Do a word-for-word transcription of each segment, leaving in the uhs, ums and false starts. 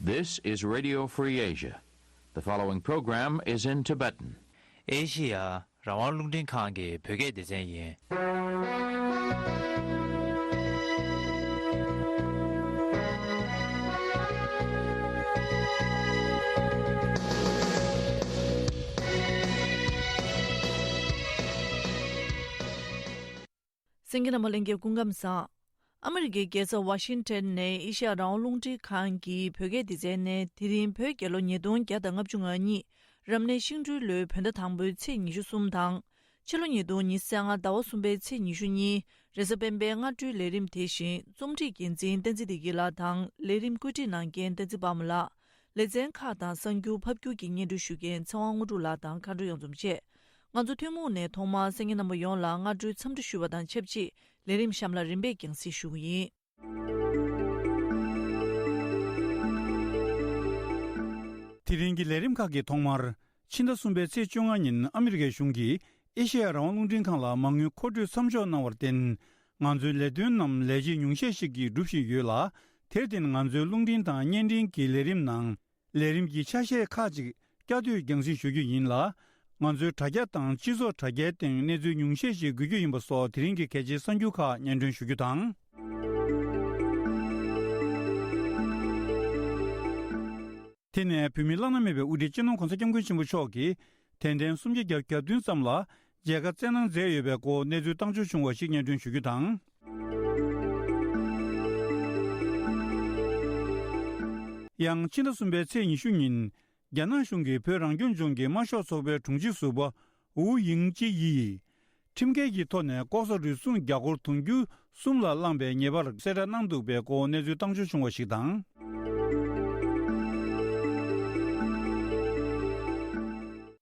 This is Radio Free Asia. The following program is in Tibetan. ཨེ་ཤེ་ཡ་རང་དབང་རླུང་འཕྲིན་ཁང་གི་བོད་སྐད་སྡེ་ཚན་ཡིན། གསན་མཁན་རྣམ་པ་ལྷན་རྒྱས་སྐུ་ཁམས་བཟང་། ཨ་མི་རི་ཀའི་རྒྱལ་ས་ཝ་ཤིང་ཊོན་ནས་ཨེ་ཤེ་ཡ་རང་དབང་རླུང་འཕྲིན་ཁང་གི་བོད་སྐད་སྡེ་ཚན་ནས་དེ་རིང་བོད་རྒྱལ་ལོ་ཉིས་སྟོང་བརྒྱ་དང་ལྔ་བཅུ་ང་གཉིས་རབ་གནས་ཤིང་སྦྲུལ་ལོའི་བོད་ཟླ་དང་པོའི་ཚེས་ཉི་ཤུ་གསུམ་དང་། ཕྱི་ལོ་ཉིས་སྟོང་ཉི་ཤུ་རྩ་ལྔ་ཟླ་བ་གསུམ་པའི་ཚེས་ཉི་ཤུ་གཉིས་རེས་གཟའ་སྤེན་པའི་སྔ་དྲོའི་ལས་རིམ་དེ་བཞིན་རྩོམ་སྒྲིག་འགན་འཛིན་བསྟན་འཛིན་བདེ་སྐྱིད་ལགས་དང་ལས་རིམ་བཀོད་སྒྲིག་གནང་མཁན་བསྟན་འཛིན་དཔའ་མོ་ལགས། ལེ་ཚན་ཁག་དང་གསར་འགྱུར་ཕབ་སྒྱུར་གྱི་སྙན་སྒྲོན་ཞུ་མཁན་ཚེ་དབང་དངོས་གྲུབ་ལགས་དང་མཁའ་འགྲོ་གཡང་འཛོམས་བཅས། ང་ཚོ་ཐུན་མོང་ནས་ཐོག་མར་གསན་མཁན་རྣམ་པ་ཡོངས་ལ་སྔ་དྲོའི་འཚམས་འདྲི་ཞུ་བ་དང་ཆབས་ཅིག་ལས་རིམ་གཤམ་ལ་རིམ་པས་རྒྱང་སྲིང་ཞུ་གི་ཡིན། དེ་རིང་གི་ལས་རིམ་ཁག་གི་ཐོག་མར། ཕྱི་ཟླ་གསུམ་པའི་ཚེས་བཅོ་ལྔ་ཉིན་ཨ་མི་རི་ཀའི་གཞུང་གིས་ཨེ་ཤེ་ཡ་རང་དབང་རླུང་འཕྲིན་ཁང་ལ་མ་དངུལ་མཁོ་སྤྲོད་མཚམས་འཇོག་གནང་བར་བརྟེན། ང་ཚོའི་ལས་དོན་རྣམས་ལས་བྱེད་ཉུང་ཤས་ཤིག་གིས་སྒྲུབ་བཞིན་ཡོད་ལ། དེར་བརྟེན་ང་ཚོའི་རླུང་འཕྲིན་དང་བརྙན་འཕྲིན་གྱི་ལས་རིམ་ནང་ལས་རིམ་གྱི་ཆ་ཤས་ཁག་ཅིག་བསྐྱར་ཟློས་རྒྱང་སྲིང་ཞུ་རྒྱུ་ཡིན་ལ། ང་ཚོའི་དྲ་རྒྱ་དང་སྤྱི་ཚོགས་དྲ་རྒྱའི་སྟེང་གནས་ཚུལ་ཉུང་ཤས་ཤིག་འགོད་རྒྱུ་ཡིན་པ་སོགས་དེ་རིང་གི་གལ་ཆེའི་གསར་འགྱུར་ཁག་སྙན་སྒྲོན་ཞུ་རྒྱུ་དང་། དེ་ནས་བོད་མིའི་བླ་ན་མེད་པའི་དབུ་ཁྲིད་སྤྱི་ནོར་༧གོང་ས་༧སྐྱབས་མགོན་ཆེན་པོ་མཆོག་གིས་དད་ལྡན་སུམ་བརྒྱ་གྱ་བདུན་ཙམ་ལ་མཇལ་ཁ་བསྩལ་གནང་མཛད་ཡོད་པའི་སྐོར་གནས་ཚུལ་བཏང་འབྱོར་བྱུང་བ་ཞིག་སྙན་སྒྲོན་ཞུ་རྒྱུ་དང་། ཡང་ཕྱི་ཟླ་གསུམ་པའི་ཚེས་ཉི་ཤུ་ཉིན། རྒྱ་ནག་གཞུང་གིས་བོད་རང་སྐྱོང་ལྗོངས་ཀྱི་དམར་ཤོག་ཚོགས་པའི་དྲུང་ཆེ་ཟུར་པ་ཝུའུ་དབྱིང་ཅེ་ཡིས། ཁྲིམས་འགལ་གྱི་ཐོག་ནས་ལྐོག་ཟ་རུལ་སུངས་རྒྱ་སྒོར་དུང་ཕྱུར་གསུམ་ལ་བླངས་པའི་ཉེས་པར་གསལ་བསྒྲགས་གནང་འདུག་པའི་སྐོར་གནས་ཚུལ་བཏང་འབྱོར་བྱུང་བ་ཞིག་དང་།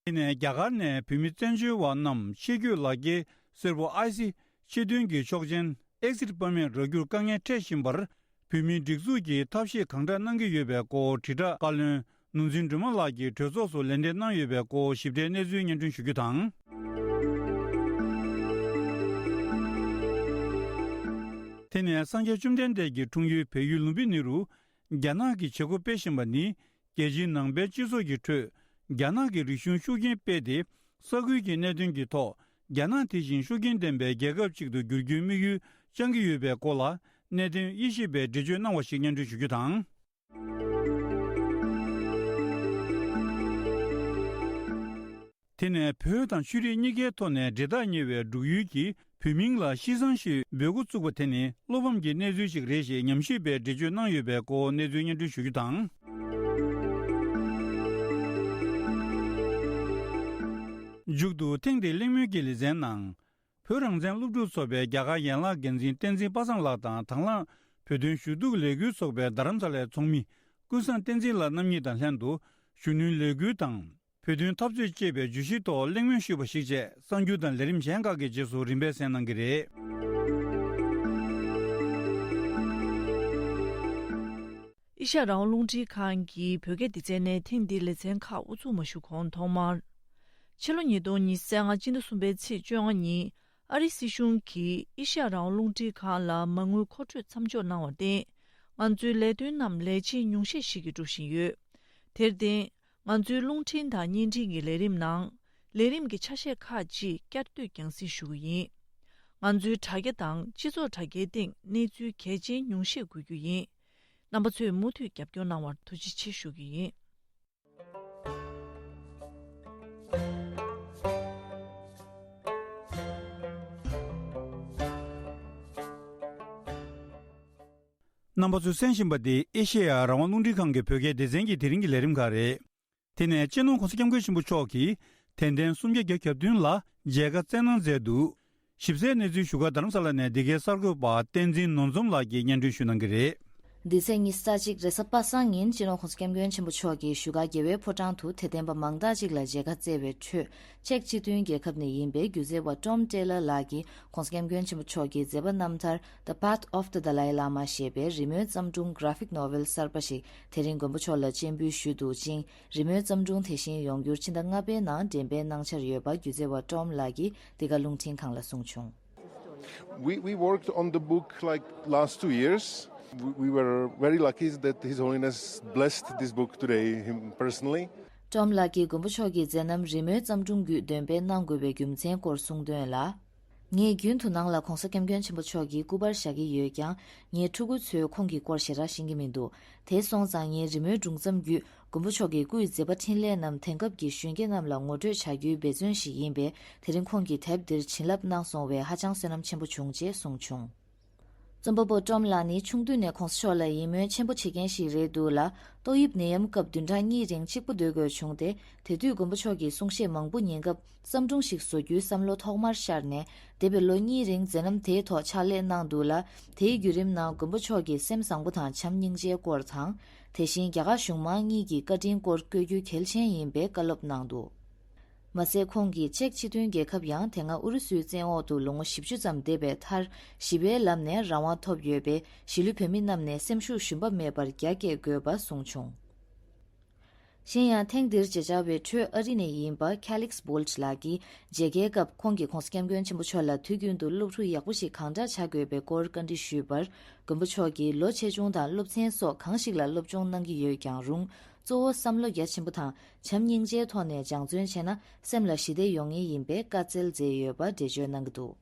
དེ་ནས་རྒྱ་གར་ནས་བོད་མི་བཙན་བྱོལ་བ་རྣམས་ཕྱི་སྐྱོད་ལག་འཁྱེར་སེར་པོ་ཨའི་སི་ཕྱི་དོན་གྱི་ཆོག་མཆན། Exit Permit རག་རྒྱུར་དཀའ་ངལ་འཕྲད་བཞིན་པར། བོད་མིའི་སྒྲིག་འཛུགས་ཀྱིས་ཐབས་ཤེས་གང་དྲག་གནང་གི་ཡོད་པའི་སྐོར་དྲིལ་བསྒྲགས་བཀའ་བློན་ནོར་འཛིན་སྒྲོལ་མ་ལགས་ཀྱིས་གྲོས་ཚོགས་སུ་ལན་འདེབས་གནང་ཡོད་པའི་སྐོར་ཞིབ་ཕྲའི་གནས་ཚུལ་སྙན་སྒྲོན་ཞུ་རྒྱུ་དང་། དེ་ནས་སངས་རྒྱས་བཅོམ་ལྡན་འདས་ཀྱི་འཁྲུངས་ཡུལ་བལ་ཡུལ་ལུམ་བི་ནི་རུ། རྒྱ་ནག་གིས་བྱེད་སྒོ་སྤེལ་བཞིན་པ་ནི། རྒྱལ་སྤྱིའི་ནང་པའི་སྤྱི་ཚོགས་ཀྱི་ཁྲོད། རྒྱ་ནག་གི་རིག་གཞུང་ཤུགས་རྐྱེན་སྤེལ་ཏེ། ས་ཁུལ་གྱི་གནད་དོན་གྱི་ཐོག་རྒྱ་ནག་དེ་བཞིན་ཤུགས་རྐྱེན་ལྡན་པའི་རྒྱལ་ཁབ་ཅིག་ཏུ་འགྱུར་རྒྱུའི་དམིགས་ཡུལ་བཅངས་ཀྱི་ཡོད་པའི་སྐོར་ལ། གནད་དོན་དབྱེ་ཞིབ་པས་འགྲེལ་བརྗོད་གནང་བ་ཞིག་སྙན་སྒྲོན་ཞུ་རྒྱུ་དང་། དེ་ནས་བོད་དང་ཆོས་རིག་གཉིས་ཀའི་ཐོག་ནས་འབྲེལ་ཐག་ཉེ་བའི་འབྲུག་ཡུལ་གྱི་བོད་མིང་ལ་ཤི་ཚང་ཞེས་འབོད་འགོ་བཙུགས་པ་དེ་ནི་བློ་ཕམ་གྱི་གནས་ཚུལ་ཞིག་རེད་ཞེས་ཉམས་ཞིབ་པས་འགྲེལ་བརྗོད་གནང་ཡོད་པའི་སྐོར་གནས་ཚུལ་སྙན་སྒྲོན་ཞུ་རྒྱུ་དང་། མཇུག་ཏུ་ཐེངས་འདིའི་གླེང་མོལ་གྱི་ལེ་ཚན་ནང་། བོད་རང་བཙན་སློབ་ཕྲུག་ཚོགས་པའི་རྒྱ་གར་ཡན་ལག་འགན་འཛིན་བསྟན་འཛིན་པ་སངས་ལགས་དང་དང་བླངས་བོད་དོན་ཞུ་གཏུག་ལས་འགུལ་ཚོགས་པའི་རྡ་རམ་ས་ལའི་ཚོགས་མི་ཀུན་བཟང་བསྟན་འཛིན་ལགས་རྣམ་གཉིས་དང་ལྷན་དུ་གཞོན་ནུའི་ལས་འགུལ་དང་། བོད་དོན་འཐབ་རྩོད་ཅེས་པའི་བརྗོད་གཞིའི་ཐོག་གླེང་མོལ་ཞུས་པ་ཞིག་བཅས་གསར་འགྱུར་དང་ལས་རིམ་གཞན་ཁག་གི་རྗེས་སུ་རིམ་པས་གསན་གནང་གི་རེད། ཨེ་ཤ་ཡ་རང་དབང་རླུང་འཕྲིན་ཁང་གི་བོད་སྐད་སྡེ་ཚན་ནས་ཐེངས་འདིའི་ལེ་ཚན་ཁག་དབུ་འཛུགས་མ་ཞུ་གོང་ཐོག་མར། ཕྱི་ལོ་ཉིས་སྟོང་ཉི་ཤུ་རྩ་ལྔ་སྤྱི་ཟླ་གསུམ་པའི་ཚེས་བཅོ་ལྔ་ཉིན་ཨ་རིའི་སྲིད་གཞུང་གིས་ཨེ་ཤ་ཡ་རང་དབང་རླུང་འཕྲིན་ཁང་ལ་མ་དངུལ་མཁོ་སྤྲོད་མཚམས་འཇོག་གནང་བར་བརྟེན། ང་ཚོའི་ལས་དོན་རྣམས་ལས་བྱེད་ཉུང་ཤས་ཤིག་གིས་སྒྲུབ་བཞིན་ཡོད། དེར་བརྟེན། ང་ཚོའི་རླུང་འཕྲིན་དང་བརྙན་འཕྲིན་གྱི་ལས་རིམ་ནང་ལས་རིམ་གྱི་ཆ་ཤས་ཁག་ཅིག་བསྐྱར་ཟློས་རྒྱང་སྲིང་ཞུ་གི་ཡིན། ང་ཚོའི་དྲ་རྒྱ་དང་སྤྱི་ཚོགས་དྲ་རྒྱའི་སྟེང་གནས་ཚུལ་གལ་ཆེན་ཉུང་ཤས་འགོད་རྒྱུ་ཡིན། རྣམ་པ་ཚོས་མུ་མཐུད་རྒྱབ་སྐྱོར་གནང་བར་ཐུགས་རྗེ་ཆེ་ཞུ་གི་ཡིན། རྣམ་པ་ཚོས་གསན་བཞིན་པ་འདི་ཨེ་ཤེ་ཡ་རང་དབང་རླུང་འཕྲིན་ཁང་གི་བོད་སྐད་སྡེ་ཚན་གྱི་དེ་རིང་གི་ལས་རིམ་ཁག་རེད། དེ་ནས་སྤྱི་ནོར་༧གོང་ས་༧སྐྱབས་མགོན་ཆེན་པོ་མཆོག་གིས་དད་ལྡན་སུམ་བརྒྱ་བརྒྱད་ཅུ་གྱ་བདུན་ལ་མཇལ་ཁ་བསྩལ་གནང་མཛད་འདུག་ཞིབ་གསལ་གནས་ཚུལ་ཞུ་ག་རྡ་རམ་ས་ལ་ནས་འདི་གའི་གསར་འགོད་པ་བསྟན་འཛིན་ནོར་འཛོམས་ལགས་ཀྱིས་སྙན་སྒྲོན་ཞུ་གནང་གི་རེད། འདི་ཚེས་ཉི་ཤུ་རྩ་གཅིག་རེས་གཟའ་པ་སངས་ཉིན་སྤྱི་ནོར་༧གོང་ས་༧སྐྱབས་མགོན་ཆེན་པོ་མཆོག་གིས་བཞུགས་སྒར་རྒྱལ་བའི་ཕོ་བྲང་དུ་དད་ལྡན་པ་མང་དག་ཅིག་ལ་མཇལ་ཁ་བསྩལ་བའི་ཁྲོད། ཅེཀ་སྤྱི་མཐུན་རྒྱལ་ཁབ་ནས་ཡིན་པའི་སྒྱུ་རྩལ་བ་ཊོམ་ཊེ་ལར་ལགས་ཀྱིས་༧གོང་ས་༧སྐྱབས་མགོན་ཆེན་པོ་མཆོག་གི་མཛད་པ་རྣམ་ཐར། The Path of the Dalai Lama ཞེས་པའི་རི་མོའི་བརྩམས་སྒྲུང་Graphic Novel གསར་པ་ཞིག་དེ་རིང་མགོན་པོ་མཆོག་ལ་སྤྱན་འབུལ་ཞུས་འདུག་ཅིང་། རི་མོའི་བརྩམས་སྒྲུང་དེ་བཞིན་ཡོང་འགྱུར་ཕྱི་ཟླ་ལྔ་པའི་ནང་འགྲེམས་སྤེལ་གནང་འཆར་ཡོད་པ་སྒྱུ་རྩལ་བ་ཊོམ་ལགས་ཀྱིས་འདི་ག་རླུང་འཕྲིན་ཁང་ལ་གསུངས་བྱུང་། We, we worked on the book like last two years. We we were very lucky that His Holiness blessed this book today, him personally. ཀྲོམ་ལགས་ཀྱིས་མགོན་པོ་མཆོག་གི་མཛད་རྣམ་རི་མོའི་བརྩམས་སྒྲུང་བརྒྱུད་འདོན་སྤེལ་གནང་དགོས་པའི་རྒྱུ་མཚན་སྐོར་གསུངས་དོན་ལ། ངས་རྒྱུན་དུ་ནང་ལ་༧གོང་ས་༧སྐྱབས་མགོན་ཆེན་པོ་མཆོག་གི་སྐུ་པར་བཞག་གི་ཡོད་ཀྱང་། ངའི་ཕྲུ་གུ་ཚོས་ཁོང་གི་སྐོར་ཞེ་དྲག་ཤེས་ཀྱི་མི་འདུག་དེ་སོང་ཙང་ངའི་རི་མོའི་སྒྲུང་བརྩམས་བརྒྱུད་མགོན་པོ་མཆོག་གི་སྐུའི་མཛད་པ་འཕྲིན་ལས་རྣམས་དེང་སྐབས་ཀྱི་གཞོན་སྐྱེས་རྣམས་ལ་ངོ་སྤྲོད་བྱ་རྒྱུའི་འབད་བརྩོན་ཞིག་ཡིན་པས། དེ་རིང་ཁོང་གིས་དེབ་འདིར་བྱིན་རླབས་གནང་སོང་བས་ཧ་ཅང་བསོད་ནམས་ཆེན་པོ་བྱུང་ཅེས་གསུངས་བྱུང་། རྩོམ་པ་པོ་ཀྲོམ་ལགས་ནི་ཆུང་དུས་ནས་༧གོང་ས་མཆོག་ལ་ཡིད་སྨོན་ཆེན་པོ་བྱེད་མཁན་ཞིག་རེད་འདུག་ལ། ཏོག་དབྱིབས་ནད་ཡམས་སྐབས་བདུན་ཕྲག་གཉིས་རིང་གཅིག་པུ་སྡོད་དགོས་བྱུང་སྟེ། དེ་དུས་མགོན་པོ་མཆོག་གི་གསུང་བཤད་མང་པོ་ཉན་སྐབས་བརྩམས་སྒྲུང་ཞིག་བཟོ་རྒྱུའི་བསམ་བློ་ཐོག་མར་ཤར་ནས། འདས་པའི་ལོ་གཉིས་རིང་མཛད་རྣམ་དེའི་ཐོག་ཕྱག་ལས་གནང་འདུག་ལ། དེའི་བརྒྱུད་རིམ་ནང་མགོན་པོ་མཆོག་གི་སེམས་བཟང་པོ་དང་བྱམས་སྙིང་རྗེའི་སྐོར་དང་། དེ་བཞིན་རྒྱ་གར་གཞུང་མང་གཉིས་ཀྱི་བཀའ་དྲིན་སྐོར་བཀོད་རྒྱུ་གལ་ཆེན་ཡིན་པའི་བཀའ་སློབ་གནང་འདུག་མ་ཟད་ཁོང་གིས་ཅེཀ་སྤྱི་མཐུན་རྒྱལ་ཁབ་ཡང་དེ་སྔ་ཨུ་རུ་སུའི་བཙན་འོག་ཏུ་ལོ་ངོ་བཞི་བཅུ་ཙམ་འདས་པའི་མཐར་ཞི་བའི་ལམ་ནས་རང་དབང་ཐོབ་ཡོད་པས། གཞིས་ལུས་བོད་མི་རྣམས་ནས་སེམས་ཤུགས་ཞུམ་པ་མེད་པར་རྒྱ་སྐྱེད་དགོས་པ་གསུངས་བྱུང་། གཞན་ཡང་ཐེངས་འདིར་མཇལ་བཅར་བའི་ཁྲོད་ཨ་རི་ནས་ཡིན་པ་ཁེ་ལིགས་བོལ་ལགས་ཀྱིས་མཇལ་ཁའི་སྐབས་ཁོང་གིས་༧གོང་ས་༧སྐྱབས་མགོན་ཆེན་པོ་མཆོག་ལ་དུས་རྒྱུན་དུ་སློབ་ཕྲུག་ཡག་པོ་ཞིག་གང་འདྲ་བྱ་དགོས་པའི་སྐོར་བཀའ་འདྲི་ཞུས་པར། མགོན་པོ་མཆོག་གིས་ལོ་ཆེ་ཆུང་དང་སློབ་ཚན་སོགས་གང་ཞིག་ལ་སློབ་སྦྱོང་གནང་གི་ཡོད་ཀྱང་རུང་། གཙོ་བོ་བསམ་བློ་རྒྱ་ཆེན་པོ་དང་བྱམས་སྙིང་རྗེའི་ཐོག་ནས་སྦྱང་བརྩོན་བྱས་ན་སེམས་ལ་ཞི་བདེ་ཡོང་ངེས་ཡིན་པའི་བཀའ་སྩལ་མཛད་ཡོད་པ་འགྲེལ་བརྗོད་གནང་གི་འདུག་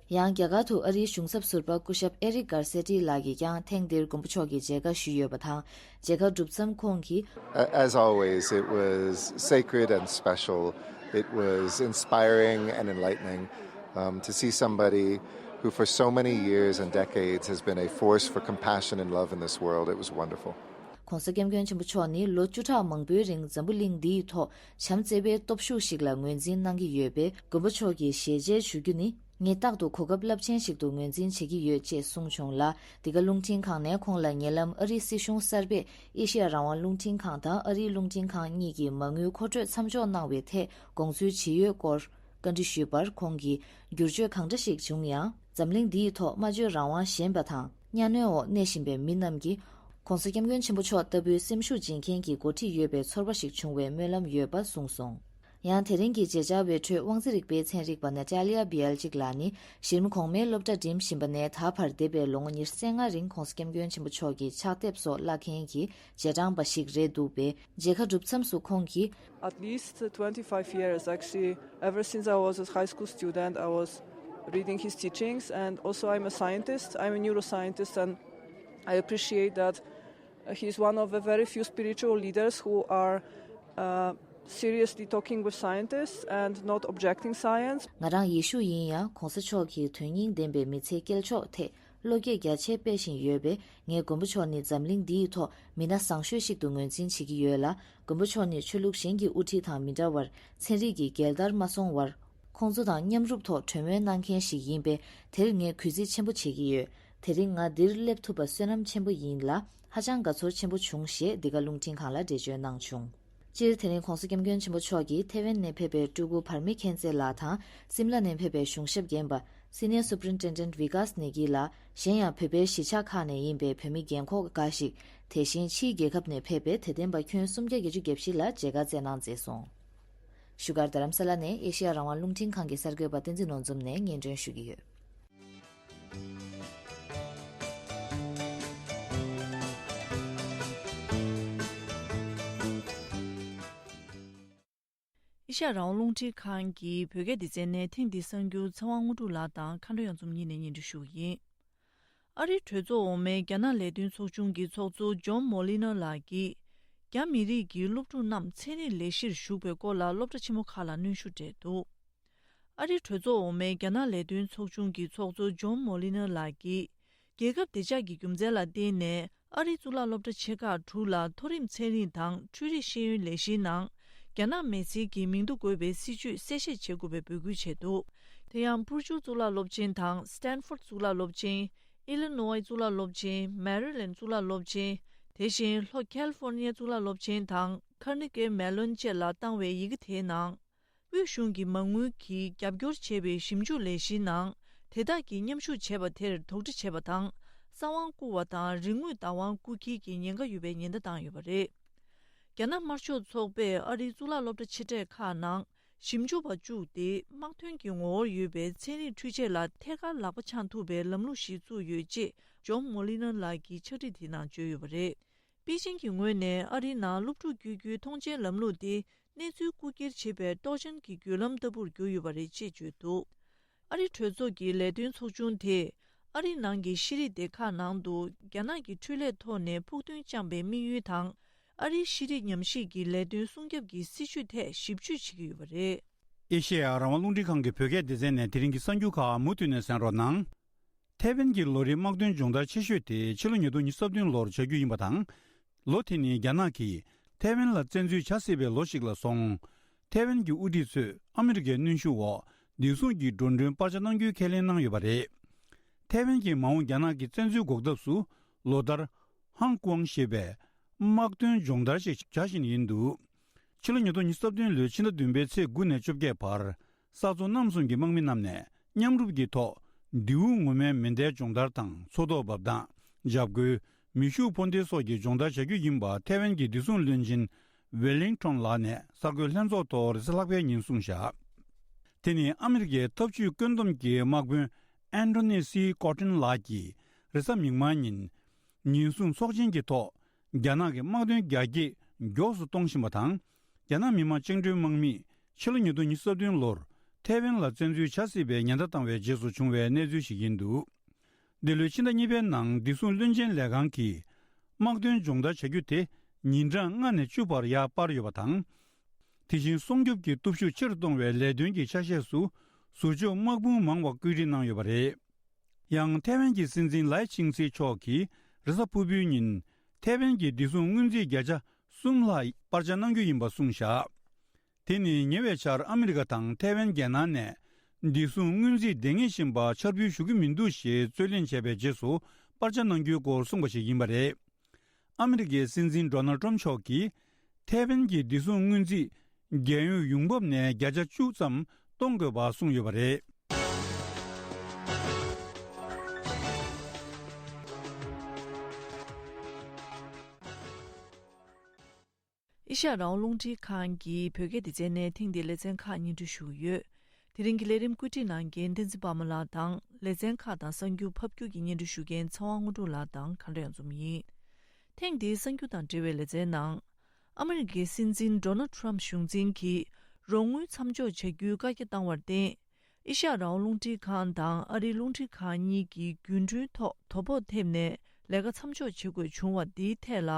ཡང་རྒྱ་གར་དུ་ཨ་རིའི་གཞུང་ཚབ་ཟུར་པ་སྐུ་ཞབས་ཨེ་རིག་གར་སེ་ཏི་ལགས་ཀྱིས་ཀྱང་ཐེངས་འདིར་མགོན་པོ་མཆོག་གི་མཇལ་ཁ་ཞུས་ཡོད་པ་དང་། མཇལ་ཁ་གྲུབ་མཚམས་ཁོང་གིས། A- As always, it was sacred and special. It was inspiring and enlightening, um, to see somebody who for so many years and decades has been a force for compassion and love in this world. It was wonderful. ༧གོང་ས་༧སྐྱབས་མགོན་ཆེན་པོ་མཆོག་ནི་ལོ་བཅུ་ཕྲག་མང་པོའི་རིང་འཛམ་བུ་གླིང་འདིའི་ཐོག་བྱམས་བརྩེ་བའི་སྟོབས་ཤུགས་ཤིག་ལ་ངོས་འཛིན་གནང་གི་ཡོད་པས། མགོན་པོ་མཆོག་གི་ཞལ་མཇལ་ཞུ་རྒྱུ་ནི་ངས་རྟག་ཏུ་གོ་སྐབས་རླབས་ཆེན་ཞིག་ཏུ་ངོས་འཛིན་བྱེད་ཀྱི་ཡོད་ཅེས་གསུངས་བྱུང་ལ། འདི་ག་རླུང་འཕྲིན་ཁང་ནས་ཁོང་ལ་ཉེ་ལམ་ཨ་རིའི་སྲིད་གཞུང་གསར་པས་ཨེ་ཤེ་ཡ་རང་དབང་རླུང་འཕྲིན་ཁང་དང་ཨ་རིའི་རླུང་འཕྲིན་ཁང་གཉིས་ཀྱི་མ་དངུལ་མཁོ་སྤྲོད་མཚམས་འཇོག་གནང་བའི་ཐད་དགོངས་ཚུལ་ཇི་ཡོད་སྐོར་བཀའ་འདྲི་ཞུས་པར། ཁོང་གིས་བསྒྱུར་བཅོས་གང་འདྲ་ཞིག་བྱུང་ཡང་། འཛམ་གླིང་འདིའི་ཐོག་སྨྲ་བརྗོད་རང་དབང་ཞན་པ་དང་གཉའ་གནོན་འོག་གནས་བཞིན་པའི་མི་རྣམས་ཀྱིས། ༧གོང་ས་༧སྐྱབས་མགོན་ཆེན་པོ་མཆོག་ལྟ་བུའི་སེམས་ཤུགས་སྦྱིན་མཁན་གྱི་འགོ་ཁྲིད་ཡོད་པའི་ཚོར་བ་ཞིག་བྱུང་བའི་སྨོན་ལམ་ཡོད་པ་གསུངས་སོང་། ཡང་དེ་རིང་གི་མཇལ་བཅར་བའི་ཁྲོད་དབང་རྩའི་རིག་པའི་ཚན་རིག་པ་ནེ་ཏཱ་ལི་ཡ་བི་ཨལ་ཅིག་ལགས་ནི་གཞི་རིམ་གོང་མའི་སློབ་གྲྭ་འགྲིམ་བཞིན་པ་ནས་ད་བར་འདས་པའི་ལོ་ངོ་ཉེར་ལྔ་རིང་༧གོང་ས་༧སྐྱབས་མགོན་ཆེན་པོ་མཆོག་གི་ཕྱག་དེབ་སོགས་བཀླགས་མཁན་གྱི་རྗེས་འབྲང་པ་ཞིག་རེད་འདུག་པས། མཇལ་ཁ་གྲུབ་མཚམས་སུ་ཁོང་གིས། At least twenty-five years, actually, ever since I was a high school student, I was reading his teachings, and also I'm a scientist, I'm a neuroscientist, and I appreciate that Uh, he's one of the very few spiritual leaders who are, uh, seriously talking with scientists and not objecting science. ང་རང་ཡེ་ཤུ་ཡིན་ཡང་༧གོང་ས་མཆོག་གིས་དོན་སྙིང་ལྡན་པའི་མི་ཚེ་སྐྱེལ་ཕྱོགས་ཐད་བློ་སྐྱེད་རྒྱ་ཆེ་སྤེལ་བཞིན་ཡོད་པས། ངས་མགོན་པོ་མཆོག་ནི་འཛམ་གླིང་འདིའི་ཐོག་མི་སྣ་བཟང་ཤོས་ཤིག་ཏུ་ངོས་འཛིན་བྱེད་ཀྱི་ཡོད་ལ། མགོན་པོ་མཆོག་ནི་ཆོས་ལུགས་གཞན་གྱི་དབུ་ཁྲིད་དང་མི་འདྲ་བར་ཚན་རིག་གི་འགལ་ཟླར་མ་སོང་བར། ཁོང་ཚོ་དང་མཉམ་རུབ་ཐོག་གྲོས་མོལ་གནང་མཁན་ཞིག་ཡིན་པས། དེར་ངས་གུས་བརྩི་ཆེན་པོ་བྱེད་ཀྱི་ཡོད། དེ་རིང་ང་འདིར་སླེབས་ཐུབ་པ་བསོད་ནམས་ཆེན་པོ་ཡིན་ལ། ཧ་ཅང་དགའ་ཚོར་ཆེན་པོ་བྱུང་ཞེས་འདི་ག་རླུང་འཕྲིན་ཁང་ལ་འགྲེལ་བརྗོད་གནང་བྱུང་། སྤྱིར་དེ་རིང་༧གོང་ས་༧སྐྱབས་མགོན་ཆེན་པོ་མཆོག་གིས་ཐེ་ཝན་ནས་ཕེབས་པའི་སྤྲུལ་སྐུ་བྷར་མི་མཁྱེན་བརྩེ་ལགས་དང་། སིམ་ལ་ནས་ཕེབས་པའི་གཞུང་ཞབས་རྒན་པ་Senior Superintendent Vikas Negi ལགས། གཞན་ཡང་བོད་པའི་གཞིས་ཆགས་ཁག་ནས་ཡིན་པའི་བོད་མི་རྒན་འཁོགས་འགའ་ཞིག་དེ་བཞིན་ཕྱིའི་རྒྱལ་ཁབ་ནས་ཕེབས་པའི་དད་ལྡན་པ་ཁྱོན་སུམ་བརྒྱ་བརྒྱད་ཅུ་གྱ་བཞི་ལ་མཇལ་ཁ་བསྩལ་གནང་མཛད་སོང་། བཞུགས་སྒར་རྡ་རམ་ས་ལ་ནས་ཨེ་ཤེ་ཡ་རང་དབང་རླུང་འཕྲིན་ཁང་གི་གསར་འགོད་པ་བསྟན་འཛིན་ནོར་འཛོམས་ནས་སྙན་སྒྲོན་ཞུ་གི་ཡོད། ཨེ་ཤ་ཡ་རང་དབང་རླུང་འཕྲིན་ཁང་གི་བོད་སྐད་སྡེ་ཚན་ནས་ཐེངས་འདིའི་གསར་འགྱུར་ཚེ་དབང་དངོས་གྲུབ་ལགས་དང་མཁའ་འགྲོ་གཡང་འཛོམས་གཉིས་ནས་སྙན་སྒྲོན་ཞུ་གི་ཡིན། ཨ་རིའི་གྲོས་ཚོགས་འོག་མའི་རྒྱ་ནག་ལས་དོན་ཚོགས་ཆུང་གི་ཚོགས་གཙོ་ཇོན་མོ་ལི་ནར་ལགས་ཀྱིས། རྒྱ་མི་རིགས་ཀྱི་སློབ་ཕྲུག་རྣམས་ཚན་རིག་ལས་གཞིར་ཞུགས་པའི་སྐོར་ལ་སློབ་གྲྭ་ཆེན་མོ་ཁག་ལ་གནོན་ཤུགས་སྤྲད་འདུག་ཨ་རིའི་གྲོས་ཚོགས་འོག་མའི་རྒྱ་ནག་ལས་དོན་ཚོགས་ཆུང་གི་ཚོགས་གཙོ་ཇོན་མོ་ལི་ནར་ལགས་ཀྱིས། རྒྱལ་ཁབ་བདེ་འཇགས་ཀྱི་རྒྱུ་མཚན་ལ་བརྟེན་ནས་ཨ་རིའི་གཙུག་ལག་སློབ་གྲྭ་ཆེ་ཁག་དྲུག་ལ་མཐོ་རིམ་ཚན་རིག་དང་འཕྲུལ་རིག་ཤེས་ཡོན་ལས་གཞིའི་ནང་རྒྱ་ནག་མི་སེར་གྱི་མིང་ཐོ་འགོད་པའི་སྲིད་ཇུས་གསལ་བཤད་བྱེད་དགོས་པའི་འབོད་སྐུལ་བྱས་འདུག་དེ་ཡང་པུར་ཅུའུ་གཙུག་ལག་སློབ་ཆེན་དང་སི་ཏན་ཧྥོརྡ་གཙུག་ལག་སློབ་ཆེན། ཨི་ལི་ནོ་ཝའི་གཙུག་ལག་སློབ་ཆེན། མེ་རི་ལེན་གཙུག་ལག་སློབ་ཆེན། དེ་བཞིན་ལྷོ་ཁལ་ཧྥོར་ནི་ཡའི་གཙུག་ལག་སློབ་ཆེན་དང་ཁར་ནེ་ཀེ་མེ་ལོན་བཅས་ལ་བཏང་བའི་ཡི་གེ་དེའི་ནང་། དབུས་གཞུང་གི་མ་དངུལ་གྱིས་རྒྱབ་སྐྱོར་བྱས་པའི་ཞིབ་འཇུག་ལས་གཞིའི་ནང་དེ་དག་གིས་མཉམ་ཞུགས་བྱས་པ་དེར་དོགས་འདྲི་བྱས་པ་དང་། གསང་བ་བརྐུ་བ་དང་རིག་དངོས་བདག་དབང་རྐུ་འཁྱེར་གྱི་ཉེན་ཁ་ཡོད་པའི་ཉེན་བརྡ་བཏང་ཡོད་པ་རེད། རྒྱ་ནག་དམར་ཤོག་ཚོགས་པས་ཨ་རིའི་གཙུག་ལག་སློབ་གྲྭ་ཆེ་གྲས་ཁག་ནང་ ཞིབ་འཇུག་པ་བཅུག་སྟེ། དམག་དོན་གྱི་ངོ་བོར་ཡོད་པའི་ཚན་རིག་འཕྲུལ་ཆས་ལ་ཐད་ཀར་ལག་པ་འཆང་ཐུབ་པའི་ལམ་ལུགས་ཤིག་བཙུགས་ཡོད་ཅེས་ཇོན་མོ་ལི་ནར་ལགས་ཀྱིས་ཕྱག་བྲིས་དེའི་ནང་བརྗོད་ཡོད་པ་རེད། པེ་ཅིང་གི་ངོས་ནས་ཨ་རིའི་ནང་སློབ་ཕྲུག་བསྐྱོད་རྒྱུའི་མཐོང་མཆན་ལམ་ལུགས་དེ། གནས་ཚུལ་རྐུ་འཁྱེར་བྱེད་པའི་གཏོར་སྐྱོན་གྱི་བརྒྱུད་ལམ་ལྟ་བུར་གྱུར་ཡོད་པ་རེད་ཅེས་བརྗོད་འདུག་ཨ་རི་གྲོས་ཚོགས་ཀྱི་ལས་དོན་ཚོགས་ཆུང་དེས། ཨ་རིའི་ནང་གི་ཤེས་རིག་སྡེ་ཁག་ནང་དུ། རྒྱ་ནག་གི་འཕྲུལ་ལས་ཐོག་ནས་ཕུགས་འདུན་བཅངས་པའི་དམིགས་ཡུལ་དང་། ཨ་རིའི་ཤེས་རིག་ཉམས་ཞིབ་ཀྱི་ལས་དོན་སྲུང་སྐྱོབ་ཀྱི་སྲིད་བྱུས་ཐད་ཞིབ་དཔྱོད་བྱེད་ཀྱི་ཡོད་པ་རེད། ཨེ་ཤེ་ཡ་རང་དབང་རླུང་འཕྲིན་ཁང་གི་བོད་སྐད་སྡེ་ཚན་ནས་དེ་རིང་གི་གསར་འགྱུར་ཁག་མུ་མཐུད་ནས་གསན་རོགས་གནང་། ཐའེ་ཝན་གྱི་ལོ་རེའི་དམག་དོན་སྦྱོང་བརྡར་ཆེ་ཤོས་དེ་ཕྱི་ལོ་ཉིས་སྟོང་ཉི་ཤུ་རྩ་བདུན་ལོར་བྱ་རྒྱུ་ཡིན་པ་དང་། ལོ་དེ་ནི་རྒྱ་ནག་གིས་ཐའེ་ཝན་ལ་བཙན་འཛུལ་བྱ་སྲིད་པའི་ལོ་ཞིག་ལ་སོང་། ཐའེ་ཝན་གྱི་དབུ་ཁྲིད་ཚོས་ཨ་མི་རི་ཀའི་གནོན་ཤུགས་འོག་བདེ་སྲུང་གི་འགྲོ་གྲོན་སྤར་ཆ་གནང་རྒྱུའི་ཁས་ལེན་གནང་ཡོད་པ་རེད། ཐའེ་ཝན་གྱིས་མ་འོངས་རྒྱ་ནག་གི་བཙན་འཛུལ་འགོག་ཐབས་སུ་ལོ་ལྟར་ཧང་ཀུའང་ཞེས་པའི་དམག་དོན་སྦྱོང་བརྡར་ཞིག་བྱ་བཞིན་ཡིན་འདུག་ཕྱི་ལོ་ཉིས་སྟོང་ཉི་ཤུ་རྩ་བདུན་ལོའི་ཕྱི་ཟླ་བདུན་པའི་ཚེས་དགུ་ནས་བཅོ་བརྒྱད་བར། ས་མཚོ་རྣམ་གསུམ་གྱི་དམག་མི་རྣམས་ནས་མཉམ་རུབ་ཀྱི་ཐོག་མདེའུ་ངོ་མའི་མེ་མདའི་སྦྱོང་བརྡར་དང་། མཚོ་ཐོག་འབབ་སྟངས། འཇབ་རྒོལ། མེ་ཤུགས་འཕུར་མདེལ་སོགས་ཀྱི་སྦྱོང་བརྡར་བྱ་རྒྱུ་ཡིན་པ་ཐའེ་ཝན་གྱི་བདེ་སྲུང་བློན་ཆེན་ཝེ་ལིང་ཊོན་ལགས་ནས་གསར་འགོད་ལྷན་ཚོགས་ཐོག་རེས་གཟའ་ལྷག་པའི་ཉིན་གསུངས་བཞག་དེ་ནི་ཨ་མི་རི་ཀའི་འཐབ་ཇུས་བཀོད་འདོམས་ཀྱི་དམག་དཔོན་ཨན་ཐོ་ནི་སི་ཀོ་ཊིན་ལགས་ཀྱིས་རེས་གཟའ་མིག་དམར་ཉིན། ཉེན་སྲུང་ཚོགས་ཆེན་གྱི་ཐོག་རྒྱ་ནག་གི་དམག་དོན་རྒྱ་སྐྱེད་མགྱོགས་སུ་གཏོང་བཞིན་པ་དང་། རྒྱ་ནག་མི་དམངས་བཅིངས་འགྲོལ་དམག་མིས་ཕྱི་ལོ་ཉིས་སྟོང་ཉི་ཤུ་རྩ་བདུན་ལོར་ཐའེ་ཝན་ལ་བཙན་འཛུལ་བྱ་སྲིད་པའི་ཉེན་བརྡ་བཏང་བའི་རྗེས་སུ་བྱུང་བའི་གནས་ཚུལ་ཞིག་ཡིན་འདུག་འདི་ལོའི་ཕྱི་ཟླ་གཉིས་པའི་ནང་བདེ་སྲུང་བློན་ཆེན་ལས་ཁང་གིས་དམག་དོན་སྦྱོང་བརྡར་བྱ་རྒྱུ་དེ་ཉིན་གྲངས་ལྔ་ནས་བཅུ་བར་ཡར་སྤར་ཡོད་པ་དང་། དེ་བཞིན་སྲུང་སྐྱོབ་ཀྱི་སྟོབས་ཤུགས་ཆེ་རུ་གཏོང་བའི་ལས་དོན་གྱི་ཆ་ཤས་སུ་ཟུར་འཇོག་དམག་དཔུང་མང་བ་བཀོད་སྒྲིག་གནང་ཡོད་པ་རེད། ཡང་ཐའེ་ཝན་གྱི་སྲིད་འཛིན་ལའེ་ཆིང་ཚེ་མཆོག་གིས་རེས་གཟའ་ཕུར་བུའི་ཉིན་ཐའེ་ཝན་གྱི་བདེ་སྲུང་སྔོན་རྩིས་བརྒྱ་ཆ་གསུམ་ལྷག་སྤར་ཆ་གནང་རྒྱུ་ཡིན་པ་གསུངས་བཞག་དེ་ནི་ཉེ་བའི་ཆར་ཨ་མི་རི་ཀ་དང་ཐའེ་ཝན་རྒྱལ་ནང་ནས་བདེ་སྲུང་སྔོན་རྩིས་འདང་ངེས་བཞིན་པ་འཆར་འབུལ་ཞུ་གི་མི་འདུག་ཞེས་རྩོད་གླེང་བྱས་པའི་རྗེས་སུ་སྤར་ཆ་གནང་རྒྱུའི་སྐོར་གསུངས་པ་ཞིག་ཡིན་པ་རེད། ཨ་མི་རི་ཀའི་སྲིད་འཛིན་ཌོ་ནལ་ཊམ་མཆོག་གིས་ཐའེ་ཝན་གྱི་བདེ་སྲུང་སྔོན་རྩིས་རྒྱལ་ཡོངས་ཡོང་འབབ་ནས་བརྒྱ་ཆ་བཅུ་ཙམ་གཏོང་དགོས་པ་གསུངས་ཡོད་པ་རེད། ཨེ་ཤ་ཡ་རང་དབང་རླུང་འཕྲིན་ཁང་གི་བོད་སྐད་སྡེ་ཚན་ནས་ཐེངས་འདིའི་ལེ་ཚན་ཁག་སྙན་སྒྲོན་ཞུ་གི་ཡོད། དེ་རིང་གི་ལས་རིམ་བཀོད་སྒྲིག་གནང་མཁན་བསྟན་འཛིན་པདྨ་ལགས་དང་། ལེ་ཚན་ཁག་དང་གསར་འགྱུར་ཕབ་སྒྱུར་གྱི་སྙན་སྒྲོན་ཞུ་མཁན་ཚེ་དབང་དངོས་གྲུབ་ལགས་དང་གངས་ལྗོངས་རྒྱ་མཚོ་ཡིན། ཐེངས་འདིའི་གསར་འགྱུར་དང་འབྲེལ་བའི་ལེ་ཚན་ནང་། ཨ་མི་རི་ཀའི་སྲིད་འཛིན་ཌོ་ནལ་ཊམ་གཞུང་འཛིན་གྱིས་རོགས་དངུལ་མཚམས་འཇོག་བྱ་རྒྱུའི་བཀའ་རྒྱ་བཏང་བར་བརྟེན། ཨེ་ཤ་ཡ་རང་དབང་རླུང་འཕྲིན་ཁང་དང་ཨ་རིའི་རླུང་འཕྲིན་ཁང་གཉིས་ཀྱིས་རྒྱུན་གྲོན་ཐོག་དོ་ཕོག་ཐེབས་ནས་ལས་ཀ་མཚམས་འཇོག་བྱེད་དགོས་བྱུང་བ་འདིའི་ཐད་ལ།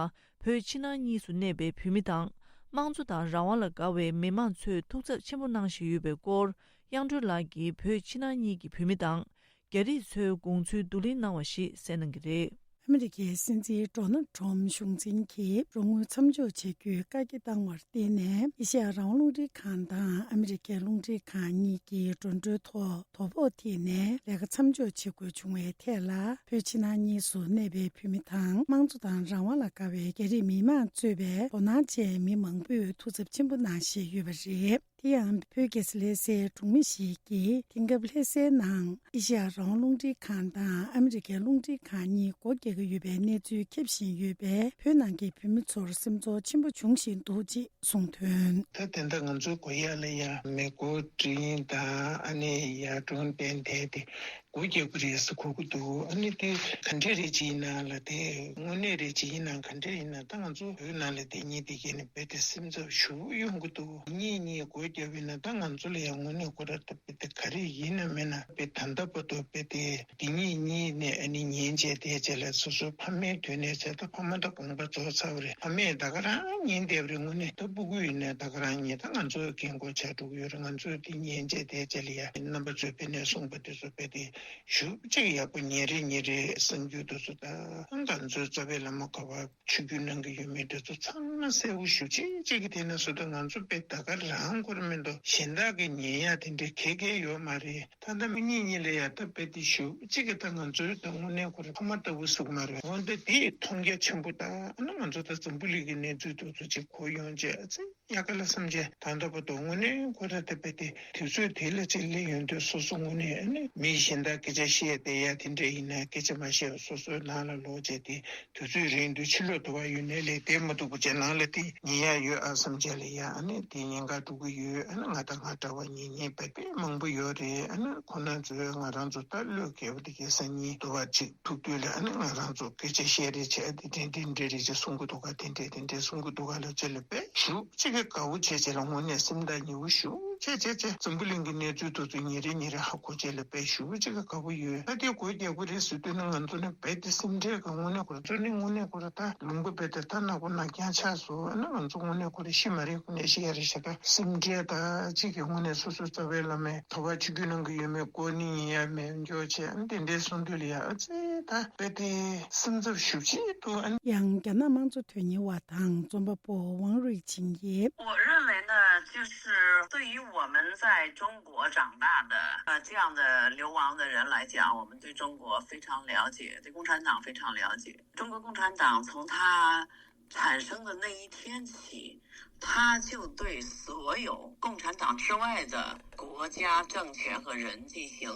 བོད་ཕྱི་ནང་གཉིས་སུ་གནས་པའི་བོད་མི་དང་། དམངས་གཙོ་དང་རང་དབང་ལ་དགའ་བའི་མི་མང་ཚོས་ཐུགས་འཚབ་ཆེན་པོ་གནང་བཞིན་ཡོད་པའི་སྐོར། དབྱངས་སྒྲོན་ལགས་ཀྱིས་བོད་ཕྱི་ནང་གཉིས་ཀྱི་བོད་མི་དང་། རྒྱ་རིགས་ཚོའི་དགོངས་ཚུལ་བསྡུ་ལེན་གནང་བ་ཞིག་གསན་གནང་གི་རེད། ཨ་མི་རི་ཀའི་སྲིད་འཛིན་ཌོ་ནལ་ཊམ་གཞུང་འཛིན་གྱིས་རོགས་དངུལ་མཚམས་འཇོག་བྱེད་རྒྱུའི་བཀའ་རྒྱ་བཏང་བར་བརྟེན་ནས། ཨེ་ཤ་ཡ་རང་དབང་རླུང་འཕྲིན་ཁང་དང་ཨ་མི་རི་ཀའི་རླུང་འཕྲིན་ཁང་གཉིས་ཀྱིས་འགྲོ་གྲོན་ཐོག་དོ་ཕོག་ཐེབས་ནས་ལས་ཀ་མཚམས་འཇོག་བྱེད་དགོས་བྱུང་བའི་ཐད་ལ། བོད་ཕྱི་ནང་གཉིས་སུ་གནས་པའི་བོད་མི་དང་། དམངས་གཙོ་དང་རང་དབང་ལ་དགའ་བའི་རྒྱ་རིགས་མི་མང་གཙོས་པའི་དོ་སྣང་ཅན་མི་མང་པོས་ཐུགས་འཚབ་ཆེན་པོ་གནང་བཞིན་ཡོད་པ་རེད། དེ་ཡང་བོད་རྒྱལ་ས་ལྷ་སའི་གྲོང་མི་ཞིག་གིས། དེང་སྐབས་ལྷ་སའི་ནང་ཨེ་ཤ་ཡ་རང་དབང་རླུང་འཕྲིན་ཁང་དང་ཨ་མི་རི་ཀའི་རླུང་འཕྲིན་ཁང་གཉིས་སྒོ་རྒྱག་གི་ཡོད་པའི་གནས་ཚུལ་ཁྱབ་བཞིན་ཡོད་པས། བོད་ནང་གི་བོད་མི་ཚོར་སེམས་ཚོར་ཆེན་པོ་འབྱུང་བཞིན་འདུག་ཅེས་གསུངས་དོན། ད་དེ་འདྲ་ང་ཚོའི་སྒོ་ཡག་ལ་ཡ་མེ་འཁོར་འགྲོ་ཡིན་དང་། ཨ་ནི་ཡར་གྲོང་བརྡལ་བསྡད་དེ་སྒོ་རྒྱག་གི་རེད་ཟེར་གོ་གི་འདུག་ཨ་ནི་དེ་ག་འདྲས་རེད་ཅེ་ཡིན་ན་ལ། དེ་དངོས་གནས་རེད་ཅེ་ཡིན་ན་ག་འདྲས་ཡིན་ན། ད་ང་ཚོ་བོད་ནང་ལ་དེ་གཉིས་དེ་གས་ནས་རྦད་དེ་སེམས་འཚབ་ཞེ་པོ་ཡོང་གི་འདུག་གཉིས་གཉིས་སྒོ་བརྒྱབ་ཡིན་ན། ད་ང་ཚོ་ལ་ཡང་དངོས་གནས་ཁོ་ར་ད་རྦད་དེ་ག་རེ་ཡིན་ན་མིན་ན། རྦད་ད་ལྟ་བར་དུ་རྦད་དེ་དེ་གཉིས་གཉིས་ནས་ཨ་ནི་ཉན་བྱས་བསྡད་བྱས་ལ། སོ་སོའི་ཕ་མའི་དུས་ནས་བྱས། ད་ཕ་མ་ད་དགོངས་པ་རྫོགས་ཚར་བ་རེད། ཕ་མས་ད་ག་རང་ཉན་བསྡད་པ་རེད། དངོས་གནས་ད་སྤུ་གུ་ཡིན་ནའི་ད་ག་རང་ཉན། ད་ང་ཚོའི་རྒན་གོག་ཆགས་འགྲོ་གི་ཡོད་རེད། ང་ཚོས་དེ་ཉན་བྱས་བསྡད་བྱས་ལ་ཡ། རྣམ་པ་ཚོས་དཔེར་ན་གསུངས་པ་དེ་ཚོ་རྦད་དེ་ཞེ་པོ་ཅིག་ཡག་པོ་ཉན་རེད། ཉན་རེད། གསར་འགྱུར་དེ་ཚོ་ད་ང་ཚོའི་རྩ་བའི་བླ་མ་ག་པར་ཆིབས་བསྒྱུར་གནང་གི་ཡོད་མེད་དེ་ཚོ་ཚང་མ་གསལ་པོ་ཞེ་པོ་ཅིག་ཅིག་གི་དེ་ན་སུ། ད་ང་ཚོ་དཔེ་ད་ག་རང་ཁོ་ར་མེད་དོ། གཞན་དག་གི་ཉན་ཡག་དེ་འདྲའི་ག་གེ་ཡོད་མ་རེད། ད་ལྟ་མི་གཉིས་གཉིས་ལ་ཡ་ད་རྦད་དེ་ཞེ་པོ་ཅིག་གི་ད་ང་ཚོའི་ད་དངོས་གནས་ཁོ་ར་ཕ་མ་ལྟ་བུ་ཟེར་གི་མ་རེད། འོན་ཏེ་དེ་མཐོང་རྒྱ་ཆེན་པོ། ད་ཨ་ནི་ང་ཚོ་ད་འཛམ་བུ་གླིང་གི་གནས་ཚུལ་དེ་ཚོ་ཅིག་གོ་ཡོང་བྱས། ཨ་ཙི། ཡག་ག་ལ་བསམ་བྱས། ད་ལྟ་བར་དུ་དངོས་གནས་ཁོ་ར་དེ་རྦད་དེ་དུས་ཚོད་དེ་ལ་ཅིག་སླེབས་ཡོང་དུས། སོ་སོ་དངོས་གནས་ཨ་ནི་མི་གཞན་དག་སྐད་ཆ་བཤད་བསྡད་ཡ་དེ་འདྲ་ཡིན་ན། སྐད་ཆ་མ་བཤད་པར་སོ་སོའི་ནང་ལ་ལོག་བྱས་ཏེ། དུས་ཚོད་རིང་དུས་ཕྱི་ལོགས་དུ་བ་ཡོད་ནའི་ལས་བསྡད་མ་ཐུབ་པ་བྱས། ནང་ལ་དེ་ཉན་ཡ་ཡོད་ཨ་བསམ་བྱས་ལ་ཡ། ཨ་ནི་དེ་ཉན་ག་འགྲོ་གི་ཡོད། ཡོད། ཨ་ནི་ང་དང་ང་འདྲ་བ་ཉན་མཁན་དཔེ་དཔེ་མང་པོ་ཡོད་རེད། ཨ་ནི་ཁོང་རྣམ་ཚོས་ང་རང་ཚོ་ད་བློས་འགེལ་བ་དེ་གའི་སང་ཉིན་དུ་བ་ཅིག་ཐུག་དུས་ལ་ཨ་ནི་ང་རང་ཚོ་སྐད་ཆ་བཤད་རེས་བྱས་དེ་འདྲ་འདྲ་འདྲ་རེད་ཅེས་གསུང་གི་འདུག་ག་དེ་འདྲ་དེ་འདྲ་གསུང་གི་འདུག་ག་ལ་ཅེས་ལ་དཔེ་ཞུ་གཅིག་གི་དགའ་བོ་བྱས་བྱས་ལ་དངོས་གནས་སེམས་ཐག་ཉེ་བོ་ཞུ་བྱས་བྱས་བྱས་འཛམ་བུ་གླིང་གི་གནས་ཚུལ་དེ་ཚོ་ཉིན་རེ་ཉིན་རེ་ཧ་གོ་བྱས་ལ་དཔེ་ཞུ་གཅིག་གི་དགའ་བོ་ཡོད། ད་དེ་སྒོས་རྒྱག་གི་རེད་ཟེར་དུས་ནི་ང་ཚོ་ནི་རྦད་དེ་སེམས་ཁྲལ་གི་དངོས་གནས་ཁོ་ར་ཚོ་ནི་དངོས་གནས་ཁོ་ར་ད་ལུང་པ་རྦད་དེ་ད་ནག་པོ་ནག་རྐྱང་ཆགས་སོང་། ཨ་ནི་ང་ཚོ་དངོས་གནས་ཁོ་ར་ཤི་མ་རེད་ཁོ་ནས་ཤི་ཡ་རེད་ཤག་ད་སེམས་ཁྲལ་ད་གཅིག་གི་དངོས་གནས་སོ་སོ་རྩ་བའི་བླ་མས་དོ་བ་ཆུ་རྒྱུད་ནང་གི་ཡོད་མེད་ཀོ་ནི་ཡིན་ཡ་མེད་འཇོག་བྱས། ཨ་ནི་དེ་འདྲའི་གསུང་དུས་ལ་ཡ་ཨ་ཙི་ད་རྦད་དེ་སེམས་འཚབ་ཞེ་པོ་ཅིག་འདུག་ཨ་ནི། ཡང་རྒྱ་ནག་དམངས་གཙོ་དོན་གཉེར་བ་དང་རྩོམ་པ་པོ་ཝང་རུའི་ཆིང་གིས། 我认为呢，就是对于我们在中国长大的呃这样的流亡的人来讲，我们对中国非常了解，对共产党非常了解。中国共产党从它产生的那一天起，它就对所有共产党之外的国家、政权和人进行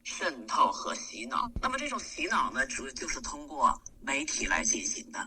渗透和洗脑。那么这种洗脑呢，主就是通过媒体来进行的。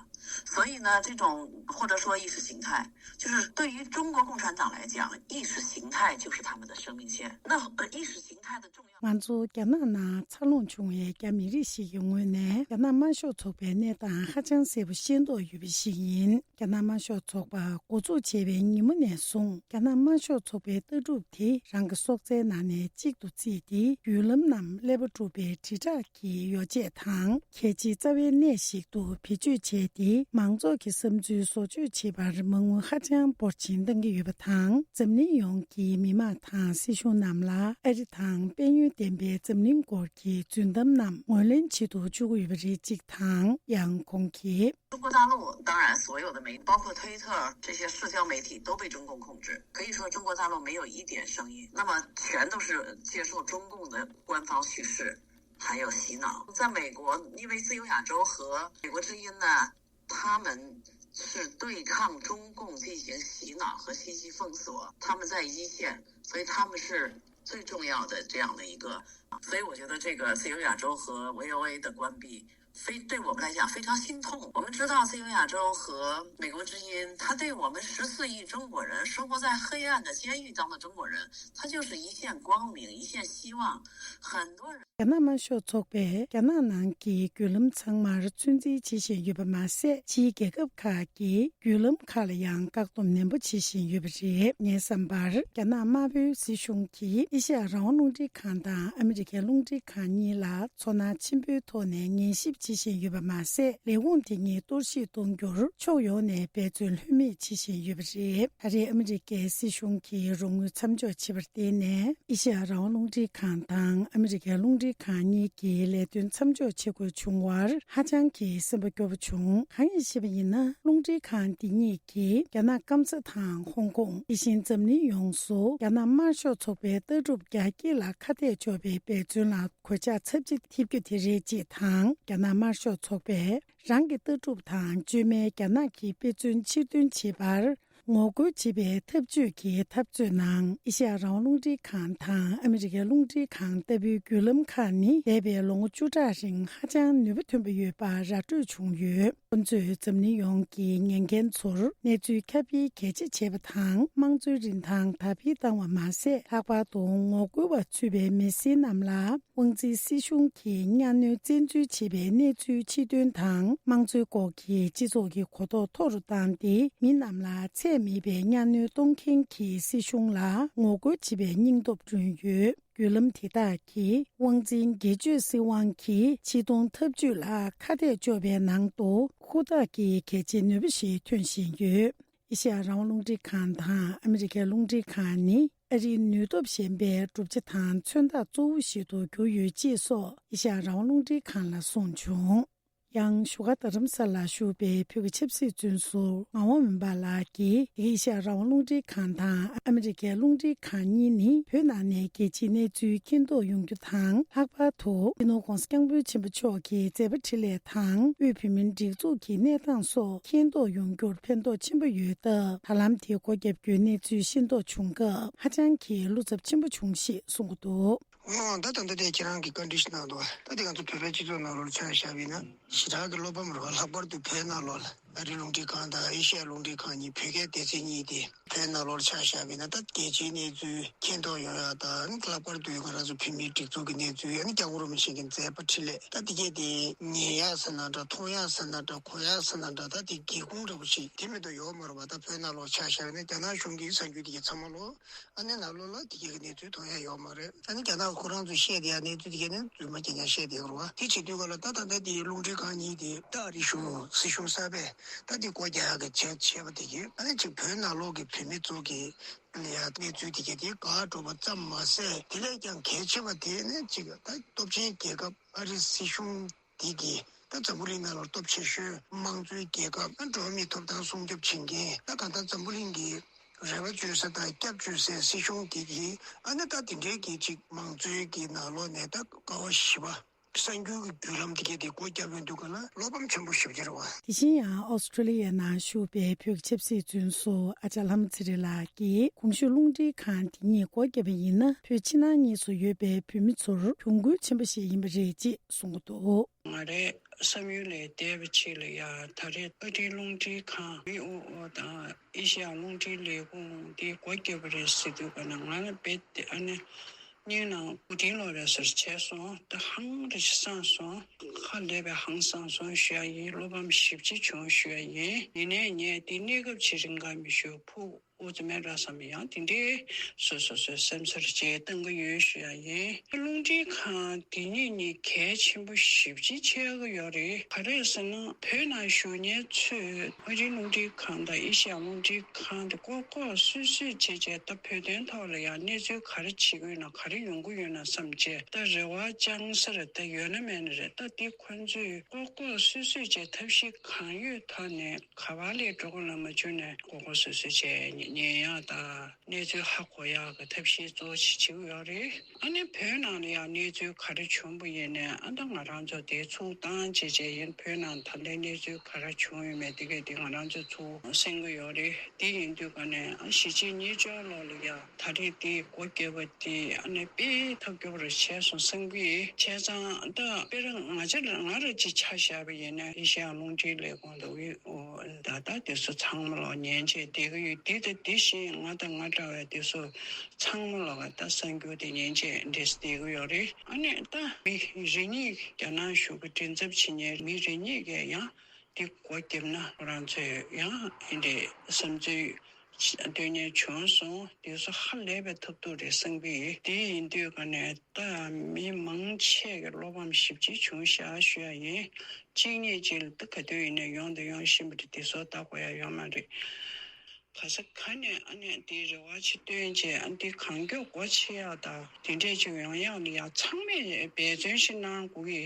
所以呢，这种或者说意识形态，就是对于中国共产党来讲，意识形态就是他们的生命线。那呃意识形态的重要。 ང་ཚོ་རྒྱ་ནག་ནང་འཚར་ལོངས་བྱུང་བའི་རྒྱ་མི་རིགས་ཤིག་གི་ངོས་ནས་རྒྱ་ནག་དམར་ཤོག་ཚོགས་པའི་གནས་སྟངས་ཧ་ཅང་གསལ་པོ་ཤེས་རྟོགས་ཡོད་པ་ཞིག་ཡིན། རྒྱ་ནག་དམར་ཤོག་ཚོགས་པ་འགོ་འཛུགས་བྱས་པའི་ཉིན་མོ་ནས་བཟུང་རྒྱ་ནག་དམར་ཤོག་ཚོགས་པའི་ལྟ་གྲུབ་དེ་རང་གི་སྲོག་རྩའི་ནང་ནས་གཅིག་ཏུ་བརྩིས་ཏེ་བརྒྱུད་ལམ་རྣམས་ཀླད་པ་གྲུབ་པའི་དྲིལ་བསྒྲགས་ཀྱི་ཡོ་བྱད་དང་གལ་ཆེའི་རྩ་བའི་གནས་ཤིག་ཏུ་བེད་སྤྱོད་བྱས་ཏེ་མང་ཚོགས་ཀྱི་བསམ་ཚུལ་བཟོ་བཅོས་བྱེད་པར་མ་དངུལ་ཧ་ཅང་འབོར་ཆེན་གཏང་གི་ཡོད་པ་དང་། འཛམ་གླིང་ཡོངས་ཀྱི་མི་དམངས་དང་སྲིད་གཞུང་རྣམས་ལ་ཨ་རི་དང་དཔལ་ཡོན་ལྡན་པའི་འཛམ་གླིང་སྐོར་གྱི་རྫུན་གཏམ་རྣམས་ངོས་ལེན་བྱེད་དུ་བཅུག་གི་ཡོད་པ་རེད། གཅིག་དང་། ཡང་ཁོང་གིས། 中国大陆当然，所有的媒体，包括推特这些社交媒体，都被中共控制。可以说，中国大陆没有一点声音，那么全都是接受中共的官方叙事，还有洗脑。在美国，因为自由亚洲和美国之音呢，他们是对抗中共进行洗脑和信息封锁，他们在一线，所以他们是最重要的这样的一个。所以我觉得这个自由亚洲和 V O A 的关闭，非对我们来讲非常心痛。我们知道自由亚洲和美国之音，它对我们十四亿中国人生活在黑暗的监狱当中的中国人，它就是一线光明，一线希望。很多人。 རྒྱ་ནག་དམར་ཤོག་ཚོགས་པས་རྒྱ་ནག་ནང་གི་བརྒྱུད་ལམ་ཚང་མར་ཚོད་འཛིན་བྱེད་བཞིན་ཡོད་པ་མ་ཟད། ཕྱིའི་རྒྱལ་ཁབ་ཁག་གི་བརྒྱུད་ལམ་ཁག་ལ་ཡང་བཀག་སྡོམ་ནན་པོ་བྱེད་བཞིན་ཡོད་པ་རེད། ངའི་བསམ་པར། རྒྱ་ནག་དམར་པོའི་སྲིད་གཞུང་གིས་ཨེ་ཤ་ཡ་རང་དབང་རླུང་འཕྲིན་ཁང་དང་ཨ་མི་རི་ཀའི་རླུང་འཕྲིན་ཁང་གཉིས་ལ་ཚོར་སྣང་ཆེན་པོའི་ཐོག་ནས་ཉན་ཞིབ་བྱེད་བཞིན་ཡོད་པ་མ་ཟད། ལས་ཁུངས་དེ་གཉིས་གཏོར་བཤིག་གཏོང་རྒྱུར་ཕྱོགས་ཡོངས་ནས་འབད་བརྩོན་ལྷོད་མེད་བྱེད་བཞིན་ཡོད་པ་རེད། ད་རེས་ཨ་མི་རི་ཀའི་སྲིད་གཞུང་གིས་རོགས་དངུལ་མཚམས་འཇོག་བྱས་པར་བརྟེན་ནས། ཨེ་ཤ་ཡ་རང་དབང་རླུང་འཕྲིན་ཁང་དང་ཨ་མི་རི་ཀའི་རླུང་འཕྲིན་ཁང་གཉིས་ཀྱི་ལས་དོན་མཚམས་འཇོག་བྱེད་དགོས་བྱུང་བར་ཧ་ཅང་གི་སེམས་པ་སྐྱོ་པོ་བྱུང་། གང་ཡིན་ཞེས་པ་ཡིན་ན། རླུང་འཕྲིན་ཁང་འདི་གཉིས་ཀྱིས་རྒྱ་ནག་སྐམ་ས་དང་ཧོང་ཀོང་། དེ་བཞིན་འཛམ་གླིང་ཡོངས་སུ་རྒྱ་ནག་དམར་ཤོག་ཚོགས་པའི་ལྟ་གྲུབ་རྒྱ་སྐྱེད་ལ་ཁ་གཏད་གཅོག་པའི་འབད་བརྩོན་ལ་གོད་ཆག་ཚབས་ཆེ་ཐེབས་རྒྱུ་དེ་རེད་ཅེས་དང་། རྒྱ་ནག་དམར་ཤོག་ཚོགས་པས་རང་གི་ལྟ་གྲུབ་དང་བཅོས་མའི་རྒྱ་ནག་གི་དཔེ་མཚོན་ཕྱིར་འདོན་བྱེད་པར། ངོ་རྒོལ་བྱེད་པའི་འཐབ་ཇུས་ཀྱི་འཐབ་རྩོད་ནང་ཨེ་ཤ་ཡ་རང་དབང་རླུང་འཕྲིན་ཁང་དང་ཨ་མི་རི་ཀའི་རླུང་འཕྲིན་ཁང་ལྟ་བུའི་བརྒྱུད་ལམ་ཁག་ནི་འདས་པའི་ལོ་ངོ་བཅུ་ཕྲག་རིང་ཧ་ཅང་ནུས་པ་ཐོན་པ་ཡོད་པ་ར་སྤྲོད་བྱུང་ཡོད། ཁོ་ཚོས་འཛམ་གླིང་ཡོངས་ཀྱི་ཉན་མཁན་ཚོར་གནས་ཚུལ་ཁྱབ་སྤེལ་གལ་ཆེ་བྱས་པ་དང་། དམངས་གཙོའི་རིན་ཐང་དར་སྤེལ་བཏང་བ་མ་ཟད། ལྷག་པར་དུ་ངོ་རྒོལ་བ་ཚུད་པའི་མི་སེར་རྣམས་ལ། དབང་འཛིན་སྲིད་གཞུང་གིས་གཉའ་གནོན་བཙན་འཛུལ་བྱེད་པའི་གནས་ཚུལ་ཕྱིར་འདོན་དང་། དམངས་གཙོའི་སྐོར་གྱི་སྤྱི་ཚོགས་ཀྱི་གོ་རྟོགས་མཐོ་རུ་བཏང་སྟེ། མི་རྣམས་ལ་ཚད་མེད་པའི་གཉའ་གནོན་གཏོང་མཁན་གྱི་སྲིད་གཞུང་ལ་ངོ་རྒོལ་བྱེད་པའི་སྙིང་སྟོབས་བསྐྲུན་ཡོད། བརྒྱུད་ལམ་དེ་དག་གིས་དབང་འཛིན་སྒེར་གཅོད་སྲིད་དབང་གི་ཆེ་མཐོང་འཐབ་ཇུས་ལ་ཁ་གཏད་གཅོག་པའི་ནང་དུ། ཧུར་ཐག་གི་གལ་ཆེའི་ནུས་པ་ཞིག་ཐོན་བཞིན་ཡོད། ཨེ་ཤ་ཡ་རང་དབང་རླུང་འཕྲིན་ཁང་དང་ཨ་མི་རི་ཀའི་རླུང་འཕྲིན་ཁང་ནི་ཨ་རིའི་ནུས་སྟོབས་ཞན་པའི་གྲུབ་ཆ་དང་མཚོན་རྟགས་གཙོ་བོ་ཞིག་ཏུ་གྱུར་ཡོད་ཅེས་སོགས་ཨེ་ཤ་ཡ་རང་དབང་རླུང་འཕྲིན་ཁང་ལ་གསུངས་བྱུང་། ཡང་བཞུགས་སྒར་རྡ་རམ་ས་ལར་བཞུགས་པའི་བོད་ཀྱི་ཆབ་སྲིད་བཙོན་ཟུར་ངག་དབང་འོད་འབར་ལགས་ཀྱིས། ཨེ་ཤ་ཡ་རང་དབང་རླུང་འཕྲིན་ཁང་དང་ཨ་མི་རི་ཀའི་རླུང་འཕྲིན་ཁང་གཉིས་ནི་བོད་ནང་ནས་རྒྱལ་སྤྱིའི་གནས་ཚུལ་མཁྱེན་རྟོགས་ཡོང་རྒྱུ་དང་། ལྷག་པར་དུ་སྤྱི་ནོར་༧གོང་ས་༧སྐྱབས་མགོན་ཆེན་པོ་མཆོག་གི་མཛད་པ་འཕྲིན་ལས་དང་དབུས་བོད་མིའི་སྒྲིག་འཛུགས་ཀྱི་གནས་སྟངས་སོགས་མཁྱེན་རྟོགས་ཡོང་རྒྱུར་ཕན་ཐོགས་ཆེན་པོ་ཡོད་སྟབས། ད་ལམ་དེ་སྒོ་བརྒྱབ་རྒྱུའི་གནས་ཚུལ་ཤེས་རྟོགས་བྱུང་སྐབས་ཧ་ཅང་གི་བློ་འཚབ་ཆེན་པོ་བྱུང་ཞེས་གསུངས་ཀྱི་འདུག། འོང་། ད་ད་ལྟ་དེ་ཁྱེད་རང་གིས་བཀའ་འདྲི་ཞིག་གནང་འདུག། ད་དེ་ང་ཚོ་བོད་པའི་སྤྱི་ཚོགས་ནང་ལོགས་ལ་ཆ་བཞག་པ་ཡིན་ན་ཞེ་དྲག་གི་བློ་ཕམ་རེད་བ། ལྷག་པར་དུ་བོད་ནང་ལོགས་ལ། ཨ་རིའི་རླུང་འཕྲིན་ཁང་དང་ཨེ་ཤ་ཡ་རླུང་འཕྲིན་ཁང་གཉིས་བོད་སྐད་སྡེ་ཚན་གཉིས་དེ་བོད་ནང་ལོགས་ལ་ཆ་བཞག་པ་ཡིན་ན། ད་རྒྱལ་སྤྱིའི་གནས་ཚུལ་མཁྱེན་རྟོགས་ཡོང་ཡག་དང་། ལྷག་པར་དུ་ང་རང་ཚོ་བོད་མིའི་སྒྲིག་འཛུགས་ཀྱི་གནས་ཚུལ། ཨ་ནི་སྐྱབས་མགོན་རིན་པོ་ཆེ་གི་མཛད་པ་འཕྲིན་ལས། ད་དེ་གས་དེ་ཉན་ཡག་ཟེར་ན་འདྲ། མཐོང་ཡག་ཟེར་ན་འདྲ། གོ་ཡག་ཟེར་ན་འདྲ། ད་དེ་སྒེའུ་ཁུང་འདྲ་པོ་ཞིག་དེ་མེད་དུ་ཡོད་མ་རེད་པ། ད་བོད་ནང་ལོགས་ཆ་བཞག་པ་ཡིན་ན་རྒྱ་ནག་གཞུང་གི་གསར་འགྱུར་དེ་གས་ཚང་མ་ལོགས། ཨ་ནི་ནང་ལོགས་ལ་དེ་གས་ཀྱི་གནས་ཚུལ་མཐོང་ཡག་ཡོད་མ་རེད། ཨ་ནི་རྒྱ་ནག་ཁོ་རང་ཚོས་བཤད་བསྡད་ཡག་གནས་ཚུལ་དེ་གས་ནི་རྫུན་མ་རྐྱང་རྐྱང་བཤད་བསྡད་ཡོད་རེད་པ། དེ་བྱེད་དུས་ག་ལ་ད་ད་ལྟ་དེ་རླུང་འཕྲིན་ཁང་གཉིས་དེ་ད་ཨ་རིའི་གཞུང་སྲིད་གཞུང་གསར་པས་ད་དེ་སྒོ་རྒྱག་ཡག་གི་བྱས་བྱས་པ་དེ་གས། ཨ་ནི་ཅིག་བོད་ནང་ལོགས་ཀྱི་བོད་མི་ཚོ་གི་ཡ་གནས་ཚུལ་དེ་གས་དེ་འགག་འགྲོ་བ་ཙམ་མ་ཟད། དེ་ལས་ཀྱང་གལ་ཆེ་བ་དེ་ནི་ཅིག་ད་སྟོབས་ཆེན་རྒྱལ་ཁབ་ཨ་རི་སྲིད་གཞུང་དེ་གིས་ད་འཛམ་བུ་གླིང་ནང་ལ་སྟོབས་ཆེ་ཤོས་དམངས་གཙོའི་རྒྱལ་ཁབ། ཨ་འགྲོ་བ་མིའི་ཐོབ་ཐང་སྲུང་སྐྱོབ་བྱེད་མཁན། ད་གང་ལྟར་འཛམ་བུ་གླིང་གི་རེ་བ་བཅོལ་ས་དང་སྐྱབས་བཅོལ་སའི་སྲིད་གཞུང་དེ་གིས། ཨ་ནི་ད་དེ་འདྲའི་གི་ཅིག་དམངས་གཙོའི་གི་ནང་ལོགས་ནས་ད་ཀ་བ་བཞི་པ་གསར་འགྱུར་གྱི་བརྒྱུད་ལམ་དེ་གས་དེ་སྒོ་བརྒྱབ་ཡོང་དུས་ག་ལ་བློ་ཕམ་ཆེན་པོ་ཞེ་པོ་ཅིག་རེད་པ། དེ་བཞིན་ཡང་ཨོ་སི་ཀྲོ་ལི་ཡའི་ནང་བཞུགས་པའི་བོད་ཀྱི་ཆབ་སྲིད་བཙོན་ཟུར་ཨ་ཅག་ལྷ་མོ་ཚེ་རིང་ལགས་ཀྱིས་གོང་ཞུས་རླུང་འཕྲིན་ཁང་འདི་ཉིད་སྒོ་བརྒྱབ་པ་ཡིན་ན། བོད་ཕྱི་ནང་གཉིས་སུ་ཡོད་པའི་བོད་མི་ཚོར་གྱོང་གུན་ཆེན་པོ་ཞིག་ཡིན་པ་རེད་ཅེས་གསུངས་འདུག། ང་རའི་བསམ་ཡུལ་ལས་འདས་པ་ཅིག་ལ་ཡ། ད་རེས་ཨ་རིའི་རླུང་འཕྲིན་ཁང་མི་ཨོ་ཨོ་དང་ཨེ་ཤ་ཡ་རླུང་འཕྲིན་ལས་ཁུངས་འདི་སྒོ་བརྒྱབ་པ་རེད་ཟེར་དུས་ག་ལ་ང་ལ་རྦད་དེ་ཨ་ནི་སྙིང་ནང་མུ་མཐུད་ལོག་རེད་ཟེར་བྱས་སོང་། ད་ཧང་རེ་ཞིག་སངས་སོང་། ཧ་ལས་པའི་ཧང་སངས་སོང་ཞུ་ཡག་ཡིན། བློ་ཕམ་ཞེ་པོ་ཅིག་བྱུང་ཞུ་ཡག་ཡིན། ཡིན་ནའི་ངས་འདི་གནས་སྐབས་ཅིག་རིང་ག་མི་ཞུ། ཕུགས་འུ་ཙམ་མེད་ར་བསམ། ཡང་དེ་འདྲའི་སོ་སོ་སོའི་སེམས་ཚོར་བཅས་གཏང་གི་ཡོད་ཞུ་ཡག་ཡིན། རླུང་འཕྲིན་ཁང་འདི་གཉིས་གཉིས་གལ་ཆེན་པོ་ཞེ་པོ་ཅིག་ཆགས་ཀྱི་ཡོད་རེད། ག་རེ་ཟེར་ན་བོད་ནང་བཞུགས་མཁན་ཚོས་ཨ་རིའི་རླུང་འཕྲིན་ཁང་དང་ཨེ་ཤ་ཡ་རླུང་འཕྲིན་ཁང་དེ་ལྐོག་ལྐོག་སུད་སུད་བྱས་བྱས། ད་བོད་དོན་ཐོག་ལ་ཡང་གནས་ཚུལ་ག་རེ་བྱེད་ཀྱི་ཡོད་ན། ག་རེ་ཡོང་གི་ཡོད་ན་བསམ་བྱས། ད་རེ་བ་བཅང་ས་རེད། ད་ཡོད་ན་མེད་ན་རེད། ད་དེ་ཁོ་ཚོས་ལྐོག་ལྐོག་སུད་སུད་བྱས་ཐབས་ཤེས་གང་ཡོད་ཐོག་ནས་ག་པར་སླེབས་འགྲོ་གི་ལ་མ་བྱུང་ནས་ལྐོག་ལྐོག་སུད་སུད་བྱས་ཉན་ཡག་དང་། གནས་ཚུལ་ཧ་གོ་ཡག་གི་ཐབས་ཤེས་གཙོ་བོ་ཞིག་བྱེད་ཀྱི་ཡོད་རེད། ཨ་ནི་བོད་ནང་ལ་ཡང་གནས་ཚུལ་ག་རེ་བྱུང་བ་ཡིན་ནའི། ཨ་ད་ང་རང་ཚོ་དེ་ཚུར་བཏང་བྱས་བྱས་ཡིན། བོད་ནང་ད་ལྟའི་གནས་ཚུལ་ག་རེ་བྱུང་ཡོད་མེད་དེ་གས་དེ་ང་རང་ཚོ་ཚུར་གསན་གྱི་ཡོད་རེད། དེ་ཡིན་དུས་ག་ནས་ཨ་གཞིས་བྱེས་གཉིས་ཆར་ལོགས་ལ་ཡ་ད་རེས་དེ་སྒོ་བརྒྱབ་པ་དེ་ཨ་ནི་དཔེ་ཐབས་སྐྱོ་པོ་རེ་བྱས་སོང་བསམ་གི། བྱས་ཙང་ད་དཔེར་ན་ང་ཅག་ང་རང་ཅིག་ཆ་བཞག་པ་ཡིན་ན། ཨེ་ཤ་ཡ་རླུང་འཕྲིན་ལས་ཁུངས་དང་ཝི་ཨོ་ཨེ་ད་ལྟ་དེ་ཚོ་ཚང་མ་ལོག་ཉན་བྱས་བསྡད་ཀྱི་ཡོད། དེ་དང་དེ་བཞིན་ང་དང་ང་འདྲ་བའི་དེ་ཚོ་ཚང་མ་ལོག་ད་གསར་འགྱུར་དེ་ཉན་བྱས་འདྲེས་བསྡད་ཀྱི་ཡོད་རེད། ཨ་ནི་ད་མི་རེ་གཉིས་རྒྱ་ནག་གཞུང་གི་མགྲིན་ཚབ་བྱེད་མཁན་མི་རེ་གཉིས་ཀས་ཡང་དེ་སྒོ་བརྒྱབ་ན་ཁོ་རང་ཚོས་ཡང་ཨེ་འདྲས་བསམ་ཚུལ་སྟོན་མཁན་བྱུང་སོང་། དེ་ཚོ་ཧ་ལས་པའི་ཐབས་སྡུག་རེད་བསམ་གི། དེ་ཡིན་དུས་ག་ནས་ད་མི་མང་ཆེ་གི་བློ་ཕམ་ཞེ་པོ་ཅིག་བྱུང་ཤག་ཞུ་ཡག་ཡིན། གཅིག་གཉིས་ཅིག་ལ་ད་ག་དུས་ཡིན་ནའི་ཡོང་དང་ཡོང་བཞིན་པ་རེད། དེ་ཚོ་ད་གོ་ཡག་ཡོད་མ་རེད། ག་ས་ག་ནས་ཨ་ནི་དེ་རེ་བ་ཅིག་བཏོན་བྱས། ཨ་འདི་གང་མགྱོགས་སྒོ་ཕྱེ་ཡག་དང་དེ་འདྲས་ཅིག་ཡོང་ཡག་ལ་ཡ་ཚང་མས་འབད་བརྩོན་ཞིག་གནང་དགོས་ཀྱི།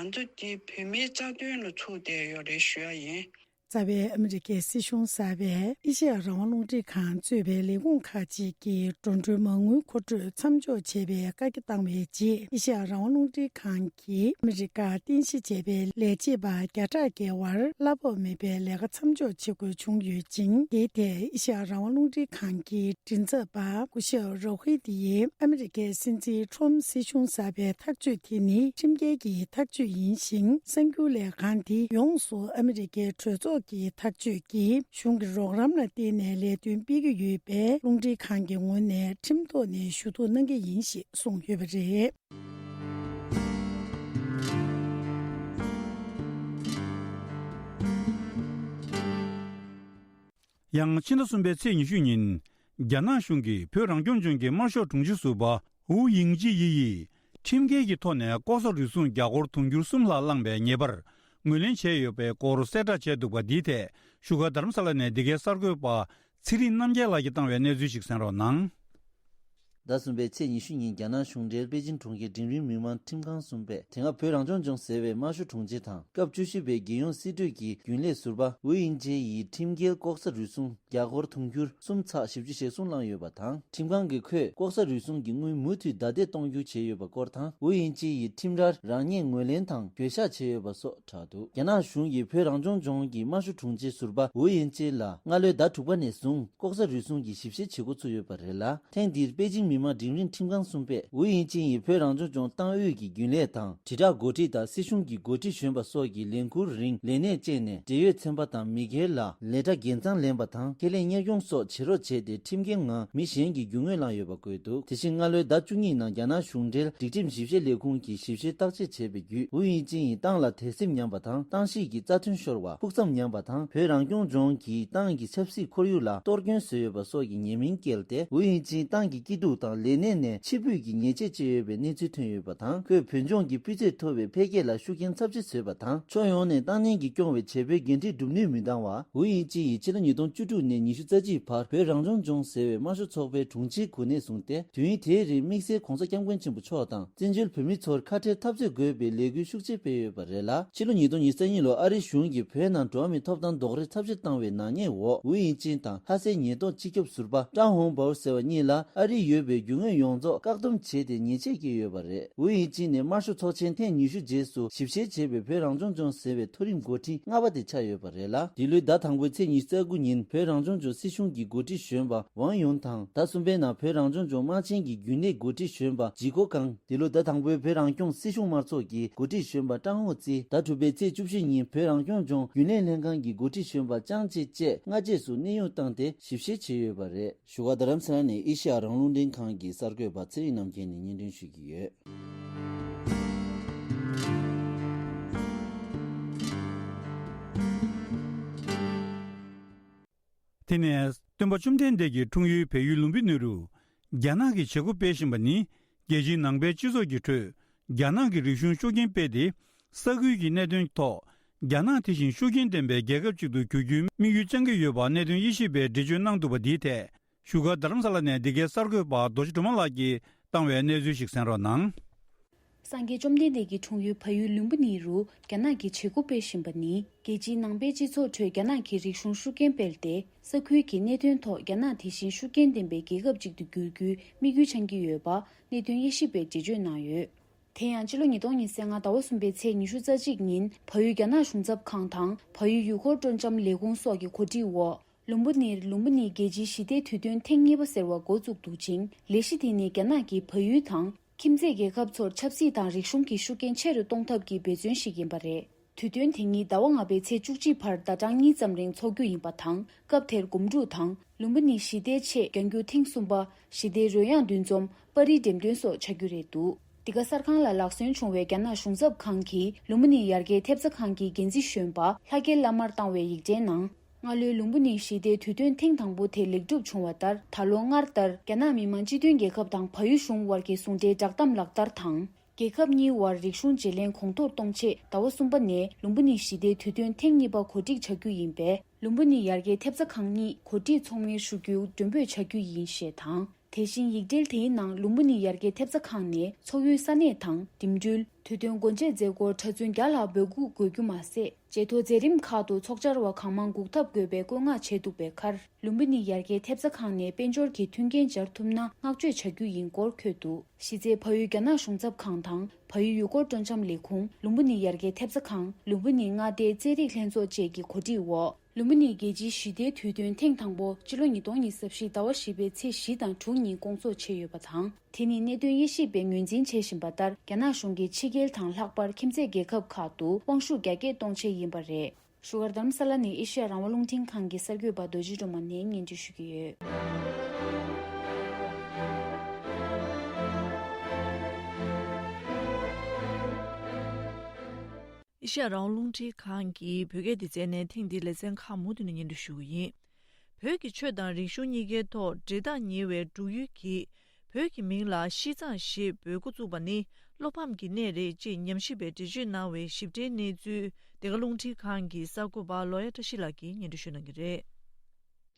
ང་ཚོ་འདི་བོད་མིའི་རྩ་དོན་ལ་ཚུགས་བསྡད་ཡོད་རེད་ཞུ་ཡག་ཡིན། རྩ་བའི་ཨ་མི་རི་ཀའི་སྲིད་གཞུང་གསར་པས་ཨེ་ཤེ་ཡ་རང་དབང་རླུང་འཕྲིན་ཁང་གཙོས་པའི་ལས་ཁུངས་ཁག་ཅིག་གི་འགྲོ་གྲོན་མ་དངུལ་མཁོ་སྤྲོད་མཚམས་འཇོག་བྱས་པའི་བཀའ་རྒྱ་བཏང་བའི་རྗེས། ཨེ་ཤེ་ཡ་རང་དབང་རླུང་འཕྲིན་ཁང་གིས་ཨ་མི་རི་ཀར་རྟེན་གཞི་བྱས་པའི་ལས་བྱེད་པ་བརྒྱ་ཕྲག་བརྒལ་བར་གླ་ཕོགས་མེད་པའི་ལས་ཀ་མཚམས་འཇོག་བྱེད་དགོས་བྱུང་ཡོད་ཅིང་། དེའི་ཐད་ཨེ་ཤེ་ཡ་རང་དབང་རླུང་འཕྲིན་ཁང་གི་མགྲིན་ཚབ་པ་སྐུ་ཞབས་རོ་ཧི་དི་ཡིས་ཨ་མི་རི་ཀའི་སྲིད་འཛིན་ཁྲོམ་སྲིད་གཞུང་གསར་པའི་ཐག་གཅོད་དེ་ནི་ཁྲིམས་འགལ་གྱི་ཐག་གཅོད་ཡིན་ཞིང་། གསར་འགྱུར་ལས་ཁང་འདི་ཡོངས་སུ་ཨ་མི་རི་ཀའི་གྲོས་ཚོགས་ཀྱི་ཐག་གཅོད་ཀྱིས་གཞུང་གི་རོགས་རམ་ལ་བརྟེན་ནས་ལས་དོན་སྤེལ་གྱི་ཡོད་པས། རླུང་འཕྲིན་ཁང་གི་ངོས་ནས་ཁྲིམས་ཐོག་ནས་ཞུ་གཏུག་གནང་གི་ཡིན་ཞེས་གསུངས་ཡོད་པ་རེད། ཡང་ཕྱི་ཟླ་གསུམ་པའི་ཚེས་ཉི་ཤུ་ཉིན། རྒྱ་ནག་གཞུང་གིས་བོད་རང་སྐྱོང་ལྗོངས་ཀྱི་དམར་ཤོག་དྲུང་ཆེ་ཟུར་པ་ཝུའུ་དབྱིང་ཅེ་ཡི་ཡིས་ཁྲིམས་འགལ་གྱི་ཐོག་ནས་ལྐོག་ཟ་རུལ་སུངས་རྒྱ་སྒོར་དུང་ཕྱུར་གསུམ་ལྷག་བླངས་པའི་ཉེས་པར་ངོས་ལེན་བྱས་ཡོད་པའི་སྐོར་གསལ་བསྒྲགས་བྱས་འདུག་པ། འདིའི་ཐད་བཞུགས་སྒར་རྡ་རམ་ས་ལ་ནས་འདི་གའི་གསར་འགོད་པ་ཚེ་རིང་རྣམ་རྒྱལ་ལགས་ཀྱིས་བཏང་བའི་གནས་ཚུལ་ཞིག་གསན་རོགས་གནང་། ཟླ་གསུམ་པའི་ཚེས་ཉི་ཤུ་ཉིན་རྒྱ་ནག་གཞུང་འབྲེལ་པེ་ཅིང་གྲོང་ཁྱེར་འབྲིང་རིམ་མི་དམངས་ཁྲིམས་ཁང་གསུམ་པས་དེ་སྔ་བོད་རང་སྐྱོང་ལྗོངས་ཟེར་བའི་དམར་ཤོག་དྲུང་ཆེ་དང་སྐབས་བཅུ་བཞི་པའི་རྒྱལ་ཡོངས་སྲིད་གྲོས་ཀྱི་རྒྱུན་ལས་ཟུར་པ་ཝུའུ་དབྱིང་ཅེ་ཡིས་ཁྲིམས་འགལ་ལྐོག་ཟ་རུལ་སུངས་རྒྱ་སྒོར་དུང་ཕྱུར་གསུམ་ཚེག་བཞི་བཅུ་ཞེ་གསུམ་བླངས་ཡོད་པ་དང་། ཁྲིམས་ཁང་གིས་ཁོས་ལྐོག་ཟ་རུལ་སུངས་ཀྱི་དངུལ་མུ་མཐུད་བརྡ་གཏད་གཏོང་རྒྱུ་བྱས་ཡོད་པའི་སྐོར་དང་། ཝུའུ་དབྱིང་ཅེ་ཡིས་ཁྲིམས་རར་རང་ཉིད་ངོས་ལེན་དང་འགྱོད་བཤགས་བྱས་ཡོད་པ་སོགས་བསྒྲགས་འདུག། རྒྱ་ནག་གཞུང་གིས་བོད་རང་སྐྱོང་ལྗོངས་ཀྱི་དམར་ཤོག་དྲུང་ཆེ་ཟུར་པ་ཝུའུ་དབྱིང་ཅེ་ལ་སྔ་ལོའི་ཟླ་དྲུག་པ་ནས་བཟུང་ལྐོག་ཟ་རུལ་སུངས་ཀྱི་ཞིབ་བཤེར་བྱེད་འགོ་ཚུགས་ཡོད་པ་རེད་ལ། ཐེངས་འདིར་པེ་ཅིང་མི་ མི་དམངས་འབྲིང་རིམ་ཁྲིམས་ཁང་གསུམ་པས་ཝུའུ་དབྱིང་ཅིན་ཡིས་བོད་རང་སྐྱོང་ལྗོངས་ཏང་ཨུད་ཀྱི་རྒྱུན་ལས་དང་། དྲིལ་བསྒྲགས་འགོ་ཁྲིད་དང་སྲིད་གཞུང་གི་འགོ་ཁྲིད་གཞོན་པ་སོགས་ཀྱི་ལས་འཁུར་རིང་ལས་གནས་བཅས་ནས་འབྲེལ་ཡོད་ཚན་པ་དང་མི་སྒེར་ལ་ལས་གྲྭ་འགན་གཙང་ལེན་པ་དང་ཁེ་ལས་གཉེར་སྐྱོང་སོགས་བྱེད་རོགས་བྱས་ཏེ། ཁྲིམས་འགལ་ངང་མི་གཞན་གྱི་རྒྱུ་དངོས་བླངས་ཡོད་པ་འགོད་འདུག་དེ་བཞིན་སྔ་ལོའི་ཟླ་བཅུ་གཉིས་ནང་རྒྱ་ནག་གཞུང་འབྲེལ་སྒྲིག་ཁྲིམས་ཞིབ་བཤེར་ལས་ཁུངས་ཀྱིས་ཞིབ་བཤེར་བརྟག་དཔྱད་བྱས་པའི་བརྒྱུད། ཝུའུ་དབྱིང་ཅིན་ཡིས་ཏང་ལ་དད་སེམས་ཉམས་པ་དང་། ཏང་གཤིས་ཀྱི་རྩ་དོན་ཤོར་བ། ཕུགས་བསམ་ཉམས་པ་དང་། བོད་རང་སྐྱོང་ལྗོངས་ཀྱི་ཏང་གི་ཆབ་སྲིད་ཁོར་ཡུག་ལ་གཏོར་སྐྱོན་བཟོས་ཡོད་པ་སོགས་ཀྱི་ཉེས་མིང་བཀལ་ཏེ། ཝུའུ་དབྱིང་ཅིན་ཏང་གི་སྐྱིད་སྡུག་དང་ལས་གནས་ནས་ཕྱིར་འབུད་ཀྱི་ཉེས་ཆད་བཅད་ཡོད་པའི་གནས་ཚུལ་ཐོན་ཡོད་པ་དང་། ཁོས་བོད་ལྗོངས་ཀྱི་སྤུས་ཚད་མཐོ་བའི་འཕེལ་རྒྱས་ལ་ཤུགས་རྐྱེན་ཚབས་ཆེ་བཟོས་པ་དང་། ཕྱོགས་ཡོངས་ནས་ཏང་ནན་གྱིས་སྐྱོང་བའི་བྱེད་པོའི་འགན་འཁྲི་སྒྲུབ་ནུས་མི་འདང་བ། ཝུའུ་དབྱིང་ཅིན་ཡིས་ཕྱི་ལོ་ཉིས་སྟོང་བཅུ་དྲུག་ནས་ཉི་ཤུ་རྩ་གཅིག་བར་བོད་རང་སྐྱོང་ལྗོངས་ཟེར་བའི་དམར་ཤོག་ཚོགས་པའི་དྲུང་ཆེའི་གོ་གནས་བཟུང་སྟེ། དུས་ཡུན་དེའི་རིང་དམིགས་བསལ་༧གོང་ས་༧སྐྱབས་མགོན་ཆེན་པོ་མཆོག་དང་བཙན་བྱོལ་བོད་མི་ཚོར་ཁ་བྲལ་འཐབ་རྩོད་དགོས་པའི་ལས་འགུལ་ཤུགས་ཆེ་སྤེལ་ཡོད་པ་རེད་ལ། ཕྱི་ལོ་ཉིས་སྟོང་ཉེར་གཉིས་ལོར་ཨ་རིའི་གཞུང་གིས་བོད་ནང་འགྲོ་བ་མིའི་ཐོབ་ཐང་རྡོག་རོལ་ཚབས་ཆེར་བཏང་བའི་ནག་ཉེས་འོག་ཝུའུ་དབྱིང་ཅིན་དང་ལྷ་སའི་ཉེན་རྟོག་སྤྱི་ཁྱབ་ཟུར་པ་ཀྲང་ཧོང་པའོ་ཟེར་བ་གཉིས་ལ་ཨ་རིར་ཡོད་པའི་རྒྱུ་དངོས་ཡོངས་རྫོགས་བཀག་སྡོམ་བྱས་ཏེ་ཉེས་ཆད་བཀལ་ཡོད་པ་རེད། ཝུའུ་དབྱིང་ཅིན་ནི་དམར་ཤོག་ཚོགས་ཆེན་ཐེངས་ཉི་ཤུ་རྗེས་སུ་ཞིབ་བཤེར་བྱས་པའི་བོད་རང་སྐྱོང་ལྗོངས་ཟེར་བའི་མཐོ་རིམ་འགོ་ཁྲིད་ལྔ་པ་དེ་ཆགས་ཡོད་པ་རེད་ལ། འདི་ལོའི་ཟླ་དང་པོའི་ཚེས་ཉི་ཤུ་རྩ་དགུ་ཉིན་བོད་རང་སྐྱོང་ལྗོངས་སྲིད་གཞུང་གི་འགོ་ཁྲིད་གཞོན་པ་ཝང་ཡུན་དང་། ཟླ་གསུམ་པའི་ནང་བོད་རང་སྐྱོང་ལྗོངས་དམངས་ཆེན་གྱི་རྒྱུན་ལས་འགོ་ཁྲིད་གཞོན་པ་ཇི་གོ་ཀང་། འདི་ལོའི་ཟླ་དང་པོའི་བོད་རང་སྐྱོང་སྲིད་གཞུང་དམར་ཚོགས་ཀྱི་འགོ་ཁྲིད་གཞོན་པ་ཀྲང་ཧོ་ཙི། ཟླ་དྲུག་པའི་ཚེས་བཅུ་བཞི་ཉིན་བོད་རང་སྐྱོང་ལྗོངས་རྒྱུན་ལས་ལྷན་ཁང་གི་འགོ་ཁྲིད་གཞོན་པ་ཅང་ཅེ་བཅས་སྔ་རྗེས་སུ་གནས་དབྱུང་བཏང་སྟེ་ཞིབ་བཤེར་བྱས་ཡོད་པ་རེད། བཞུགས་སྒར་རྡ་རམ་ས་ལ་ནས་ཨེ་ཤེ་ཡ་རང་དབང་རླུང་འཕྲིན་ཁང་གི་གསར་འགོད་པ་ཚེ་རིང་རྣམ་རྒྱལ་ནས་སྙན་སྒྲོན་ཞུ་གི་ཡོད། དེ་ནས་སྟོན་པ་བཅོམ་ལྡན་འདས་ཀྱི་འཁྲུངས་ཡུལ་བལ་ཡུལ་ལུམ་བི་ནི་རུ་རྒྱ་ནག་གིས་བྱེད་སྒོ་སྤེལ་བཞིན་པ་ནི། རྒྱལ་སྤྱིའི་ནང་པའི་སྤྱི་ཚོགས་ཀྱི་ཁྲོད་རྒྱ་ནག་གི་རིག་གཞུང་ཤུགས་རྐྱེན་སྤེལ་ཏེ། ས་ཁུལ་གྱི་གནད་དོན་ཐོག་རྒྱ་ནག་དེ་བཞིན་ཤུགས་རྐྱེན་ལྡན་པའི་རྒྱལ་ཁབ་ཅིག་ཏུ་འགྱུར་རྒྱུའི་དམིགས་ཡུལ་བཅངས་ཀྱི་ཡོད་པ་གནད་དོན་དབྱེ་ཞིབ་པས་འགྲེལ་བརྗོད་གནང་འདུག་པ། འདིའི་ཐད་བཞུགས་སྒར་རྡ་རམ་ས་ལ་ནས་འདི་གའི་གསར་འགོད་པ་རྡོ་རྗེ་སྒྲོལ་མ་ལགས་ཀྱིས་བཏང་བའི་གནས་ཚུལ་ཞིག་གསན་རོགས་གནང་། སངས་རྒྱས་བཅོམ་ལྡན་འདས་ཀྱི་འཁྲུངས་ཡུལ་བལ་ཡུལ་ལུམ་བི་ནི་རུ་རྒྱ་ནག་གིས་བྱེད་སྒོ་སྤེལ་བཞིན་པ་ནི། རྒྱལ་སྤྱིའི་ནང་པའི་སྤྱི་ཚོགས་ཁྲོད་རྒྱ་ནག་གི་རིག་གཞུང་ཤུགས་རྐྱེན་སྤེལ་ཏེ། ས་ཁུལ་གྱི་གནད་དོན་ཐོག་རྒྱ་ནག་དེ་བཞིན་ཤུགས་རྐྱེན་ལྡན་པའི་རྒྱལ་ཁབ་ཅིག་ཏུ་འགྱུར་རྒྱུའི་དམིགས་ཡུལ་འཆང་གི་ཡོད་པ་གནད་དོན་དབྱེ་ཞིབ་པས་འགྲེལ་བརྗོད་གནང་ཡོད། དེ་ཡང་ཕྱི་ལོ་ཉིས་སྟོང་ཉི་ཤུ་རྩ་ལྔ་ཟླ་བ་གསུམ་པའི་ཚེས་ཉི་ཤུ་རྩ་གཅིག་ཉིན་བལ་ཡུལ་རྒྱ་ནག་གཞུང་ཚབ་ཁང་དང་བལ་ཡུལ་ཡུལ་སྐོར་སྤྲོ་འཆམ་ལས་ཁུངས་སོགས་ཀྱི་གོ་སྒྲིག་འོག་ལུམ་བི་ནིར་ལུམ་བི་ནི་རྒྱལ་སྤྱིའི་ཞི་བདེའི་དུས་སྟོན་ཐེངས་གཉིས་པ་ཟེར་བ་འགོ་བཙུགས་འདུག་ཅིང་། ལས་གཞི་དེ་ནི་རྒྱ་ནག་གིས་བལ་ཡུལ་དང་། ཁྱིམ་མཚེས་རྒྱལ་ཁབ་ཚོར་ཆབ་སྲིད་དང་རིག་གཞུང་གི་ཤུགས་རྐྱེན་ཆེ་རུ་གཏོང་ཐབས་ཀྱི་འབད་བརྩོན་ཞིག་ཡིན་པ་རེད། དུས་སྟོན་དེ་ཉིད་ཟླ་བ་ལྔ་པའི་ཚེས་བཅུ་གཅིག་བར་ཟླ་གྲངས་གཉིས་ཙམ་རིང་འཚོགས་རྒྱུ་ཡིན་པ་དང་། སྐབས་དེར་སྒོམ་སྒྲུབ་དང་། ལུམ་བི་ནི་ཞི་བདེའི་ཆེད་རྒྱང་རྒྱུག་ཐེངས་གསུམ་པ། ཞི་བདེའི་རོལ་དབྱངས་འདུ་འཛོམས། པར་རིས་འགྲེམས་སྟོན་སོགས་བྱ་རྒྱུ་རེད་འདུག་འདི་ག་གསར་ཁང་ལ་ལག་སོན་བྱུང་བའི་རྒྱ་ནག་གཞུང་ཚབ་ཁང་གི་ལུམ་བི་ནི་ཡར་རྒྱས་ཐེབས་རྩ་ཁང་གི་འགན་འཛིན་གཞོན་པ་ལྷ་སྐལ་བླ་མར་བཏང་བའི་ཡིག་ཕྲེང་ནང་། སྔ་ལོའི་ལུམ་བི་ནིའི་ཞི་བདེའི་དུས་སྟོན་ཐེངས་དང་པོ་དེ་ལེགས་གྲུབ་བྱུང་བ་ལྟར། ད་ལོ་སྔར་ལྟར་རྒྱ་ནག་མི་དམངས་སྤྱི་མཐུན་རྒྱལ་ཁབ་དང་བལ་ཡུལ་གཞུང་དབར་གྱི་ཟུང་འབྲེལ་བསྒྲགས་གཏམ་ལག་བསྟར་དང་། རྒྱལ་ཁབ་གཉིས་དབར་རིག་གཞུང་བརྗེ་ལེན་གོང་མཐོར་གཏོང་ཆེད། ཟླ་བ་གསུམ་པ་ནས་ལུམ་བི་ནིའི་ཞི་བདེའི་དུས་སྟོན་ཐེངས་གཉིས་པ་གོ་སྒྲིག་བྱ་རྒྱུ་ཡིན་པས། ལུམ་བི་ནི་ཡར་རྒྱས་ཐེབས་རྩ་ཁང་གཉིས་གོ་སྒྲིག་ཚོགས་མིར་ཞུ་རྒྱུ་མགྲོན་འབོད་བྱ་རྒྱུ་ཡིན་ཞེས་དང་། དེ་བཞིན་ཡིག་འབྲེལ་དེའི་ནང་ལུམ་བི་ནི་ཡར་རྒྱས་ཐེབས་རྩ་ཁང་ནས་ཚོགས་ཡུལ་ས་གནས་དང་འགྲིམ་འགྲུལ། དུས་སྟོན་སྒོ་འབྱེད་མཛད་སྒོར་གྲྭ་བཙུན་བརྒྱ་ལྷག་འབོད་འགུག་དགོས་རྒྱུ་མ་ཟད། བརྗེད་ཐོ་མཛད་རིམ་ཁག་ཏུ་ཚོགས་བཅར་བ་གང་མང་འགུག་ཐབས་དགོས་པའི་བཀོད་མངགས་བྱས་འདུག་པའི་ཁར། ལུམ་བི་ནི་ཡར་རྒྱས་ཐེབས་རྩ་ཁང་ནས་དཔལ་འབྱོར་གྱི་མཐུན་རྐྱེན་སྦྱར་ཐུབ་ན་བསྔགས་བརྗོད་བྱ་རྒྱུ་ཡིན་སྐོར་འཁོད་འདུག་གཞི་རྩའི་བལ་ཡུལ་རྒྱ་ནག་གཞུང་ཚབ་ཁང་དང་། བལ་ཡུལ་ཡུལ་སྐོར་སྤྲོ་འཆམ་ལས་ཁུངས། ལུམ་བི་ནི་ཡར་རྒྱས་ཐེབས་རྩ་ཁང་། ལུམ་བི་ནི་མངའ་སྡེའི་རྩེད་རིགས་ལྷན་ཚོགས་བཅས་ཀྱི་གོ་སྒྲིག་འོག་ལུམ་བི་ནི་རྒྱལ་སྤྱིའི་ཞི་བདེའི་དུས་སྟོན་ཐེངས་དང་པོ་སྤྱི་ལོ་ཉིས་སྟོང་ཉི་ཤུ་རྩ་བཞི་ཟླ་བ་བཞི་པའི་ཚེས་བཞི་དང་དྲུག་ཉིན་སྐོང་ཚོགས་བྱས་ཡོད་པ་དང་། དེ་ནི་གནད་དོན་དབྱེ་ཞིབ་པས་ངོས་འཛིན་བྱེད་བཞིན་པ་ལྟར། རྒྱ་ནག་གཞུང་གིས་ཕྱི་རྒྱལ་དང་ལྷག་པར་ཁྱིམ་མཚེས་རྒྱལ་ཁབ་ཁག་ཏུ་དབང་ཤུགས་རྒྱ་སྐྱེད་གཏོང་ཆེད་ཡིན་པ་རེད། བཞུགས་སྒར་རྡ་རམ་ས་ལ་ནས་ཨེ་ཤེ་ཡ་རང་དབང་རླུང་འཕྲིན་ཁང་གི་གསར་འགོད་པ་རྡོ་རྗེ་སྒྲོལ་མ་ནས་སྙན་སྒྲོན་ཞུ་གི་ཡོད། ཨེ་ཤེ་ཡ་རང་དབང་རླུང་འཕྲིན་ཁང་གི་བོད་སྐད་སྡེ་ཚན་ནས་ཐེངས་འདིའི་ལེ་ཚན་ཁག་མུ་མཐུད་ནས་སྙན་སྒྲོན་ཞུ་གི་ཡིན། བོད་ཀྱི་ཆོས་དང་རིག་གཞུང་གཉིས་ཀའི་ཐོག་འབྲེལ་ཐག་ཉེ་བའི་འབྲུག་ཡུལ་གྱིས། བོད་ཀྱི་མིང་ལ་ཤིས་ཙང་ཞེས་འབོད་འགོ་བཙུགས་པ་ནི་བློ་ཕམ་གྱི་གནས་རེད་ཅེས་ཉམས་ཞིབ་པས་འགྲེལ་བརྗོད་གནང་བའི་ཞིབ་ཕྲའི་གནས་ཚུལ། འདི་ག་རླུང་འཕྲིན་ཁང་གི་གསར་འགོད་པ་ལོ་ཡ་བཀྲ་ཤིས་ལགས་ཀྱིས་སྙན་སྒྲོན་ཞུ་གནང་གི་རེད།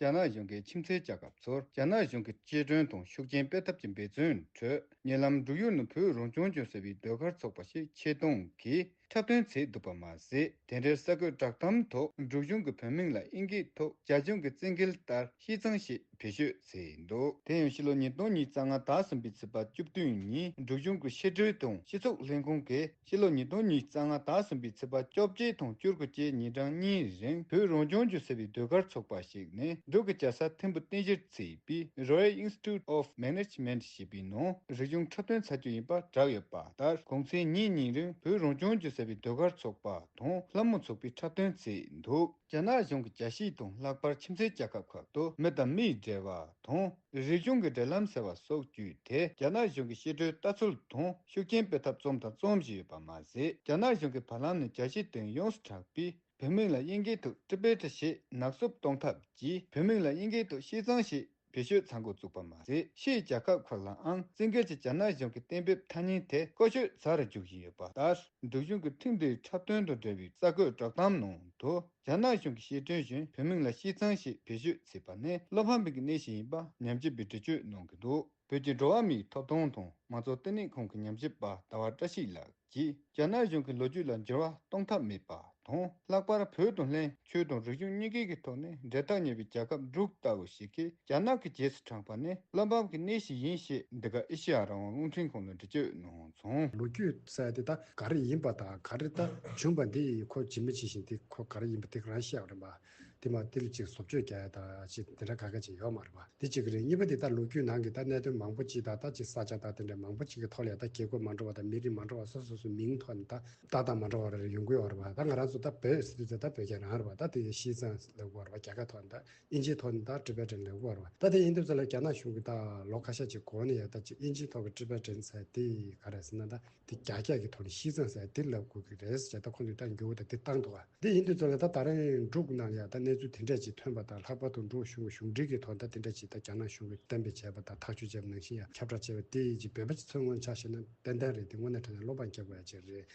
རྒྱ་ནག་གཞུང་གིས་ཁྱིམ་མཚེས་རྒྱལ་ཁབ་ཚོར་རྒྱ་ནག་གཞུང་གི་གཅེས་སྐྱོང་དང་ཤུགས་རྐྱེན་སྤེལ་ཐབས་ཀྱི་འབད་བརྩོན་ཁྲོད། ཉེ་ལམ་འབྲུག་ཡུལ་ནང་བོད་རང་སྐྱོང་ལྗོངས་ཟེར་བའི་ཟློས་གར་ཚོགས་པ་ཞིག་ཆེད་གཏོང་གིས་འཁྲབ་སྟོན་བྱས་འདུག་པ་མ་ཟད། དེ་འབྲེལ་གསར་འགོད་བསྒྲགས་གཏམ་ཐོག་འབྲུག་གཞུང་གི་བོད་མིང་ལ་དབྱིན་སྐད་ཐོག་རྒྱ་གཞུང་གི་བཙན་འགེལ་ལྟར་ཤིས་ཙང་ཞེས་ བེད་སྤྱོད་བྱས་འདུག་དེ་ཡང་ཕྱི་ལོ་ཉིས་སྟོང་ཉི་ཤུ་རྩ་ལྔ་ཟླ་གསུམ་པའི་ཚེས་པ་བཅུ་བདུན་ཉིན་འབྲུག་གཞུང་གི་ཤེས་སྒྲིག་དང་སྤྱི་ཚོགས་ལྷན་ཁང་གིས་ཕྱི་ལོ་ཉིས་སྟོང་ཉི་ཤུ་རྩ་ལྔ་ཟླ་གསུམ་པའི་ཚེས་པ་བཅོ་བརྒྱད་དང་བཅུ་དགུ་བཅས་ཉིན་གྲངས་གཉིས་རིང་བོད་རང་སྐྱོང་ལྗོངས་ཟེར་བའི་ཟློས་གར་ཚོགས་པ་ཞིག་ནས་འབྲུག་གི་རྒྱལ་ས་ཐིམ་ཕུ་རྟེན་གཞིར་བྱས་པའི་Royal Institute of Management ཞེས་པའི་ནང་རིག་གཞུང་འཁྲབ་སྟོན་བྱ་རྒྱུ་ཡིན་པ་བསྒྲགས་ཡོད་པ་ལྟར། གུང་སེང་ཉིན་གཉིས་རིང་བོད་རང་སྐྱོང་ལྗོངས་ཟེར་བའི་ཟློས་གར་ཚོགས་པ་དང་ལྷ་མོ་ཚོགས་པས་འཁྲབ་སྟོན་བྱས་འདུག་རྒྱ་ནག་གཞུང་གིས་རྒྱལ་སྤྱི་དང་ལྷག་པར་ཁྱིམ་མཚེས་རྒྱལ་ཁབ་ཁག་ཏུ་མི་དང་མིའི་འབྲེལ་བ་དང་རིག་གཞུང་གི་འབྲེལ་ལམ་ཟེར་བ་སོགས་བརྒྱུད་དེ་རྒྱ་ནག་གཞུང་གི་ཤེས་སྒྲིག་ལྟ་ཚུལ་དང་ཤུགས་རྐྱེན་སྤེལ་ཐབས་རྩོམ་དང་རྩོམ་བཞིན་ཡོད་པ་མ་ཟད། རྒྱ་ནག་གཞུང་གིས་བར་ལམ་ནས་རྒྱལ་སྤྱིའི་སྟེང་ཡོངས་སུ་གྲགས་པའི་བོད་མིང་ལ་དབྱིན་སྐད་ཐོག་ཊི་བེ་ཊི་ཞེས་ནག་བསུབ་གཏོང་ཐབས་ཀྱིས་བོད་མིང་ལ་དབྱིན་སྐད་ཐོག་ཤིས་ཙང་ཞེས་བེད་སྤྱོད་བྱ་འགོ་བཙུགས་པ་མ་ཟད། ཕྱིའི་རྒྱལ་ཁབ་ཁག་ལའང་བཙན་རྒོལ་གྱིས་རྒྱ་ནག་གཞུང་གིས་གཏན་འབེབས་ཐ་སྙད་དེ་བཀོལ་སྤྱོད་བྱ་རུ་འཇུག་བཞིན་ཡོད་པ་ལྟར། འབྲུག་གཞུང་གིས་ཐེངས་འདིའི་འཁྲབ་སྟོན་དང་འབྲེལ་བའི་གསར་འགོད་བསྒྲགས་གཏམ་ནང་དུ། རྒྱ་ནག་གཞུང་གི་བཤད་སྒྲོན་བཞིན་བོད་མིང་ལ་ཤིས་ཙང་ཞེས་བེད་སྤྱོད་བྱས་པ་ནི་བློ་ཕམ་པའི་གནས་ཤིག་ཡིན་པ་ཉམས་ཞིབ་པས་འགྲེལ་བརྗོད་གནང་གི་འདུག་བོད་ཀྱི་འགྲོ་བ་མིའི་ཐོབ་ཐང་དང་མང་གཙོ་ལྟེ་གནས་ཁང་གི་ཉམས་ཞིབ་པ་ཟླ་བ་བཀྲ་ཤིས་ལགས་ཀྱིས། རྒྱ་ནག་གཞུང་གི་ལོ་རྒྱུས་ལ་འགྱུར་བ་གཏོང་ཐབས་མེད་པ་དང་། ལྷག་པར་བོད་དང་ལྷན་ཆོས་དང་རིག་གཞུང་གཉིས་ཀའི་ཐོག་ནས་འབྲེལ་ཐག་ཉེ་བའི་རྒྱལ་ཁབ་འབྲུག་ལྟ་བུ་ཞིག་གིས་རྒྱ་ནག་གི་རྗེས་སུ་འབྲངས་པ་ནི་བློ་ཕམ་གྱི་གནས་ཤིག་ཡིན་ཞེས། འདི་ག་ཨེ་ཤེ་ཡ་རང་དབང་རླུང་འཕྲིན་ཁང་ལ་འགྲེལ་བརྗོད་གནང་སོང་། ལོ་རྒྱུས་ཟེར་དེ་ད་ག་རེ་ཡིན་པ་དང་ག་རེ་ད་བྱུང་པ་འདི་ཁོ་ཇི་མ་ཇི་བཞིན་དེ་ཁོ་ག་རེ་ཡིན་པ་དེ་རང་བཤད་པ་རེད་པ། དེ་མ་དེ་ལ་ཅིག་བཟོ་བཅོས་རྒྱག་ཡ་ད་ཅིག་དེ་འདྲ་ག་ག་ཅིག་ཡོད་མ་རེད་པ། དེ་གཅིག་རེད། གཉིས་པ་དེ་ད་ལོ་རྒྱུས་ནང་གི་ད་གནད་དོན་མང་པོ་ཅིག་ད་ད་ཅིག་ས་ཆ་ད་དེ་འདྲ་མང་པོ་ཅིག་གི་ཐོག་ལ་ད་རྒྱལ་ཁབ་མ་འདྲ་བ་དང་མི་རིགས་མ་འདྲ་བ་སོ་སོ་སོ་སོའི་མིང་ཐོག་ནས་ད་ད་ད་མ་འདྲ་བ་རེ་ཡོང་གི་ཡོད་རེད་པ། ད་ང་རང་ཚོ་ད་བོད་ཟེར་དུས་ད་ད་བོད་རྒྱ་རང་རེད་པ། ད་དེ་ཤིས་ཙང་ལབ་ཀྱི་ཡོད་རེད་པ། རྒྱ་གར་ཐོག་ནས་ད་ཨིན་ཇིའི་ཐོག་ནས་ད་ཊི་བེ་ཊན་ལབ་ཀྱི་ཡོད་རེད་པ། ད་དེ་ཡིན་དུས་ཙམ་ལ་རྒྱ་ནག་གཞུང་གིས་ད་ལོ་ཁ་ཤས་ཅིག་གོང་ནས་ཡ་ད་ཅིག་ཨིན་ཇིའི་ཐོག་གི་ཊི་བེ་ཊན་ཟེར་དེ་ག་རེ་ཟེར་ན་ད། དེ་རྒྱ་སྐད་ཀྱི་ཐོག་ནས་ཤིས་ཙང་ཟེར་དེ་ལབ་དགོས་ཀྱི་རེད་ཟེར་ད་ཁོང་ཚོས་ད་འགྱུར་བ་དང་དེ་བཏང་འདུག་ག་དེ་ཡིན་དུས་ཙམ་ལ་ད་ད་རིང་འབྲུག་ནང་ལ་ཡང་ད་གནས་ཚུལ་དེ་འདྲ་ཅིག་ཐོན་པ་དང་། ལྷག་པར་དུ་འབྲུག་གཞུང་གཞུང་འབྲེལ་གྱི་ཐོག་ད་དེ་འདྲ་ཅིག་ད་རྒྱ་ནག་གཞུང་གིས་གཏན་འབེབས་བྱས་པ་དང་ཐག་གཅོད་བྱས་པ་ནང་བཞིན་ཡང་ཁྱབ་བསྒྲགས་བྱས་པ་དེ་ཅིག་བོད་པ་ཚོའི་ངོས་ཆ་བཞག་ན་ཏན་ཏན་རེད། དེ་དངོས་གནས་དྲང་གནས་བློ་ཕམ་སྐྱེ་དགོས་ཡ་ཅིག་རེད།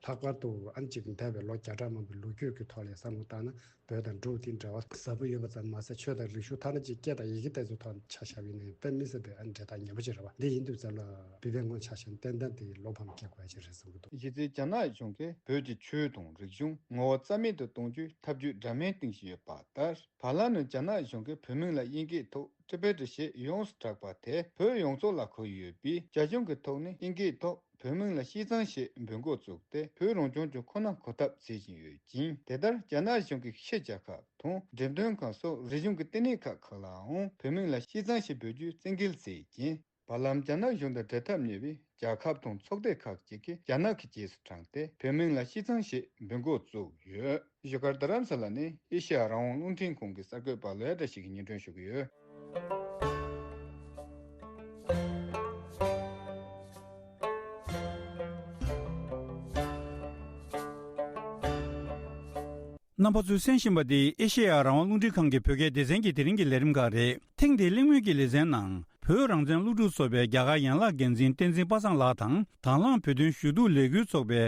ལྷག་པར་དུ་ཨ་ནི་ཅིག་འདས་པའི་ལོ་བརྒྱ་ཕྲག་མང་པོའི་ལོ་རྒྱུས་ཀྱི་ཐོག་ལ་བསམ་བློ་བཏང་ན། བོད་དང་འབྲུག་དེ་འབྲེལ་བ་ཟབ་པོ་ཡོད་པ་ཙམ་མ་ཟད། ཆོས་དང་རིག་གཞུང་ཐ་ན་ཅིག་སྐད་དང་ཡི་གེ་དེ་ཚོའི་ཐོག་ཆ་བཞག་པ་ཡིན་ན་དཔེ་མི་སྲིད་པའི་ཨ་འབྲེལ་ཐག་ཉེ་པོ་ཅིག་རེད་པ། འདི་ཡིན་དུས་ཙམ་ལ་བོད་པའི་ངོས་ཆ་བཞག་ན་ཏན་ཏན་དེ་བློ་ཕམ་སྐྱེ་དགོས་ཡ་ཅིག་རེད་བསམ་གྱི་འདུག་གཞི་རྩའི་རྒྱ་ནག་གཞུང་གིས་བོད་ཀྱི་ཆོས་དང་རིག་གཞུང་ངོ་བོ་རྩ་མེད་དུ་གཏོང་རྒྱུའི་ཐབས་ཇུས་འདྲ་མིན་སྟོན་བཞིན་ཡོད་པ་ལྟར། བར་ལམ་ནས་རྒྱ་ནག་གཞུང་གིས་བོད་མིང་ལ་དབྱིན་སྐད་ཐོག་ཊི་བེ་ཊི་ཞེས་ཡོངས་སུ་གྲགས་པ་དེ་བོད་ཡོངས་རྫོགས་ལ་གོ་ཡོད་པས། རྒྱ་གཞུང་གི་ཐོག་ནས་དབྱིན་སྐད་ཐོག་བོད་མིང་ལ་ཤིས་ཙང་ཞེས་འབོད་འགོ་བཙུགས་ཏེ། བོད་རང་སྐྱོང་ལྗོངས་ཁོ་ན་གོ་ཐབས་བྱེད་བཞིན་ཡོད་ཅིང་། དེ་ལྟར་རྒྱ་ནག་གཞུང་གིས་ཕྱི་རྒྱལ་ཁབ་དང་འགྲེམས་སྟོན་ཁང་སོགས་རིག་གཞུང་གི་ལྟེ་གནས་ཁག་ཁག་ལའང་བོད་མིང་ལ་ཤིས་ཙང་ཞེས་འབོད་རྒྱུའི་བཙན་འགེལ་བྱས་ཀྱིན། བར་ལམ་རྒྱ་ནག་གཞུང་དང་འབྲེལ་ཐབས་ཉེ་བའི་རྒྱལ་ཁབ་དང་ཚོགས་སྡེ་ཁག་ཅིག་གིས་རྒྱ་ནག་གི་རྗེས་སུ་འབྲངས་ཏེ། བོད་མིང་ལ་ཤིས་ཙང་ཞེས་འབོད་འགོ་བཙུགས་ཡོད། བཞུགས་སྒར་རྡ་རམ་ས་ལ་ནས་ཨེ་ཤེ་ཡ་རང་དབང་རླུང་འཕྲིན་ཁང་གི་གསར་འགོད་པ་ལོ་ཡ་བཀྲ་ཤིས་ཀྱིས་སྙན་སྒྲོན་ཞུ་གི་ཡོད། རྣམ་པ་ཚོས་གསན་བཞིན་པ་འདི་ཨེ་ཤེ་ཡ་རང་དབང་རླུང་འཕྲིན་ཁང་གི་བོད་སྐད་སྡེ་ཚན་གྱི་དེ་རིང་གི་ལས་རིམ་ཁག་རེད། ཐེངས་འདིའི་གླེང་མོལ་གྱི་ལེ་ཚན་ནང་། བོད་རང་བཙན་སློབ་ཕྲུག་ཚོགས་པའི་རྒྱ་གར་ཡན་ལག་འགན་འཛིན་བསྟན་འཛིན་པ་སངས་ལགས་དང་། དང་བླངས་བོད་དོན་ཞུ་གཏུག་ལས་འགུལ་ཚོགས་པའི་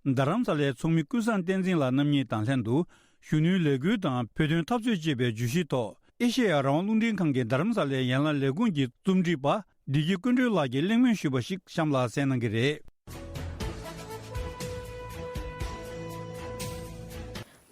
རྡ་རམ་ས་ལའི་ཚོགས་མི་ཀུན་བཟང་བསྟན་འཛིན་ལགས་རྣམ་གཉིས་དང་ལྷན་དུ། གཞོན་ནུའི་ལས་འགུལ་དང་བོད་དོན་འཐབ་རྩོད་ཅེས་པའི་བརྗོད་གཞི་ཐོག་ཨེ་ཤེ་ཡ་རང་དབང་རླུང་འཕྲིན་ཁང་གི་རྡ་རམ་ས་ལའི་ཡན་ལག་ལས་ཁུངས་ཀྱི་རྩོམ་སྒྲིག་པ་བདེ་སྐྱིད་ཀུན་སྒྲོན་ལགས་ཀྱིས་གླེང་མོལ་ཞུས་པ་ཞིག་གཤམ་ལ་གསན་གནང་གི་རེད།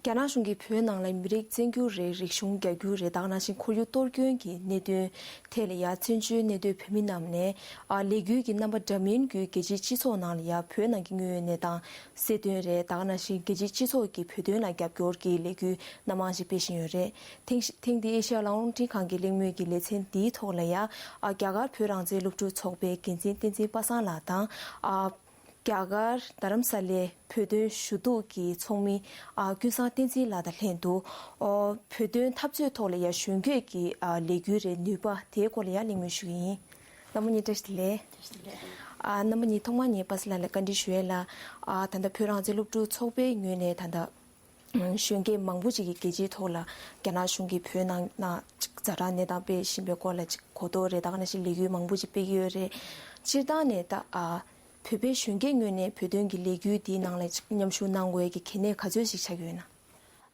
རྒྱ་ནག་གཞུང་གིས་བོད་ནང་ལ་མི་རིགས་བཙན་སྒྱུར་རེད། རིག་གཞུང་རྒྱ་སྒྱུར་རེད། ད་ག་ནང་བཞིན་ཁོར་ཡུག་གཏོར་སྐྱོན་གྱི་གནད་དོན་ཐད་ལ་ཡ་བཙན་བྱོལ་གནས་སྡོད་བོད་མི་རྣམས་ནས་ཨ་ལས་འགུལ་གྱི་རྣམ་པ་འདྲ་མིན་བརྒྱུད་རྒྱལ་སྤྱིའི་སྤྱི་ཚོགས་ནང་ལ་ཡ་བོད་ནང་གི་དངོས་ཡོད་གནས་སྟངས་གསལ་སྟོན་རེད། ད་ག་ནང་བཞིན་རྒྱལ་སྤྱིའི་སྤྱི་ཚོགས་ཀྱིས་བོད་དོན་ལ་རྒྱབ་སྐྱོར་གྱི་ལས་འགུལ་སྣ་མང་ཞིག་སྤེལ་བཞིན་ཡོད་རེད། ཐེངས་ཤིག་ཐེངས་འདིའི་ཨེ་ཤེ་ཡ་རང་དབང་རླུང་འཕྲིན་ཁང་གི་གླེང་མོལ་གྱི་ལེ་ཚན་འདིའི་ཐོག་ལ་ཡ་ཨ་རྒྱ་གར་བོད་རང་བཙན་སློབ་ཕྲུག་ཚོགས་པའི་འགན་འཛིན་བསྟན་འཛིན་པ་སངས་ལགས་དང་ཨ། རྒྱ་གར་རྡ་རམ་ས་ལའི་བོད་དོན་ཞུ་གཏུག་གི་ཚོགས་མི་ཨ་ཀུན་བཟང་བསྟན་འཛིན་ལགས་དང་ལྷན་དུ་ཨོ་བོད་དོན་འཐབ་རྩོད་ཐོག་ལ་ཡ་གཞོན་སྐྱེས་ཀྱི་ཨ་ལས་འགུལ་རེད། ནུས་པ་དེའི་སྐོར་ལ་ཡ་གླེང་མོལ་ཞུ་གི་ཡིན། རྣམ་པ་གཉིས་བཀྲ་ཤིས་བདེ་ལེགས། བཀྲ་ཤིས་བདེ་ལེགས། ཨ་རྣམ་པ་གཉིས་ཐོག་མར་ངས་པ་སངས་ལགས་ལ་བཀའ་འདྲི་ཞུ་ཡས་ལ། ཨ་ད་ལྟ་བོད་རང་བཙན་སློབ་ཕྲུག་ཚོགས་པའི་ངོས་ནས་ད་ལྟ་གཞོན་སྐྱེས་མང་པོ་ཅིག་གིས་རྒྱལ་སྤྱིའི་ཐོག་ལ་རྒྱ་ནག་གཞུང་གིས་བོད་ནང་ན་ཛ་དྲག་གནས་སྟངས་སྤེལ་བཞིན་པའི་སྐོར་ལ་ཅིག་གོ་རྟོགས་རེད། ད་ག་ནང་བཞིན་ལས་འགུལ་མང་པོ་ཅིག་སྤེལ་གྱི་ཡོད་རེད། སྤྱིར་བཏང་ནས་ད་ཨ། བོད་པའི་གཞོན་སྐྱེས་ངོས་ནས་བོད་དོན་གྱི་ལས་འགུལ་འདིའི་ནང་ལ་མཉམ་ཞུགས་གནང་དགོས་ཀྱི་གལ་གནད་ག་ཚོད་ཞིག་ཆགས་ཀྱི་ཡོད་ན།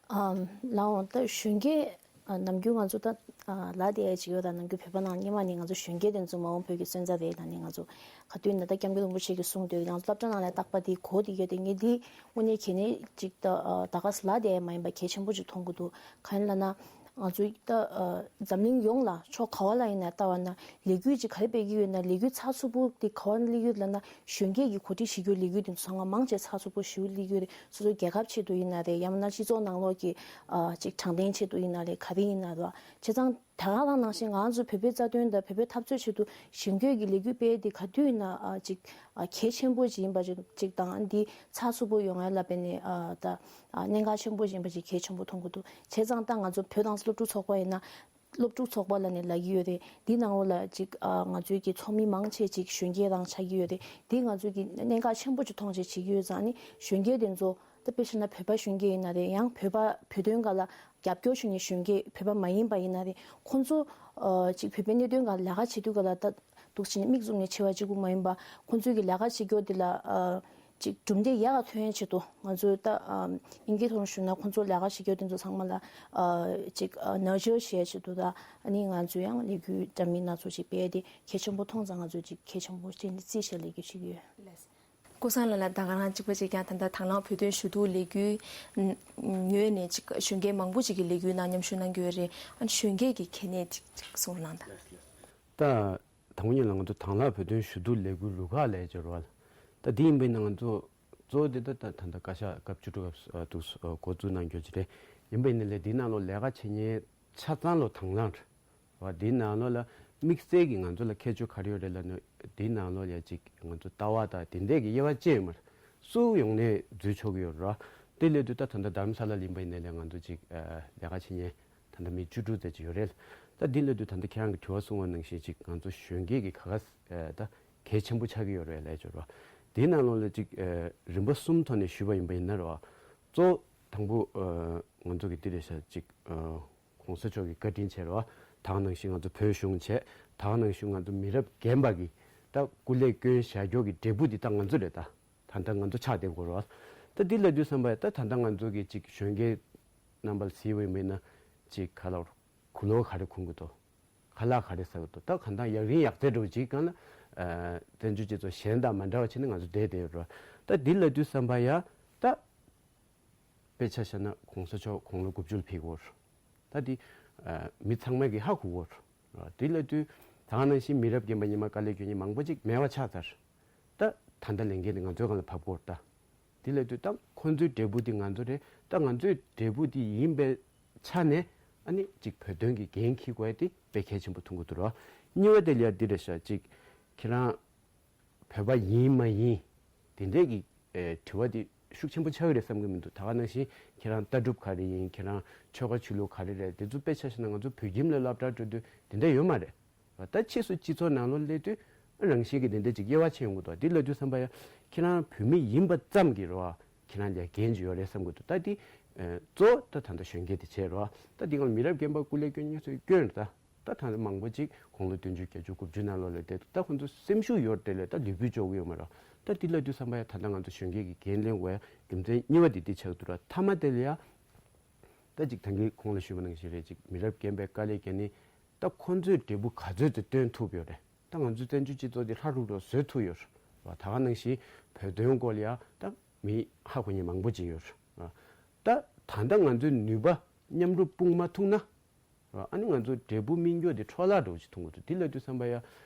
ཨམ་ལགས་འོང་ད་གཞོན་སྐྱེས་ཨ་ནམ་རྒྱུན་ང་ཚོ་ད་ཨ་ལ་དེ་ཅིག་ཡོད་ད་ནམ་རྒྱུན་བོད་པ་ནང་སྔོན་མ་ནས་ང་ཚོ་གཞོན་སྐྱེས་དེ་ཚོ་མ་འོངས་བོད་ཀྱི་སོན་རྩ་རེད། ད་ནི་ང་ཚོ་ག་དུས་ན་ད་སྐྱབས་མགོན་རིན་པོ་ཆེ་གིས་གསུངས་དུས་ང་ཚོ་སློབ་གྲྭ་ནང་ལ་རྟག་པར་དེ་གོ་དེ་ཡོད་དེ་ངས་དེ་དངོས་གནས་གལ་གནད་ཅིག་ད་ཨ་ད་ག་ལ་དེ་མ་ཡིན་པ་གལ་ཆེན་པོ་ཅིག་མཐོང་གི་འདུག་གང་ཡིན་ལབ་ན། ང་ཚོའི་ད་ཨ་འཛམ་གླིང་ཡོངས་ལ་ཕྱོགས་ག་བ་ལ་ཡིན་ན་ལྟ་བ་ན་ལས་འགུལ་ཅིག་ག་རེ་སྤེལ་གྱི་ཡོད་ན། ལས་འགུལ་ཚགས་ཚུད་པོ་དེ་ག་བ་ན་སླེབས་ཡོད་ལབ་ན། གཞོན་སྐྱེས་ཀྱི་གོ་སྒྲིག་བྱེད་རྒྱུ་ལས་འགུལ་དེ་ཚོ་ཚང་མ་མང་ཆེ་ཚགས་ཚུད་པོ་ཞེ་པོ་སླེབས་ཡོད་རེད། སོ་སོའི་རྒྱལ་ཁབ་ཆེད་དུ་ཡིན་ན་རེད། ཡང་མིན་ན་སྤྱི་ཚོགས་ནང་ལོགས་ཀྱི་ཨ་ཅིག་དྲང་བདེན་ཆེད་དུ་ཡིན་ན་རེད། ག་རེ་ཡིན་ན་རེད། བྱས་ཙང་ད་ག་རང་ནང་བཞིན་ང་ཚོ་བོད་པའི་རྩ་དོན་དང་བོད་པའི་འཐབ་རྩོད་ཆེད་དུ་གཞོན་སྐྱེས་ཀྱི་ལས་འགུལ་སྤེལ་དེ་ག་དུས་ཡིན་ན་ཨ་ཅིག་ཨ་གལ་ཆེན་པོ་ཅིག་ཡིན་པ་ཅིག་ཅིག་དང་། འདི་ཚགས་ཚུད་པོ་ཡོང་ཡ་ལ་དཔེ་ནས་ཨ་ད་ཨ་གནད་འགག་ཆེན་པོ་ཅིག་ཡིན་པ་ཅིག་གལ་ཆེན་པོ་མཐོང་གི་འདུག་བྱས་ཙང་ད་ང་ཚོ་བོད་རང་བཙན་སློབ་ཕྲུག་ཚོགས་པ་ཡིན་ན། སློབ་ཕྲུག་ཚོགས་པ་ལབ་ནས་ལབ་ཀྱི་ཡོད་རེད། འདི་ནང་ལོགས་ལ་ཅིག་ཨ་ང་ཚོའི་གི་ཚོགས་མི་མང་ཆེ་ཅིག་གཞོན་སྐྱེས་རང་ཆགས་ཀྱི་ཡོད་རེད། འདི་ང་ཚོའི་གི་གནད་འགག་ཆེན་པོ་ཅིག་མཐོང་བྱས་བྱེད་ཀྱི་ཡོད་ཙང་། ཨ་ནི་གཞོན་སྐྱེས་དེ་ཚོ་ད་དཔེ་བཞག་ན་བོད་པ་གཞོན་སྐྱེས་ཡིན་ན་རེད། ཡང་བོད་པ་བོད་དོན་སྒང་ལ་རྒྱབ་སྐྱོར་ཞུ་མཁན་གཞོན་སྐྱེས་བོད་པ་མ་ཡིན་པ་ཡིན་ན་རེད། ཁོང་ཚོ་ཨ་ཅིག་བོད་པའི་གནད་དོན་སྒང་ལས་ཀ་བྱེད་དུས་སྒང་ལ་ད་འདུག་བྱས་ནས་མིག་བཙུམ་ནས་བྱས་པ་གཅིག་པུ་མ་ཡིན་པ། ཁོང་ཚོའི་གི་ལས་ཀ་བྱེད་རྒྱུ་དེ་ལ་ཨ་ཅིག་གྲུབ་འབྲས་ཡག་ག་ཐོན་ཡ་ཆེད་དུ། ང་ཚོས་ད་ཨམ་དབྱིན་སྐད་ཐོག་ནས་ཞུས་ན་ཁོང་ཚོ་ལས་ཀ་བྱེད་རྒྱུ་དེ་ཚོ་ཚང་མ་ལ་ཨ་ཅིག་ཨ་ནར་ཅར་བྱེད་ཡ་ཆེད་དུ། ད་ཨ་ནི་ང་ཚོས་ཡང་ལས་འགུལ་འདྲ་མིན་སྣ་ཚོགས་ཅིག་སྤེལ་ཏེ་གལ་ཆེན་པོ་མཐོང་ཙང་། ང་ཚོས་ཅིག་གལ་ཆེན་པོ་བྱས་ནས་རྩིས་བཞག་ལས་འགུལ་བྱེད་ཀྱི་ཡོད། ཀུན་བཟང་ལགས་ལ་ད་ག་རང་གཅིག་པ་གཅིག་རྐྱང་ད་ལྟ་དང་བླངས་བོད་དོན་ཞུ་གཏུག་ལས་འགུལ་ངོས་ནས་ཅིག་གཞོན་སྐྱེས་མང་པོ་ཅིག་གིས་ལས་འགུལ་ནང་མཉམ་ཞུགས་གནང་གི་ཡོད་རེད། ཨ་ནི་གཞོན་སྐྱེས་ཀྱི་གལ་གནད་ཅིག་ཅིག་གསུང་རོགས་གནང་དང་། ད་དང་པོ་ཉིད་ལ་ང་ཚོ་དང་བླངས་བོད་དོན་ཞུ་གཏུག་ལས་འགུལ་རུ་ཁག་ལབ་ཡ་ཅིག་ཡོད་རེད་བ། ད་འདི་ཡིན་པ་ཡིན་ན་ང་ཚོ་གཙོ་བོ་དེ་ད་ད་ད་ལྟ་བཀའ་ཤག་སྐབས་བཅུ་དྲུག་སྐབས་སུ་འདུག་འགོ་འཛུགས་གནང་རྒྱུ་ཅིག་རེད། ཡིན་པ་ཡིན་ན་ལས་འདིའི་ནང་ལོགས་ལས་ཀ་བྱེད་མཁན་ཆ་ཚང་ལོ་དང་བླངས་རེད་བ། འདིའི་ནང་ལོགས་ལ་དམིགས་བསལ་གྱི་ང་ཚོ་ལ་ཁྱད་ཆོས་ག་རེ་ཡོད་རེད་ལབ་ན། འདིའི་ནང་ལོགས་ལ་ཅིག་ང་ཚོ་ལྟ་བ་དང་དེ་འདྲས་ཀྱི་དབྱེ་བ་ཕྱེ་ཡོད་མ་རེད། སུ་ཡོང་ནས་འཛུལ་ཆོག་གི་ཡོད་རེད་བ། དེ་སླེབས་དུས་ད་ད་ལྟ་དྷ་རམ་ས་ལ་ལ་ཡིན་པ་ཡིན་ན་ལས་ང་ཚོ་ཅིག་ཨ་ལས་ཀ་བྱེད་མཁན་ད་ལྟ་མི་བཅུ་དྲུག་ཙམ་ཅིག་ཡོད་རེད། ད་འདི་སླེབས་དུས་ད་ལྟ་ཁྱེད་རང་གིས་དྲི་བ་གསུངས་པ་ནང་བཞིན་ཅིག་ང་ཚོ་གཞོན་སྐྱེས་ཀྱི་ག་ག་ཨ་ད་གལ་ཆེན་པོ་ཆགས་ཀྱི་ཡོད་རེད་ལབ་ཡ་ཅིག་ཡོད་རེད་བ། དེའི་ནང་ལོགས་ལ་ཅིག་ཨ་རིམ་པ་གསུམ་ཐོག་ནས་ཞུས་པ་ཡིན་པ་ཡིན་ན་རེད་བ། གཙོ་བོ་དང་པོ་ཨ་ང་ཚོ་གི་འདི་རེད་ཤག་ཅིག་ཨ་༸གོང་ས་མཆོག་གི་བཀའ་དྲིན་བྱས་རེད་བ། ད་ག་ནང་བཞིན་ང་ཚོ་བོད་གཞུང་བྱས། ད་ག་ནང་བཞིན་ང་ཚོ་མི་རབས་རྒན་པ་གི་ད་སྐུ་ལས་བསྐྱོན་བཞག་རྒྱུ་གི་འབྲས་བུ་འདི་ད་ང་ཚོ་རེད། ད་ད་ལྟ་ང་ཚོ་ཆགས་བསྡད་ཡོད་རེད་བ། ད་འདི་ལབ་དུས་ཙམ་པ་ད་ད་ལྟ་ང་ཚོ་གི་ཅིག་གཞོན་སྐྱེས་རྣམ་པ་ལ་གཟིགས་པ་ཡིན་པ་ཡིན་ན་ཅིག་ག་ལ་བར་གུ་ལོ་ག་རེ་འཁུར་གི་འདུག་ག་ལ་ག་རེ་ཟ་གི་འདུག་ད་གང་ལྟར་ཡག་རིང་ཡག་རྩེ་འགྲོ་ཅིག་གང་ལ་ཨ་བཙན་བྱོལ་སྤྱི་ཚོགས་གཞན་དང་མ་འདྲ་བ་བྱས་ནས་ང་ཚོ་བསྡད་བསྡད་ཡོད་རེད། ད་འདི་ལབ་དུས་ཙམ་པ་ཡ་ད་དཔེ་ཆ་བཞག་ན་༸གོང་ས་མཆོག་དགུང་ལོ་དགུ་བཅུ་ལ་ཕེབས་ཀྱི་ཡོད་རེད། ད་འདི་ཨ་མི་ཚང་མས་ཀྱི་ཧ་གོ་གི་ཡོད་རེད། འདི་ལབ་དུས་ད་ག་ནང་བཞིན་མི་རབས་རྒན་པ་ཉི་མ་དཀའ་ལས་སྐྱོན་མཁན་མང་པོ་ཅིག་མེད་པ་ཆགས་ཚར། ད་ད་ལྟ་ལས་འགན་དེ་ང་ཚོའི་སྒང་ལ་བབས་ཀྱི་ཡོད་རེད་ད། དེ་ལབ་དུས་ད་ཁོང་ཚོའི་འབྲས་བུ་དེ་ང་ཚོ་རེད། ད་ང་ཚོའི་འབྲས་བུ་དེ་ཡིན་པའི་ཆ་ནས་ཨ་ནི་ཅིག་བོད་དོན་གྱི་འགན་འཁྱེར་དགོས་ཡ་དེ་དཔེ་གལ་ཆེན་པོ་མཐོང་གི་འདུག་ར། གཉིས་པ་དེ་ལ་ཡ་འདི་རེད་ཤག་ཅིག་ཁྱེད་རང་བོད་པ་ཡིན་མ་ཡིན་དེ་འདྲས་ཀྱི་ཨེ་དྲི་བ་དེ་ཤུགས་ཆེན་པོ་ཆགས་ཀྱི་རེད་བསམ་གྱི་མི་འདུག་ད་ག་ནང་བཞིན་ཁྱེད་རང་ལྟ་གྲུབ་ག་རེ་ཡིན། ཁྱེད་རང་ཆོལ་ཁ་ཆོས་ལུགས་ག་རེ་རེད། དེ་ཚོ་དཔེ་ཆ་བཞག་ན་ང་ཚོ་བོད་ཁྱིམ་ལ་སློབ་གྲྭ་འགྲོ་དུས་དེ་འདྲས་ཡོད་མ་རེད། ད་ཕྱིས་སུ་སྤྱི་ཚོགས་ནང་ལོགས་སླེབས་དུས་རང་བཞིན་གྱིས་དེ་འདྲ་ཅིག་དབྱེ་བ་ཕྱེ་ཡོང་གི་འདུག་འདི་ལབ་དུས་ཙམ་པ་ཡ་ཁྱེད་རང་བོད་མི་ཡིན་པ་ཙམ་གྱིས་རེད་བ། ཁྱེད་རང་ལ་འགན་ཅིག་ཡོད་རེད་བསམ་གྱི་འདུག་ད་འདི་ཨ་གཙོ་བོ་ད་ད་ལྟ་གཞོན་སྐྱེས་དེ་བྱས་རེད་བ། ད་འདི་སྒང་ལ་མི་རབས་རྒན་པ་སྐུ་ལས་སྐྱོན་མཁན་ཚོས་སྐྱོན་རེད་ད། ད་ད་ལྟ་མང་པོ་ཅིག་དགུང་ལོ་བདུན་ཅུ་བརྒྱད་ཅུ་དགུ་བཅུ་ནང་ལོགས་ལ་བསྡད་འདུག་ད་ཁོང་ཚོ་སེམས་ཤུགས་ཡོད་དེ་ལས་ད་ལུས་པོས་ལྕོགས་ཀྱི་ཡོད་མ་རེད། ད་འདི་ལབ་དུས་ཙམ་པ་ཡ་ད་ལྟ་ང་ཚོ་གཞོན་སྐྱེས་ཀྱི་འགན་ལེན་དགོས་ཡ་རྒྱུ་མཚན་གཉིས་པ་དེ་འདི་ཆགས་འདུག་ར། མཐའ་མ་དེ་ལ་ཡ། ད་ཅིག་ད་གིན་གོང་ལ་ཞུས་པ་ནང་བཞིན་རེད། ཅིག་མི་རབས་རྒན་པའི་དཀའ་ལས་བརྒྱབ་ནས་ད་ཁོང་ཚོས་འབྲས་བུ་ག་ཚོད་ཅིག་སྟོན་ཐུབ་ཡོད་རེད། ད་ང་ཚོའི་བཙན་བྱོལ་སྤྱི་ཚོགས་འདི་ལྷ་རུག་རུག་བཟོས་ཐུབ་ཡོད་རེད་བ། ད་ག་ནང་བཞིན་བོད་དོན་སྐོར་ལ་ཡ་ད་མི་ཧ་གོ་མཁན་མང་པོ་ཅིག་ཡོད་རེད་བ། ད་ད་ལྟ་ང་ཚོའི་ནུས་པ་མཉམ་རུབ་སྤུངས་མ་ཐུབ་ན་བ། ཨ་ནི་ང་ཚོ་འབྲས་བུ་སྨིན་རྒྱུ་དེ་འཕྲོ་བརླག་འགྲོ་ཅིག་མཐོང་གི་འདུག་འདི་ལབ་དུས་ཙམ་པ་ཡ་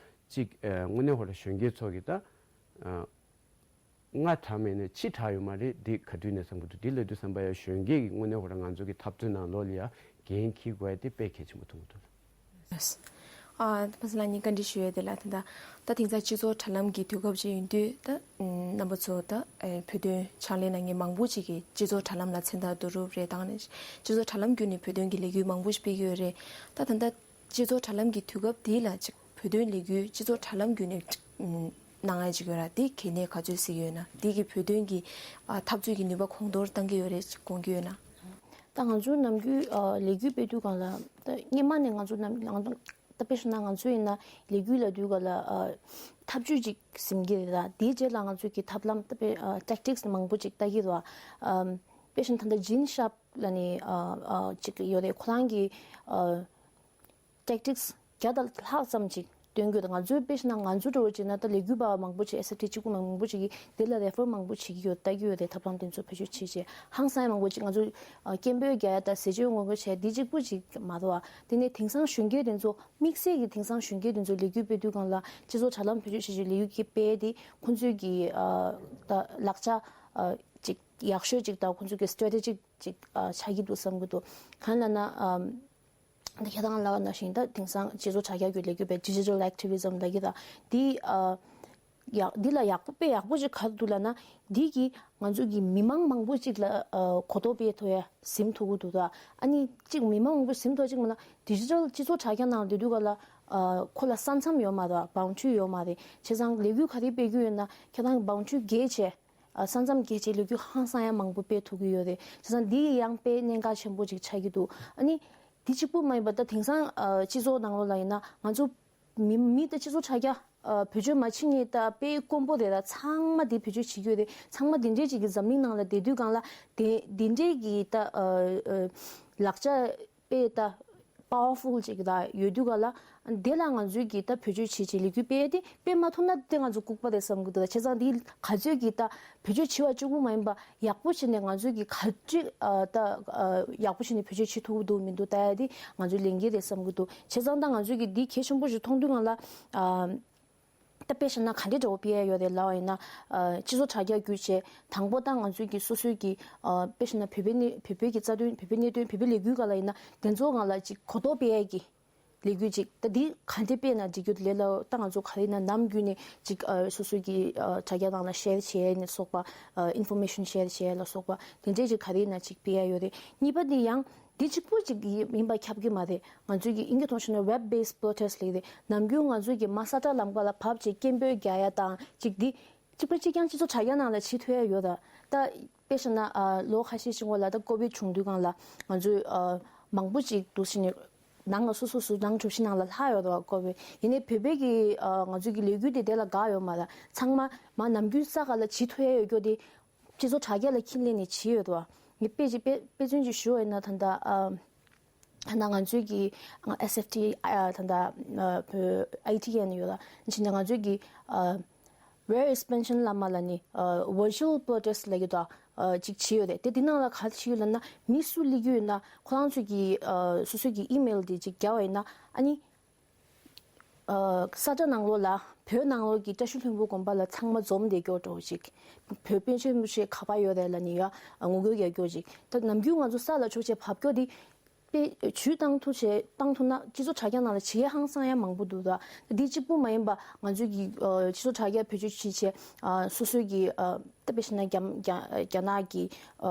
ཅིག་ཨ་དངོས་གནས་ཧོ་ར་གཞོན་སྐྱེས་ཚོ་གི་ད་ཨ། སྔ་དྲགས་མེད་ནས་ཕྱི་དྲགས་ཡོད་མ་རེད། འདི་ག་དུས་ནས་བསམ་གྱི་འདུག་འདི་ལབ་དུས་ཙམ་པ་ཡ་གཞོན་སྐྱེས་ཀྱི་དངོས་གནས་ཧོ་ར་ང་ཚོ་གི་འཐབ་རྩོད་ནང་ལོགས་ལ་ཡ་འགན་འཁྱེར་དགོས་ཡ་དེ་དཔེ་གལ་ཆེན་པོ་མཐོང་གི་འདུག་ཨ་ཕ་སི་ལགས་ངས་བཀའ་འདྲི་ཞུ་ཡ་དེ་ལ་ད་ལྟ་ད་དེང་སང་སྤྱི་ཚོགས་དྲ་ལམ་གྱི་དུས་སྐབས་ཅིག་ཡིན་དུས་ད་རྣམ་པ་ཚོ་ད་བོད་དོན་ཕྱག་ལས་གནང་མཁན་མང་པོ་ཅིག་གིས་སྤྱི་ཚོགས་དྲ་ལམ་ལ་མཚན་རྟགས་བསྡུ་རུབ་རེད། དང་ནས་སྤྱི་ཚོགས་དྲ་ལམ་བརྒྱུད་ནས་བོད་དོན་གྱི་ལས་འགུལ་མང་པོ་ཞིག་སྤེལ་གྱི་ཡོད་རེད། ད་ད་ལྟ་སྤྱི་ཚོགས་དྲ་ལམ་གྱི་དུས་སྐབས་འདི་ལ་ཅིག་བོད་དོན་ལས་འགུལ་སྤྱི་ཚོགས་དྲ་ལམ་བརྒྱུད་ནས་ཅིག་གནང་ཡ་ཅིག་ཡོད་ར། འདི་གལ་གནད་ག་ཚོད་གཟིགས་ཡོད་ན། འདི་གིས་བོད་དོན་གྱི་ཨ་འཐབ་རྩོད་ཀྱི་ནུས་པ་གོང་མཐོར་གཏང་གི་ཡོད་རེད་ཅིག་དགོངས་ཀྱི་ཡོད་ན། ད་ང་ཚོའི་ནམ་རྒྱུན་ཨ་ལས་འགུལ་སྤེལ་དུས་སྒང་ལ་ད་སྔོན་མ་ནས་ང་ཚོ་ནམ་ང་ཚོ་ད་དཔེ་བཞག་ན་ང་ཚོ་ཡིན་ན་ལས་འགུལ་ལབ་དུས་སྒང་ལ་ཨ་ཐབས་ཇུས་ཅིག་འཛིན་གྱི་རེད་ད། དེའི་རྗེས་ལ་ང་ཚོ་གི་ཐབས་ལམ་ད་དཔེ་ཨ་ཊེག་ཊིག་སི་མང་པོ་ཅིག་ལྟ་གི་རེད་བ། ཨ་དཔེ་བཞག་ན་ད་ལྟ་ཇིན་ཤཱབ་ལབ་ནས་ཨ་ཨ་ཅིག་ཡོད་རེད། ཁོ་རང་གི་ཨ། ཊེག་ཊིག་སི་བརྒྱ་དང་ལྷག་ཙམ་ཅིག་ སྟོན་དགོས། ད་ང་ཚོའི་དཔེ་བཞག་ན་ང་ཚོ་འདྲ་བོ་བྱས་ན་ད་ལས་འགུལ་པ་མང་པོ་ཅིག་ཨེས་ཨེཕ་ཊི་གཅིག་པུ་མང་པོ་ཅིག་གིས་དེ་ལ་རེ་ཕར་མང་པོ་བྱེད་ཀྱི་ཡོད། ལྟ་གི་ཡོད་དེ། ཐབས་ལམ་དེ་ཚོ་བེད་སྤྱོད་བྱེད་བྱེད་ཧང་སང་ཡ་མང་པོ་ཅིག་ང་ཚོ་ཨ་སྐད་འབོད་རྒྱག་ཡ་དང་ཟས་བཅད་ངོ་རྒོལ་བྱེད་ཡ་འདི་གཅིག་པུ་ཅིག་མ་གཏོགས། དེ་ནས་དེང་སང་གཞོན་སྐྱེས་དེ་ཚོ་དམིགས་བསལ་གྱི་དེང་སང་གཞོན་སྐྱེས་དེ་ཚོ་ལས་འགུལ་སྤེལ་དུས་སྒང་ལ་སྤྱི་ཚོགས་དྲ་ལམ་བེད་སྤྱོད་བྱེད་བྱེད་ལས་འགུལ་སྤེལ་ཡ་དེ་ཁོང་ཚོའི་གི་ཨ་ད་ལག་ཆ་ཨ་ཅིག་ཡག་ཤོས་ཅིག་དང་ཁོང་ཚོའི་གི་སི་ཊེ་ཊེ་ཇིག་ཅིག་ཨ་ཆགས་ཀྱི་འདུག་བསམ་གྱི་འདུག་གང་ལབ་ན་ཨ། ད་ཁྱེད་རང་ལབ་པ་ནང་བཞིན་ད་དེང་སང་སྤྱི་ཚོགས་དྲ་རྒྱ་བརྒྱུད་ལས་འགུལ་སྤེལ་ཌི་ཇི་ཊལ་ཨེག་ཊི་བི་ཛམ་ལབ་ཀྱི་ད་འདི་ཨ་ཡག་འདི་ལ་ཡག་པོ་དཔེ་ཡག་པོ་ཅིག་ག་རེ་འདུག་ལབ་ན། འདི་གིས་ང་ཚོ་གི་མི་མང་མང་པོ་ཅིག་ལ་ཨ་གོ་རྟོགས་སྤེལ་ཐུབ་ཡ་ཟིན་ཐུབ་ཀྱི་འདུག་ད་ཨ་ནི་གཅིག་མི་མང་མང་པོ་ཟིན་ཐུབ་ཅིག་མིན་ན་ཌི་ཇི་ཊལ་སྤྱི་ཚོགས་དྲ་རྒྱ་ནང་ལ་སྡོད་དུས་ག་ལ་ཨ་ཁོ་ལ་ས་མཚམས་ཡོད་མ་རེད། བའུན་ཌ་རི་ཡོད་མ་རེད། བྱས་ཙང་ལས་འགུལ་ག་རེ་སྤེལ་རྒྱུ་ཡོད་ན་ཁྱེད་རང་གི་བའུན་ཌ་རི་བརྒལ་བྱས། ཨ་ས་མཚམས་བརྒལ་བྱས་ལས་འགུལ་ཧང་སང་ཡ་མང་པོ་སྤེལ་ཐུབ་ཀྱི་ཡོད་རེད། བྱས་ཙང་འདི་ཡང་དཔེ་གནད་འགག་ཆེན་པོ་ཅིག་ཆགས་ཀྱི་འདུག་ཨ་ནི་འདི་གཅིག་པུ་མ་ཡིན་པ་ད་དེང་སང་ཨ་སྤྱི་ཚོགས་ནང་ལོགས་ལ་ཡིན་ན་ང་ཚོ་མི་མི་ད་སྤྱི་ཚོགས་དྲ་རྒྱ་ཨ་བེད་སྤྱོད་མ་བྱེད་མཁན་ད་དཔེ་དཀོན་པོ་རེད། ད་ཚང་མ་འདི་བེད་སྤྱོད་བྱེད་ཀྱི་ཡོད་རེད། ཚང་མ་འདི་འདྲས་ཅིག་གི་འཛམ་གླིང་ནང་ལ་བསྡད་དུས་སྒང་ལ་དེ་འདི་འདྲས་ཀྱི་ད་ཨ་ཨ་ལག་ཆ་དཔེ་ད་པ་ཝར་ཕུལ་ཅིག་ད་ཡོད་དུས་ག་ལ། དེ་ལ་ང་ཚོས་ཀྱི་ད་བེད་སྤྱོད་བྱེད་ཅིག་ལས་འགུལ་སྤེལ་ཏེ་སྤེལ་མ་ཐུབ་ན་དེ་ང་ཚོ་ལྐུགས་པ་རེད་བསམ་གི་འདུག་ད་བྱས་ཙང་འདི་ག་ཚོད་ཀྱི་ད་བེད་སྤྱོད་བྱེད་པ་གཅིག་པུ་མ་ཡིན་པ་ཡག་པོ་བྱས་ནས་ང་ཚོས་ཀྱི་ག་ཚོད་ཨ་ད་ཨ་ཡག་པོ་བྱས་ནས་བེད་སྤྱོད་བྱེད་ཐུབ་ཀྱི་འདུག་མི་འདུག་ལྟ་ཡ་དེ་ང་ཚོའི་ལས་འགན་རེད་བསམ་གི་འདུག་བྱས་ཙང་ད་ང་ཚོས་ཀྱི་འདི་གལ་ཆེན་པོ་ཞིག་མཐོང་དུས་སྒང་ལ་ཨ། ད་དཔེ་བཞག་ན་ག་འདྲའི་འགྲོ་བ་སྤེལ་ཡ་ཡོད་རེད་ལབ་པ་ཡིན་ན། ཨ་སྤྱི་ཚོགས་དྲ་རྒྱ་བརྒྱུད་བྱས་དང་པོ་ད་ང་ཚོའི་གི་སོ་སོའི་གི་ཨ་དཔེ་བཞག་ན་བོད་པའི་གནས་བོད་པའི་གི་རྩ་དོན་བོད་པའི་གནད་དོན་བོད་པའི་ལས་འགུལ་སྒང་ལ་ཡིན་ན་དེ་ཚོ་སྒང་ལ་ཅིག་གོ་རྟོགས་སྤེལ་ཡ་གི་ལས་འགུལ་ཅིག་ད་འདི་ག་འདྲ་སྤེལ་ན་འགྲིག་རྒྱུ་དེ་ལས་ལ་ད་ང་ཚོ་ག་རེ་ཡིན་ན་ནམ་རྒྱུན་ནས་ཅིག་ཨ་སོ་སོའི་གི་ཨ་དྲ་རྒྱ་ནང་ལ་ཤེར་བྱས་ནས་སོགས་པ། ཨ་ཨིན་ཕོར་མེ་ཤན་ཤེར་བྱས་ལ་སོགས་པ་དེ་འདྲས་ཅིག་ག་རེ་ཡིན་ན་ཅིག་སྤེལ་ཡ་ཡོད་རེད། གཉིས་པ་འདི་ཡང་འདི་གཅིག་པུ་ཅིག་ཡིན་པ་ཁྱབ་ཀྱི་མ་རེད། ང་ཚོའི་གི་ཨིན་སྐད་ཐོག་བཤད་ན་web based protest ལབ་ཀྱི་རེད། ནམ་རྒྱུན་ང་ཚོའི་གི་མ་ས་ཁྲ་ལམ་ཁ་ལ་བབས་བྱས་སྐད་འབོད་རྒྱག་ཡ་དང་ཅིག་འདི་གཅིག་པ་གཅིག་རྐྱང་སྤྱི་ཚོགས་དྲ་རྒྱ་ནང་ལ་བྱེད་ཐུབ་ཡ་ཡོད་ད། ད་དཔེ་བཞག་ན་ཨ་ལོ་ཁ་ཤས་ཤིག་སྔོན་ལ་ད་ཀོ་བིད་བྱུང་དུས་སྒང་ལ་ང་ཚོའི་ཨ་མང་པོ་ཅིག་འདུག་སེ་ནས་ནང་ལ་སོ་སོ་སོ་ནང་གྲུ་བཞི་ནང་ལ་ལྷག་ཡོད་དོ་ཀོ་བིད། ཡིན་ནའི་བོད་པའི་གི་ཨ་ང་ཚོའི་གི་ལས་འགུལ་དེ་དེ་ལ་དགག་ཡོད་མ་རེད། ཚང་མ་མ་ནམ་རྒྱུན་ས་ག་ལ་བྱེད་ཐུབ་ཡ་ཡོད་རྒྱུ་དེ་སྤྱི་ཚོགས་དྲ་རྒྱ་ལ་ཁྱིམ་ལས་ནས་བྱེད་ཡོད་དོ། ངས་དཔེ་ཅིག་དཔེ་དཔེ་མཚོན་ཅིག་ཞུ་བ་ཡིན་ན་ད་ལྟ་ཨ་ད་ལྟ་ང་ཚོའི་གི་ཨེས་ཨེཕ་ཊི་ཨ་ད་ལྟ་ཨ་བྷི་ཨའི་ཊི་ཨེན་ཡོད་ལ་ཕྱིན་ན་ང་ཚོའི་གི་ཨ་Where is Pension Lama ལབ་ནི་ཨ་virtual protest ལབ་ཀྱི་འདུག་ཨ་ཅིག་བྱས་ཡོད་རེད། དེ་དེ་ནང་ལ་ག་རེ་བྱས་ཡོད་ལབ་ན་མི་སུ་སླེབས་ཀྱི་ཡོད་ན་ཁོ་རང་ཚོས་ཀྱི་ཨ་སོ་སོའི་གི་ཨི་མེལ་དེ་ཅིག་རྒྱག་པ་ཡིན་ན་ཨ་ནི་ཨ་ས་ཁྲ་ནང་ལོགས་ལ་བོད་ནང་ལོགས་ཀྱི་བཀྲ་ཤིས་ལྷུན་པོ་དགོན་པ་ལ་ཚང་མ་འཛོམས་བསྡད་ཀྱོག་འགྲོ་ཅིག་བོད་པཎ་ཆེན་རིན་པོ་ཆེ་ག་པར་ཡོད་རེད་ལབ་ནི་ཡ་ངོ་རྒོལ་རྒྱག་ཀྱོག་ཅིག་ད་ནམ་རྒྱུན་ང་ཚོ་ས་ལ་ཕྱོགས་བྱས་བབས་ཀྱོག་དེ། དཔེ་ཇུས་བཏང་ཐུབ་བྱས་བཏང་ཐུབ་ན་སྤྱི་ཚོགས་དྲ་རྒྱ་ནང་ལ་བྱེད་ཡས་ཧང་སང་ཡ་མང་པོ་འདུག་ད། འདི་གཅིག་པུ་མ་ཡིན་པ་ང་ཚོའི་གི་ཨ་སྤྱི་ཚོགས་དྲ་རྒྱ་བེད་སྤྱོད་བྱེད་བྱས་ཨ་སོ་སོའི་གི་ཨ་ད་དཔེ་བཞག་ན་རྒྱ་རྒྱ་རྒྱ་ནག་གི་ཨ་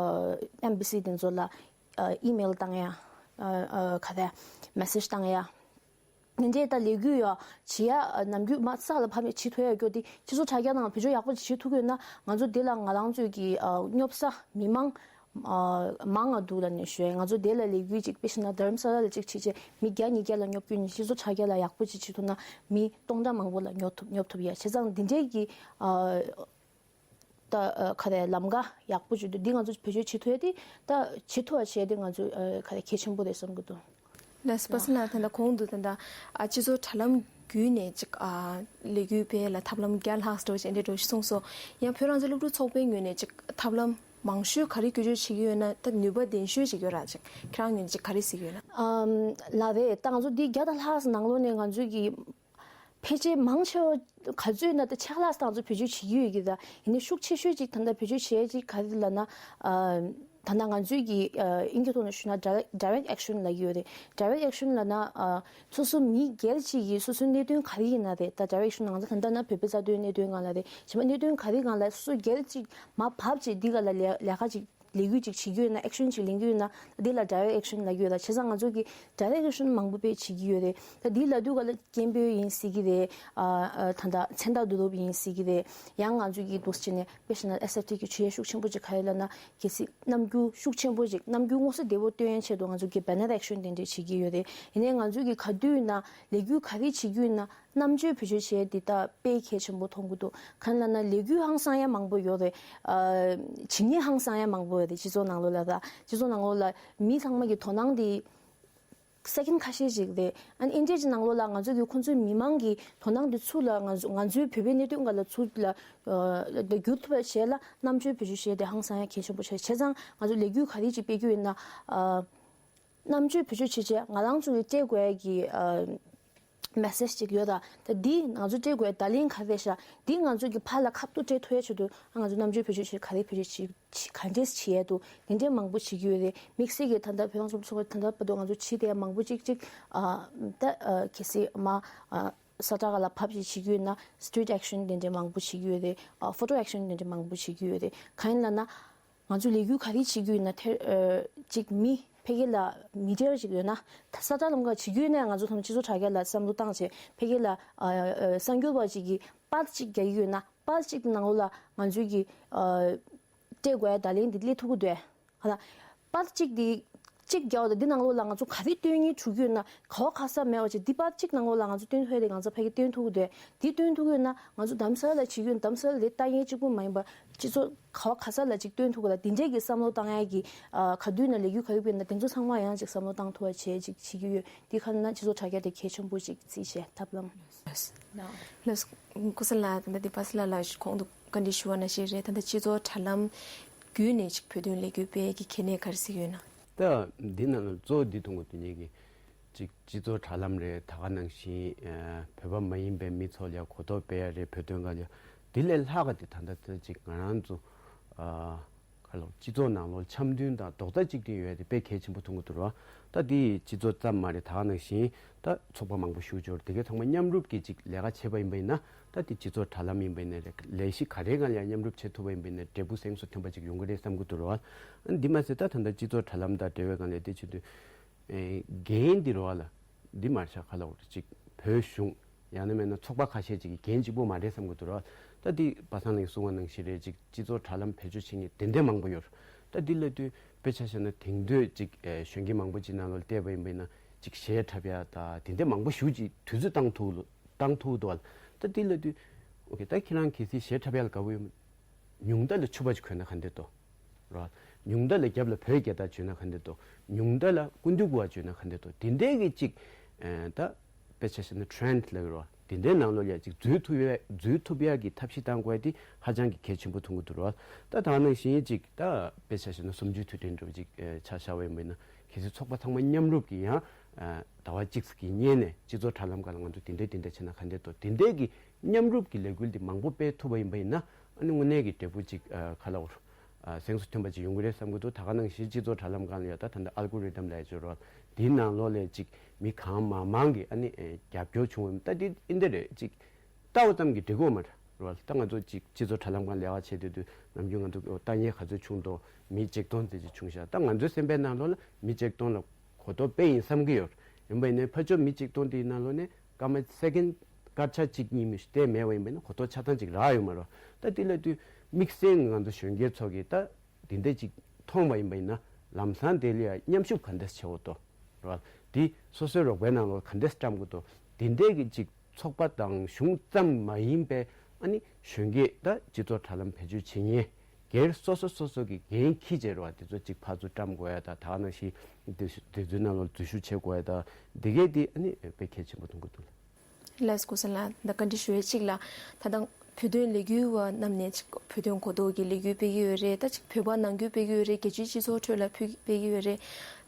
ཨེམ་བྷ་སི་དེ་ཚོ་ལ་ཨ་ཨི་མེལ་བཏང་ཡ་ཨ་ཨ་ག་རེ་མེ་སེཇ་བཏང་ཡ། དེ་འདྲའི་ད་ལས་འགུལ་ཡ་བྱེད་ཡ་ཨ་ནམ་རྒྱུན་མ་ས་ལ་ཕབ་ནས་བྱེད་ཐུབ་ཡ་ཡོད་ཀྱོག་དེ་སྤྱི་ཚོགས་དྲ་རྒྱ་ནང་བེད་སྤྱོད་ཡག་པོ་ཅིག་བྱེད་ཐུབ་ཀྱི་ཡོད་ན་ང་ཚོ་དེ་ལ་ང་རང་ཚོའི་གི་ཨ་སྙོབ་ས་མི་མང་། ཨ་མང་ང་འདུག་ལབ་ནས་ཞུ་ཡ། ང་ཚོ་དེ་ལ་ལས་འགུལ་ཅིག་དཔེ་བཞག་ན་དྷ་རམ་ས་ལ་ལ་ཅིག་བྱེད་བྱས་མི་བརྒྱ་ཉིས་བརྒྱ་ལ་སྙོབ་རྒྱུ་ནི་སྤྱི་ཚོགས་དྲ་རྒྱ་ལ་ཡག་པོ་ཅིག་བྱེད་ཐུབ་ན་མི་སྟོང་ཕྲག་མང་པོ་ལ་སྙོབ་ཐུབ་སྙོབ་ཐུབ་ཡ། བྱས་ཙང་འདི་འདྲའི་གི་ཨ་ད་ཨ་ག་རེ་ལམ་ཁ་ཡག་པོ་ཅིག་འདུག་འདི་ང་ཚོ་བེད་སྤྱོད་བྱེད་ཐུབ་ཡ་དེ་ད་བྱེད་ཐུབ་པ་བྱས་ཏེ་ང་ཚོ་ཨ་ག་རེ་གལ་ཆེན་པོ་རེད་བསམ་གི་འདུག་ལགས་སོ། པ་སངས་ལགས་ད་ལྟ་གོང་དུ་ད་ལྟ་ཨ་སྤྱི་ཚོགས་དྲ་ལམ་བརྒྱུད་ནས་ཅིག་ཨ་ལས་འགུལ་སྤེལ་ལ་ཐབས་ལམ་བརྒྱ་ལྷག་འགྲོ་བྱས་འདྲ་འགྲོ་ཞིག་གསུངས་སོང་། ཡང་བོད་རང་བཙན་སློབ་ཕྲུག་ཚོགས་པའི་ངོས་ནས་ཅིག་ཐབས་ལམ་མང་ཤོས་ག་རེ་བཀོལ་སྤྱོད་བྱེད་ཀྱི་ཡོད་ན་ད་ནུས་པ་ལྡན་ཤོས་ཅིག་ཡོད་ར། ཅིག་ཁྱེད་རང་ངོས་ནས་ཅིག་ག་རེ་གཟིགས་ཡོད་ན། ཨམ་ལགས་རེད། ད་ང་ཚོ་འདི་བརྒྱ་དང་ལྷག་ཙམ་ནང་ལོགས་ནས་ང་ཚོའི་གི་ཕལ་ཆེར་མང་ཆེ་བ་ག་ཚོད་ཡིན་ན་ད་ཆ་ལག་ད་ང་ཚོ་བེད་སྤྱོད་བྱེད་ཀྱི་ཡོད་ཀྱི། ད་ཡིན་ནའི་ཤུགས་ཆེ་ཤོས་ཅིག་ད་ལྟ་བེད་སྤྱོད་བྱེད་ཡ་ཅིག་ག་རེ་ལབ་ན་ཨ། ད་ལྟ་ང་ཚོའི་གི་ཨ་ཨིན་སྐད་ཐོག་ནས་ཞུས་ན་direct direct action ལབ་ཀྱི་ཡོད་རེད། direct action ལབ་ན་ཨ་སོ་སོ་མི་སྒེར་གཅིག་གིས་སོ་སོའི་གནད་དོན་ག་རེ་ཡིན་ན་རེད། ད་direct action ང་ཚོ་ད་ལྟ་ན་བོད་པའི་རྩ་དོན་གནད་དོན་སྒང་ལ་རེད། གཞན་པ་གནད་དོན་ག་རེ་སྒང་ལ་སོ་སོ་སྒེར་གཅིག་མར་བབས་བྱས་འདི་ག་ལ་ལས་ལས་ཀ་ཅིག་ལས་འགུལ་ཅིག་བྱེད་ཀྱི་ཡོད་ན། action ཅིག་ལེན་གྱི་ཡོད་ན་འདི་ལ་direct action ལབ་ཀྱི་ཡོད། ད་བྱས་ཙང་ང་ཚོ་གི་direct action མང་པོ་དཔེ་བྱེད་ཀྱི་ཡོད་རེད། ད་འདི་ལབ་དུས་ག་ལ་སྐད་འབོད་ཡིན་སྲིད་ཀྱི་རེད། ཨ་ཨ་ད་ལྟ་མཚན་རྟགས་བསྡུ་རུབ་ཡིན་སྲིད་ཀྱི་རེད། ཡང་ང་ཚོ་གི་འདུག་སེ་བྱས་ནས་དཔེ་བཞག་ན་ཨེས་ཨེཕ་ཊི་གི་ཇུས་ཡས་ཤུགས་ཆེན་པོ་ཅིག་ག་རེ་ལབ་ན། གལ་སྲིད་རྣམ་འགྱུར་ཤུགས་ཆེན་པོ་ཅིག་རྣམ་འགྱུར་མངོན་གསལ་དོད་པོ་སྟོན་ཡན་ཆེད་དུ་ང་ཚོ་གི་banner action དེ་འདྲས་བྱེད་ཀྱི་ཡོད་རེད། ཡིན་ནའི་ང་ཚོ་གི་ག་དུས་ཡིན་ན་ལས་འགུལ་ག་རེ་བྱེད་རྒྱུ་ཡིན་ན་རྣམ་དཔྱོད་བེད་སྤྱོད་བྱས་འདི་ལྟ་དཔེ་གལ་ཆེན་པོ་མཐོང་གི་འདུག་གང་ལབ་ན་ལས་འགུལ་ཧང་སང་ཡ་མང་པོ་ཡོད་རེད། ཨ་བྱེད་ཉེས་ཧང་སང་ཡ་མང་པོ་ཡོད་རེད། སྤྱི་ཚོགས་ནང་ལོགས་ལ་ད་སྤྱི་ཚོགས་ནང་ལོགས་ལ་མི་ཚང་མ་གི་དོ་སྣང་དེ། སེ་ཀེན་ཁ་ཤས་ཅིག་རེད། ཨ་ནི་འདི་འདྲའི་ནང་ལོགས་ལ་ང་ཚོ་གི་ཁོང་ཚོའི་མི་མང་གི་དོ་སྣང་དེ་ཚུར་ལ་ང་ཚོ་ང་ཚོའི་བོད་པའི་གནད་དོན་སྒང་ལ་ཚུར་ལ་ཨ་ལ་བསྒྱུར་ཐུབ་པ་བྱས་ལ་རྣམ་དཔྱོད་བེད་སྤྱོད་བྱས་ཏེ་ཧང་སང་ཡ་གལ་ཆེན་པོ་ཆགས། བྱས་ཙང་ང་ཚོ་ལས་འགུལ་ག་རེ་ཅིག་སྤེལ་རྒྱུ་ཡིན་ན་ཨ་རྣམ་དཔྱོད་བེད་སྤྱོད་བྱེད་བྱས་ང་རང་ཚོ་གི་སྤྲད་དགོས་ཡ་གི་ཨ་མེ་སེ་ཇི་ཅིག་ཡོད་ད། ད་འདི་ང་ཚོ་སྤྲད་དགོས་ཡ་བརྡ་ལན་ག་རེ་རེད་ཤག་འདི་ང་ཚོ་གི་ཕར་ལ་ཁ་ཐུག་སྤྲད་ཐུབ་ཡ་ཆེད་དུ་ང་ཚོ་རྣམ་དཔྱོད་བེད་སྤྱོད་བྱེད་ག་རེ་བེད་སྤྱོད་བྱེད། ག་འདྲས་བྱེད་ཡས་འདུག་འདི་འདྲས་མང་པོ་བྱེད་ཀྱི་ཡོད་རེད། དམིགས་བསལ་གྱི་ད་ལྟ་བོད་རང་སྐྱོང་ཚོགས་པ་ད་ལྟ་བར་དུ་ང་ཚོ་བྱེད་བསྡད་ཡ་མང་པོ་ཅིག་ཅིག་ཨ་ད་ཨ་གལ་སྲིད་མ་ཨ་ས་ཁྲ་ག་ལ་ཕབ་ཅིག་བྱེད་ཀྱི་ཡོད་ན་street action འདི་འདྲས་མང་པོ་བྱེད་ཀྱི་ཡོད་རེད། ཨ་photo action འདི་འདྲས་མང་པོ་བྱེད་ཀྱི་ཡོད་རེད། གང་ཡིན་ལབ་ན་ང་ཚོ་ལས་འགུལ་ག་རེ་བྱེད་ཀྱི་ཡོད་ན་ཐེར་ཨ་ཅིག་མི་ཕ་གི་ལ་མི་ཌི་ཡ་ཅིག་ཡོད་ན་ད་ས་ཁྲ་ལམ་ཁ་བྱེད་ཀྱི་ཡོད་ན་ང་ཚོ་ཚང་མ་སྤྱི་ཚོགས་དྲ་རྒྱ་ལ་བསམ་བློ་བཏང་བྱས་ཕ་གི་ལ་ཨ་ཨ་གསར་འགྱུར་བ་ཅིག་གིས་པར་ཅིག་རྒྱག་གི་ཡོད་ན་པར་ཅིག་ནང་ལོགས་ལ་ང་ཚོའི་གི་ཨ། སྤྲད་དགོས་ཡ་བརྡ་ལན་འདི་སླེབས་ཐུབ་ཀྱི་འདུག་ག་ལ། པར་གཅིག་འདི་གཅིག་རྒྱག་པ་དང་འདི་ནང་ལོགས་ལ་ང་ཚོ་ག་རེ་སྟོན་སྙིང་བྲོ་གི་ཡོད་ན་ག་བ་ག་ས་མེད་པ་བྱས་འདི་པར་གཅིག་ནང་ལོགས་ལ་ང་ཚོ་སྟོན་ཐུབ་ཡ་དེ་ང་ཚོ་ཕ་གི་སྟོན་ཐུབ་ཀྱི་འདུག་འདི་སྟོན་ཐུབ་ཀྱི་ཡོད་ན་ང་ཚོ་རྡ་རམ་ས་ལ་ལ་བྱེད་ཀྱི་ཡོད་རྡ་རམ་ས་ལ་ལ་ལྟ་མཁན་གཅིག་པུ་མ་ཡིན་པ་སྤྱི་ཚོགས་ག་བ་ག་ས་ལ་ཅིག་སྟོན་ཐུབ་གི་ལ་འདི་འདྲས་ཀྱི་བསམ་བློ་བཏང་ཡ་གི་ཨ་ག་དུས་ན་ལས་འགུལ་ག་རེ་སྤེལ་ན་དེ་ཚོ་ཚང་མ་ཡང་ཅིག་བསམ་བློ་བཏང་ཐུབ་པ་བྱས་ཅིག་བྱེད་ཀྱི་ཡོད། འདི་ག་ན་སྤྱི་ཚོགས་དྲ་རྒྱ་དེ་གལ་ཆེན་པོ་ཅིག་བརྩིས་བྱས་ཐབས་ལམ། ལགས་སོ། ཀུ་སེ་ལ་ད་ལྟ་འདི་པ་སེ་ལ་ལགས་གོང་དུ་བཀའ་འདྲི་ཞུ་བ་ནང་བཞིན་རེད། ད་ལྟ་སྤྱི་ཚོགས་དྲ་ལམ་བརྒྱུད་ནས་ཅིག་བོད་དོན་ལས་འགུལ་སྤེལ་གྱི་གལ་གནད་ག་རེ་གཟིགས་ཡོད་ན། ད་འདི་ནང་ལ་གཙོ་བོ་འདི་མཐོང་གི་འདུག་ངེད་ཀྱི་ཅིག་སྤྱི་ཚོགས་དྲ་ལམ་རེད། ད་ག་ནང་བཞིན་ཨ་བོད་པ་མ་ཡིན་པའི་མི་ཚོ་ལ་གོ་རྟོགས་སྤེལ་ཡ་རེད། བོད་དོན་སྒང་ལ་འདི་ལས་ལྷག་ག་དེ་ད་ལྟ་ད་ཅིག་ང་རང་ཚོ་ཨ་ག་ལ་སྤྱི་ཚོགས་ནང་ལོགས་འཆམ་མཐུན་དང་རྡོག་རྩ་གཅིག་སྒྲིལ་ཡོད་ཡ་དེ་དཔེ་གལ་ཆེན་པོ་མཐོང་གི་འདུག་ར། ད་འདི་སྤྱི་ཚོགས་ཙམ་མ་རེད། ད་ག་ནང་བཞིན་ད་ཚོགས་པ་མང་པོ་ཞུགས་ཡོད་རེད། དེ་གའི་ཚང་མ་མཉམ་རུབ་ཀྱིས་ཅིག་ལས་ཀ་བྱས་པ་ཡིན་པ་ཡིན་ན་ད་འདི་སྤྱི་ཚོགས་དྲ་ལམ་ཡིན་པ་ཡིན་ན་རེད། ལས་གཞི་ག་རེའི་སྒང་ལ་ཡང་མཉམ་རུབ་བྱེད་ཐུབ་པ་ཡིན་པ་ཡིན་ན་འབྲས་བུ་གཟེངས་སུ་ཐོན་པ་ཅིག་ཡོང་གི་རེད་བསམ་གྱི་འདུག་ར། ཨ་འདི་མ་ཟད་ད་ད་ལྟ་སྤྱི་ཚོགས་དྲ་ལམ་དང་འབྲེལ་བའི་སྒང་ལས་དེ་བྱེད་དུས་ཨེ་འགན་འདི་ར་བ་ལ་འདི་མ་ཤག་ག་ལ་འོ་ཅིག་བོད་གཞུང་ཡང་ན་མེད་ན་ཚོགས་པ་ཁ་ཤས་ཅིག་གི་འགན་གཅིག་པོ་མ་རེད་བསམ་གྱི་འདུག་ར། ད་འདི་པ་སངས་ལགས་གསུངས་པ་ནང་བཞིན་རེད། ཅིག་སྤྱི་ཚོགས་དྲ་ལམ་བེད་སྤྱོད་བྱེད་མཁན་དེ་འདྲ་མང་པོ་ཡོད་རེད། ད་འདི་ལ་དུས་དཔེ་ཆ་བཞག་ན་དེང་དུས་ཅིག་ཨེ་གཞོན་སྐྱེས་མང་པོ་ཅིག་ནང་ལོགས་བལྟས་པ་ཡིན་པ་ཡིན་ན་ཅིག་གཞས་འཁྲབ་ཡ་ད་དེ་འདྲ་མང་པོ་ཞེ་ཅིག་དུས་ཚོད་བཏང་ཐུབ་བཏང་ཐུབ་འདུག་བ། ད་འདི་ལ་དུས་ཨོ་ཁེ་ད་ཁྱེད་རང་གལ་སྲིད་གཞས་འཁྲབ་ཡ་ལ་དགའ་པོ་ཡོད་མ། ཉུང་མཐའ་ལ་ཕྱུ་པ་ཅིག་གོན་ན་ག་འདྲ་འདུག་ར། ཉུང་མཐའ་ལ་རྒྱབ་ལ་བོད་རྒྱལ་དར་གྱོན་ན་ག་འདྲ་འདུག་ཉུང་མཐའ་ལ་སྐུ་མདུན་སྐུ་པར་གྱོན་ན་ག་འདྲ་འདུག་དེ་འདྲའི་གི་ཅིག་ཨེ་ད་དཔེ་ཆ་བཞག་ན་ཊེན་ཌི་ལབ་ཀྱི་རེད་བ། དེ་འདྲའི་ནང་ལོགས་ལ་ཅིག་འཛུལ་ཐུབ་ཡ་འཛུལ་ཐུབ་ཡ་གི་ཐབས་ཤེས་བཏང་དགོས་ཡ་དེ་ཧ་ཅང་གི་གལ་ཆེན་པོ་མཐོང་གི་འདུག་ར། ད་ད་ནང་བཞིན་ཅིག་ད་དཔེ་ཆ་བཞག་ན་གསུམ་བཅུའི་དུས་དྲན་འདྲ་བོ་ཅིག་ཨེ་ཆ་བཞག་པ་ཡིན་པ་ཡིན་ན་གལ་སྲིད་ཚོགས་པ་ཚང་མ་མཉམ་རུབ་ཀྱིས་ཡང་ཨེ་ཟླ་བ་གཅིག་ཙམ་གྱི་སྔོན་ནས་སྤྱི་ཚོགས་དྲ་ལམ་སྒང་ལ་ང་ཚོ་དེ་འདྲའི་དེ་འདྲ་བྱས་ན་ག་འདྲ་འདུག་དེ་འདྲའི་གི་མཉམ་རུབ་ཀྱི་ལས་འགུལ་འདི་མང་པོ་སྤེལ་ཐུབ་པ་ཡིན་པ་ཡིན་ན་ཨ་ནི་དངོས་གནས་ཀྱི་འབྲས་བུ་ཅིག་ཨ་ག་ལབ་དགོས་རེད། ཨ་གཟེངས་སུ་ཐོན་པ་ཅིག་ཡོང་གི་རེད་བསམ་གྱི་འདུག་ད་ག་ནང་བཞིན་སྤྱི་ཚོགས་དྲ་ལམ་སྒང་ལ་ཡ་ད་ད་ལྟ་ཨལ་གོ་རི་དམ་ལབ་ཡ་ཅིག་ཡོད་རེད་བ། དེའི་ནང་ལོགས་ལ་ཅིག་མི་གང་མང་མང་གིས་ཨ་ནི་ཨེ་རྒྱབ་སྐྱོར་བྱུང་བ་ཡིན་ད་འདི་ཨིན་དེ་རེད་ཅིག་ལྟ་བ་ཙམ་གྱིས་འགྲིག་གི་ཡོད་མ་རེད་བ། ད་ང་ཚོ་ཅིག་སྤྱི་ཚོགས་དྲ་ལམ་སྒང་ལས་ཀ་བྱེད་དུས་དུས་ནམ་རྒྱུན་ང་ཚོ་ལྟ་མཁན་ག་ཚོད་བྱུང་འདུག་མི་ཆིག་སྟོང་ཙམ་ཅིག་བྱུང་ཤག་ད་ང་ཚོའི་སེམས་པའི་ནང་ལོགས་ལ་མི་ཆིག་སྟོང་ལ་གོ་རྟོགས་སྤེལ་ཡིན་བསམ་གྱི་ཡོད། ཡིན་པ་ཡིན་ནའི་ཕར་ཕྱོགས་མི་ཆིག་སྟོང་དེའི་ནང་ལོགས་ནས་སྐར་མ་སེ་ཀེན་སྐར་ཆ་གཅིག་གཉིས་མི་ཞིག་བལྟས་མེད་པ་ཡིན་པ་ཡིན་ན་གོ་རྟོགས་ཆ་ཚང་ཅིག་རག་ཡོད་མ་རེད། ད་དེ་ལ་དུས་དམིགས་བསལ་ང་ཚོ་གཞོན་སྐྱེས་ཚོ་གིས་ད་དེ་འདྲ་ཅིག་མཐོང་བ་ཡིན་པ་ཡིན་ན་ལམ་སང་དེ་ལ་ཡང་མཉམ་ཞུགས་ག་འདྲས་བྱེད་འོ་ཏོ་རེད་བ། དེ་སོ་སོའི་རོགས་པའི་ནང་ལོགས་ག་འདྲས་བཀྲམ་དགོས་ཏོ་དེ་འདྲས་ཀྱི་ཅིག་ཚོགས་པ་དང་གཞུང་ཙམ་མ་ཡིན་པའི་ཨ་ནི་གཞོན་སྐྱེས་ད་སྤྱི་ཚོགས་དྲ་ལམ་བེད་སྤྱོད་བྱེད་མཁན་སྒེར་སོ་སོ་སོ་སོ་གི་འགན་འཁྱེར་བྱས་རེད་བ། དེ་ཚོ་ཅིག་ཕར་ཚུར་བཀྲམ་དགོས་ཡ་ད་ད་ག་ནང་བཞིན་དེ་དེ་ཚོའི་ནང་ལོགས་འཛུལ་ཞུགས་བྱེད་དགོས་ཡ་ད་འདི་གས་དེ་ཨ་ནི་དཔེ་གལ་ཆེན་པོ་མཐོང་གི་འདུག་ལགས་སོ། ཀུ་སེ་ལ་ད་བཀའ་འདྲི་ཞུ་ཡ་གཅིག་ལ་ད་ལྟ་བོད་དོན་ལས་འགུལ་བ་རྣམས་ནས་ཅིག་བོད་དོན་གོ་རྟོགས་ཀྱི་ལས་འགུལ་སྤེལ་གྱི་ཡོད་རེད། ད་ཅིག་བོད་པ་ནང་ཁུལ་སྤེལ་གྱི་ཡོད་རེད། རྒྱལ་སྤྱིའི་སྤྱི་ཚོགས་ཁྲོད་ལ་ཕུལ་སྤེལ་གྱི་ཡོད་རེད།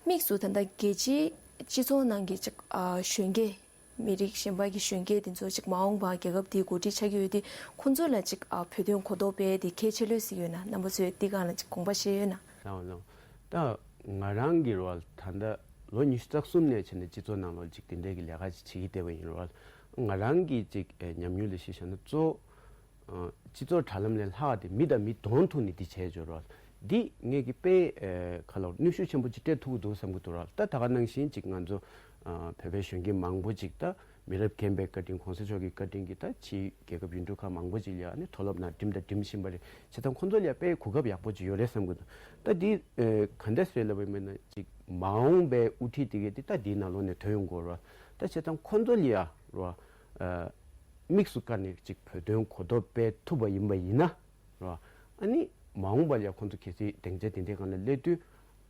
དམིགས་སུ་ད་ལྟ་རྒྱལ་སྤྱིའི་སྤྱི་ཚོགས་ནང་གི་ཅིག་ཨ་གཞོན་སྐྱེས་མི་རིགས་གཞན་པ་གི་གཞོན་སྐྱེས་དེ་ཚོ་ཅིག་མ་འོངས་པ་རྒྱལ་ཁབ་དེའི་འགོ་ཁྲིད་ཆགས་ཀྱི་ཡོད་དུས་ཁོང་ཚོ་ལ་ཅིག་ཨ་བོད་དོན་གོ་རྟོགས་སྤེལ་དེ་གལ་ཆེ་ལོས་ཟིན་ཡོད་ན་རྣམ་པ་ཚོས་འདི་སྒང་ལ་ཅིག་དགོངས་པ་བཞེས་ཡོད་ན། ལགས་ལགས། ད་ང་རང་གི་རེད་བ། ད་ལྟ་ལོ་ཉི་ཤུ་རྩ་གསུམ་ནས་བྱས་ནས་སྤྱི་ཚོགས་ནང་ལོགས་ཅིག་དེ་འདྲའི་གི་ལས་ཀ་ཅིག་བྱེད་ཀྱི་བསྡད་པ་ཡིན་རེད་བ། ང་རང་གི་ཅིག་ཨེ་ཉམས་མྱོང་ལ་གཞི་བཞག་ན་གཙོ་བོ་ཨ་སྤྱི་ཚོགས་དྲ་ལམ་ལས་ལྷག་དེ་མི་དང་མི་གདོང་ཐུག་ནས་འདི་བྱས་ཡོད་རེད་བ། འདི་ངས་ཀྱི་དཔེ་ཨེ་ག་ལ་ནུས་ཤུགས་ཆེན་པོ་ཅིག་སྤྲད་ཐུབ་ཀྱི་འདུག་བསམ་གྱི་འདུག་ར། ད་ད་ག་ནང་བཞིན་ཅིག་ང་ཚོ་ཨ་བོད་པའི་གཞོན་སྐྱེས་མང་པོ་ཅིག་ད་མི་རབས་རྒན་པའི་བཀའ་དྲིན་གོང་ས་མཆོག་གི་བཀའ་དྲིན་གྱིས་ད་ཕྱིའི་རྒྱལ་ཁབ་ཡུལ་གྲུ་ཁག་མང་པོ་ཅིག་ལ་ཨ་ནི་མཐོ་སློབ་ནང་འགྲིམ་དང་འགྲིམ་བཞིན་པ་རེད། བྱས་ཙང་ཁོང་ཚོ་ལ་དཔེ་གོ་སྐབས་ཡག་པོ་ཅིག་ཡོད་རེད་བསམ་གྱི་འདུག་ད་འདི་ཨེ་ག་འདྲས་རེད་ལབ་པ་ཡིན་ན་ཅིག་མ་འོངས་པའི་དབུ་ཁྲིད་དེ་གས་དེ་ད་འདིའི་ནང་ལོགས་ནས་ཐོན་ཡོང་དགོས་རེད། ད་བྱས་ཙང་ཁོང་ཚོ་ལ་ཡ་རེད་བ་ཨེ་དམིགས་སུ་བཀར་ནས་ཅིག་བོད་དོན་གོ་རྟོགས་སྤེལ་ཐུབ་པ་ཡིན་པ་ཡིན་ན་རེད་བ། ཨ་ནི་མ་འོངས་པ་ལ་ཡ་ཁོང་ཚོ་གལ་སྲིད་སྡིངས་ཆ་དེ་འདྲའི་སྒང་ལ་སླེབས་དུས་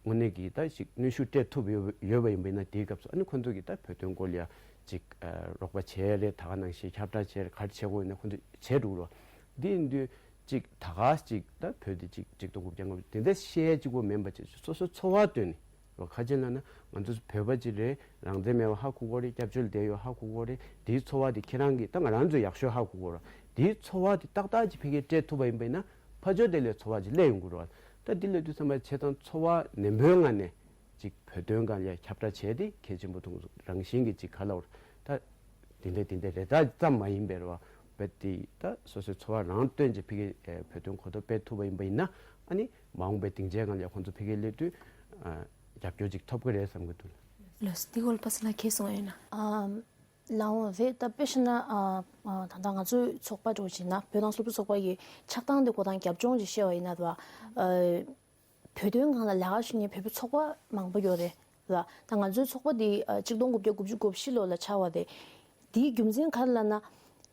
དངོས་གནས་ཀྱི་ད་ཞིག་གནོན་ཤུགས་སྤྲད་ཐུབ་ཡོད་ཡོད་པ་ཡིན་པ་ཡིན་ན། དེའི་སྐབས་སུ་ཨ་ནི་ཁོང་ཚོ་གིས་ད་བོད་དོན་སྐོར་ལ་ཡ་ཅིག་ཨ་རོགས་པ་བྱས་རེད། ད་ག་ནང་བཞིན་ཁྱབ་བསྒྲགས་བྱས་རེད། ག་རེ་བྱེད་དགོས་ཡིན་ན་ཁོང་ཚོས་བྱེད་འགྲོ་གི་རེད་བ། འདི་ཡིན་དུས་ཅིག་ད་ག་ཅིག་ད་བོད་དེ་ཅིག་ཆིག་སྟོང་དགུ་བརྒྱ་ལྔ་བཅུ་དེ་འདྲ་བཤད་གཅིག་པོ་མིན་པ་ཅིག་སོ་སོའི་འཚོ་བ་བཏོན་ནས་རོགས། ཁ་ཅིག་ལབ་ན་ང་ཚོ་བོད་པ་ཅིག་རེད། རང་བཙན་མེད་པ་ཧ་གོ་གི་རེད། སྐྱབས་བཅོལ་བསྡད་ཡོད་ཧ་གོ་གི་རེད། དེའི་འཚོ་བ་དེ་ཁྱེད་རང་གིས་ད་ང་རང་ཚོས་ཡག་ཤོས་ཧ་གོ་གི་རེད། དེའི་འཚོ་བ་དེ་ཏག་ཏག་ཅིག་ཕ་གིར་སྤྲད་ཐུབ་པ་ཡིན་པ་ཡིན་ན། ཕར་ཕྱོགས་དེ་ལས་འཚོ་བ་ཅིག་སླེབས་ཡོང་གི་རེད་བ། ད་འདི་ལབ་དུས་ཙམ་པ་བྱས་ཙང་འཚོ་བ་ནན་པོའི་ངང་ནས་ཅིག་བོད་དོན་སྒང་ལ་ཁྱབ་བསྒྲགས་བྱས་ཏེ་གལ་ཆེན་པོ་མཐོང་། རང་བཞིན་གྱི་ཅིག་ག་ལབ་དགོས་རེད། ད་དེ་འདྲ་དེ་འདྲ་རེད། ད་ཙམ་མ་ཡིན་པའི་རེད་བ། རྦད་དེ་ད་སོ་སོའི་འཚོ་བ་རང་བཏོན་བྱས་ཕ་གིར་ཨེ་བོད་དོན་གོ་རྟོགས་སྤེལ་ཐུབ་པ་ཡིན་པ་ཡིན་ན། ཨ་ནི་མ་འོངས་པའི་སྡིངས་ཆའི་སྒང་ལ་ཁོང་ཚོ་ཕ་གིར་སླེབས་དུས་ཨ་རྒྱབ་སྐྱོར་ཅིག་ཐོབ་ཀྱི་རེད་བསམ་གྱི་འདུག། ལགས་སོ། འདི་སྐོར་ལ་པ་སངས་ལགས་ཁྱེད་གསུང་ཡོད་ན། ཨམ། ལགས་འོང་རེད། ད་དཔེ་བཞག་ན་ཨ་ཨ་ད་ལྟ་ང་ཚོའི་ཚོགས་པ་འདྲ་བོ་ཅིག་ན་བོད་དོན་སློབ་ཕྲུག་ཚོགས་པ་ཡི་ཆགས་སྟངས་དེ་གོ་དང་རྒྱབ་ལྗོངས་ཅིག་བཤད་པ་ཡིན་ན་རེད་བ། ཨ་བོད་དོན་སྒང་ལ་ལས་ཀ་ཞུ་མཁན་བོད་པའི་ཚོགས་པ་མང་པོ་ཡོད་རེད་ལ། ད་ང་ཚོའི་ཚོགས་པ་འདི་ཨ་ཆིག་སྟོང་དགུ་བརྒྱ་དགུ་བཅུ་གོ་བཞི་ལོ་ལ་ཆགས་པ་རེད། དེའི་རྒྱུ་མཚན་ག་རེ་ལབ་ན།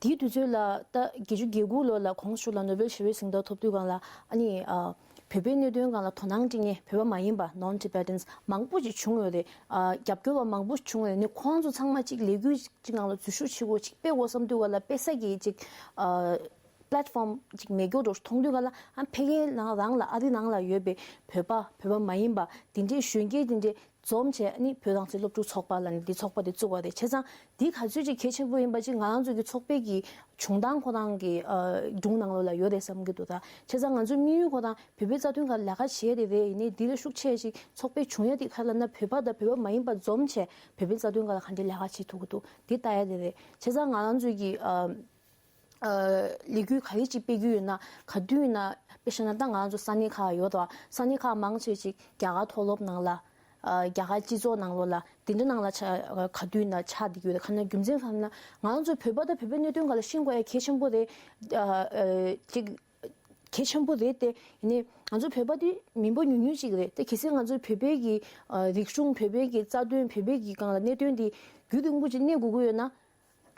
དེའི་དུས་ཚོད་ལ་ད་བརྒྱད་ཅུ་གྱ་དགུ་ལོ་ལ་གོང་ཞུ་ལ་ནོ་བེལ་ཞི་བའི་གཟེངས་རྟགས་ཐོབ་དུས་སྒང་ལ་ཨ་ནི་ཨ་བོད་པའི་གནད་དོན་སྒང་ལ་དོ་སྣང་སྤྲད་མཁན་བོད་པ་མ་ཡིན་པ་non-Tibetans མང་པོ་ཅིག་བྱུང་ཡོད་རེད། ཨ་རྒྱབ་སྐྱོར་བ་མང་པོ་བྱུང་ཡོད་རེད། ཨ་ནི་ཁོང་ཚོ་ཚང་མ་ཅིག་ལས་འགུལ་ཅིག་ནང་ལ་འཛུལ་ཞུགས་བྱེད་དགོས། ཅིག་སྤེལ་དགོས་བསམ་དུས་སྒང་ལ་སྤེལ་ས་གི་ཅིག་ཨ་platform ཅིག་མེད་རྒྱུ་འདྲ་བོ་མཐོང་དུས་སྒང་ལ། ཨ་ཕ་གིའི་ནང་རང་ལ་ཨ་རི་ནང་ལ་ཡོད་པའི་བོད་པ་བོད་པ་མ་ཡིན་པ་དེ་འདྲའི་གཞོན་སྐྱེས་དེ་འདྲའི་འཛོམས་བྱས་ནི་བོད་རང་བཙན་སློབ་ཕྲུག་ཚོགས་པ་ལབ་ནས་འདི་ཚོགས་པ་དེ་བཙུགས་པ་རེད། བྱས་ཙང་འདི་ག་ཚོད་ཅིག་གལ་ཆེན་པོ་ཡིན་པ་ཅིག་ང་རང་ཚོ་གི་ཚོགས་པའི་གི་བྱུང་སྟངས་ཁོ་རང་གི་ཨ་སྒྲུང་ནང་ལོགས་ལ་ཡོད་རེད་བསམ་གྱི་འདུག། ད་བྱས་ཙང་ང་ཚོའི་དམིགས་ཡུལ་ཁོ་རང་བོད་པའི་རྩ་དོན་སྒང་ལ་ལས་ཀ་བྱས་རེད་རེད། ཡིན་ནའི་འདི་ལས་ཤུགས་ཆེ་ཞིག་ཚོགས་པའི་བྱུང་ཡ་དེ་ག་རེ་ལབ་ན། བོད་པ་དང་བོད་པ་མ་ཡིན་པ་འཛོམས་བྱས་བོད་པའི་རྩ་དོན་སྒང་ལ་ག་འདྲའི་ལས་ཀ་བྱེད་ཐུབ་ཀྱི་འདུག། འདི་ལྟ་ཡ་དེ་རེད། བྱས་ཙང་ང་རང་ཚོའི་གི་ཨ། ཨ་ལས་འགུལ་ག་རེ་ཅིག་སྤེལ་རྒྱུ་ཡོད་ན། ག་དུས་ཡིན་ན་དཔེ་བཞག་ན་ད་ང་ཚོ་ས་གནས་ཁག་ཡོད་དོ། ས་གནས་ཁག་མང་ཆེ་ཅིག་རྒྱ་གར་མཐོ་སློབ་ནང་ལ། ཨ་རྒྱ་གར་སྤྱི་ཚོགས་ནང་ལོགས་ལ་དེ་འདྲ་ནང་ལ་ཆ་ག་དུས་ཡིན་ན་ཆགས་བསྡད་ཀྱི་ཡོད་རེད། ག་ན་རྒྱུ་མཚན་ག་ན་ང་ཚོ་བོད་པ་དང་བོད་པའི་གནད་དོན་སྒང་ལ་ཤེས་དགོས་ཡ་གལ་ཆེན་པོ་རེད། ཨ་ཨ་ཅིག་གལ་ཆེན་པོ་རེད་དེ། ཡིན་ནའི་ང་ཚོ་བོད་པ་དེ་མི་འབོར་ཉུང་ཉུང་ཅིག་རེད་དེ། གལ་སྲིད་ང་ཚོ་བོད་པའི་གི་ཨ་རིག་གཞུང་བོད་པའི་གི་རྩ་དོན་བོད་པའི་གི་སྒང་ལ་གནད་དོན་དེ་རྒྱུན་རིང་པོ་ཅིག་གནས་དགོས་ཀྱི་ཡོད་ན།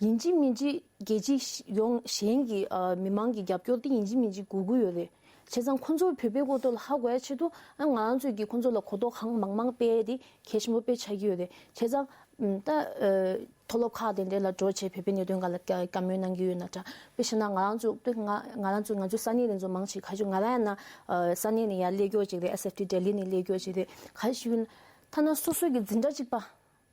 ཡིན་གཅིག་མིན་གཅིག་རྒྱལ་སྤྱི་ཡོངས་གཞན་གྱི་ཨ་མི་མང་གི་རྒྱབ་སྐྱོར་དེ་ཡིན་གཅིག་མིན་གཅིག་དགོས་ཀྱི་ཡོད་རེད། བྱས་ཙང་ཁོང་ཚོ་བོད་པའི་སྐོར་ཐོག་ལ་ཧ་གོ་ཡ་ཆེད་དུ་ཨ་ང་རང་ཚོས་ཀྱིས་ཁོང་ཚོ་ལ་གོ་རྟོགས་གང་མང་མང་སྤེལ་ཡ་དེ་གལ་ཆེན་པོ་དཔེ་ཆགས་ཀྱི་ཡོད་རེད། བྱས་ཙང་ད་ཨ་མཐོ་སློབ་ཁག་དེ་འདྲ་ལ་འགྲོ་བྱས་བོད་པའི་གནད་དོན་སྒང་ལ་བཀའ་བཀའ་མོལ་གནང་གི་ཡོད་ན་འདྲ། དཔེ་བཞག་ན་ང་རང་ཚོ་དཔེ་ང་ང་རང་ཚོ་ང་ཚོའི་ས་གནས་དེ་ཚོ་མང་ཆེ་ག་ཞུ་ང་རང་ཡང་ན་ཨ་ས་གནས་ནས་ཡར་སླེབས་མཁན་ཅིག་རེད། ཨེས་ཨེཕ་ཊི་ལྡི་ལི་ནས་སླེབས་མཁན་ཅིག་རེད། ག་ཞུ་ན་ཐ་ན་སོ་སོ་གི་འཛིན་གྲྭ་གཅིག་པ།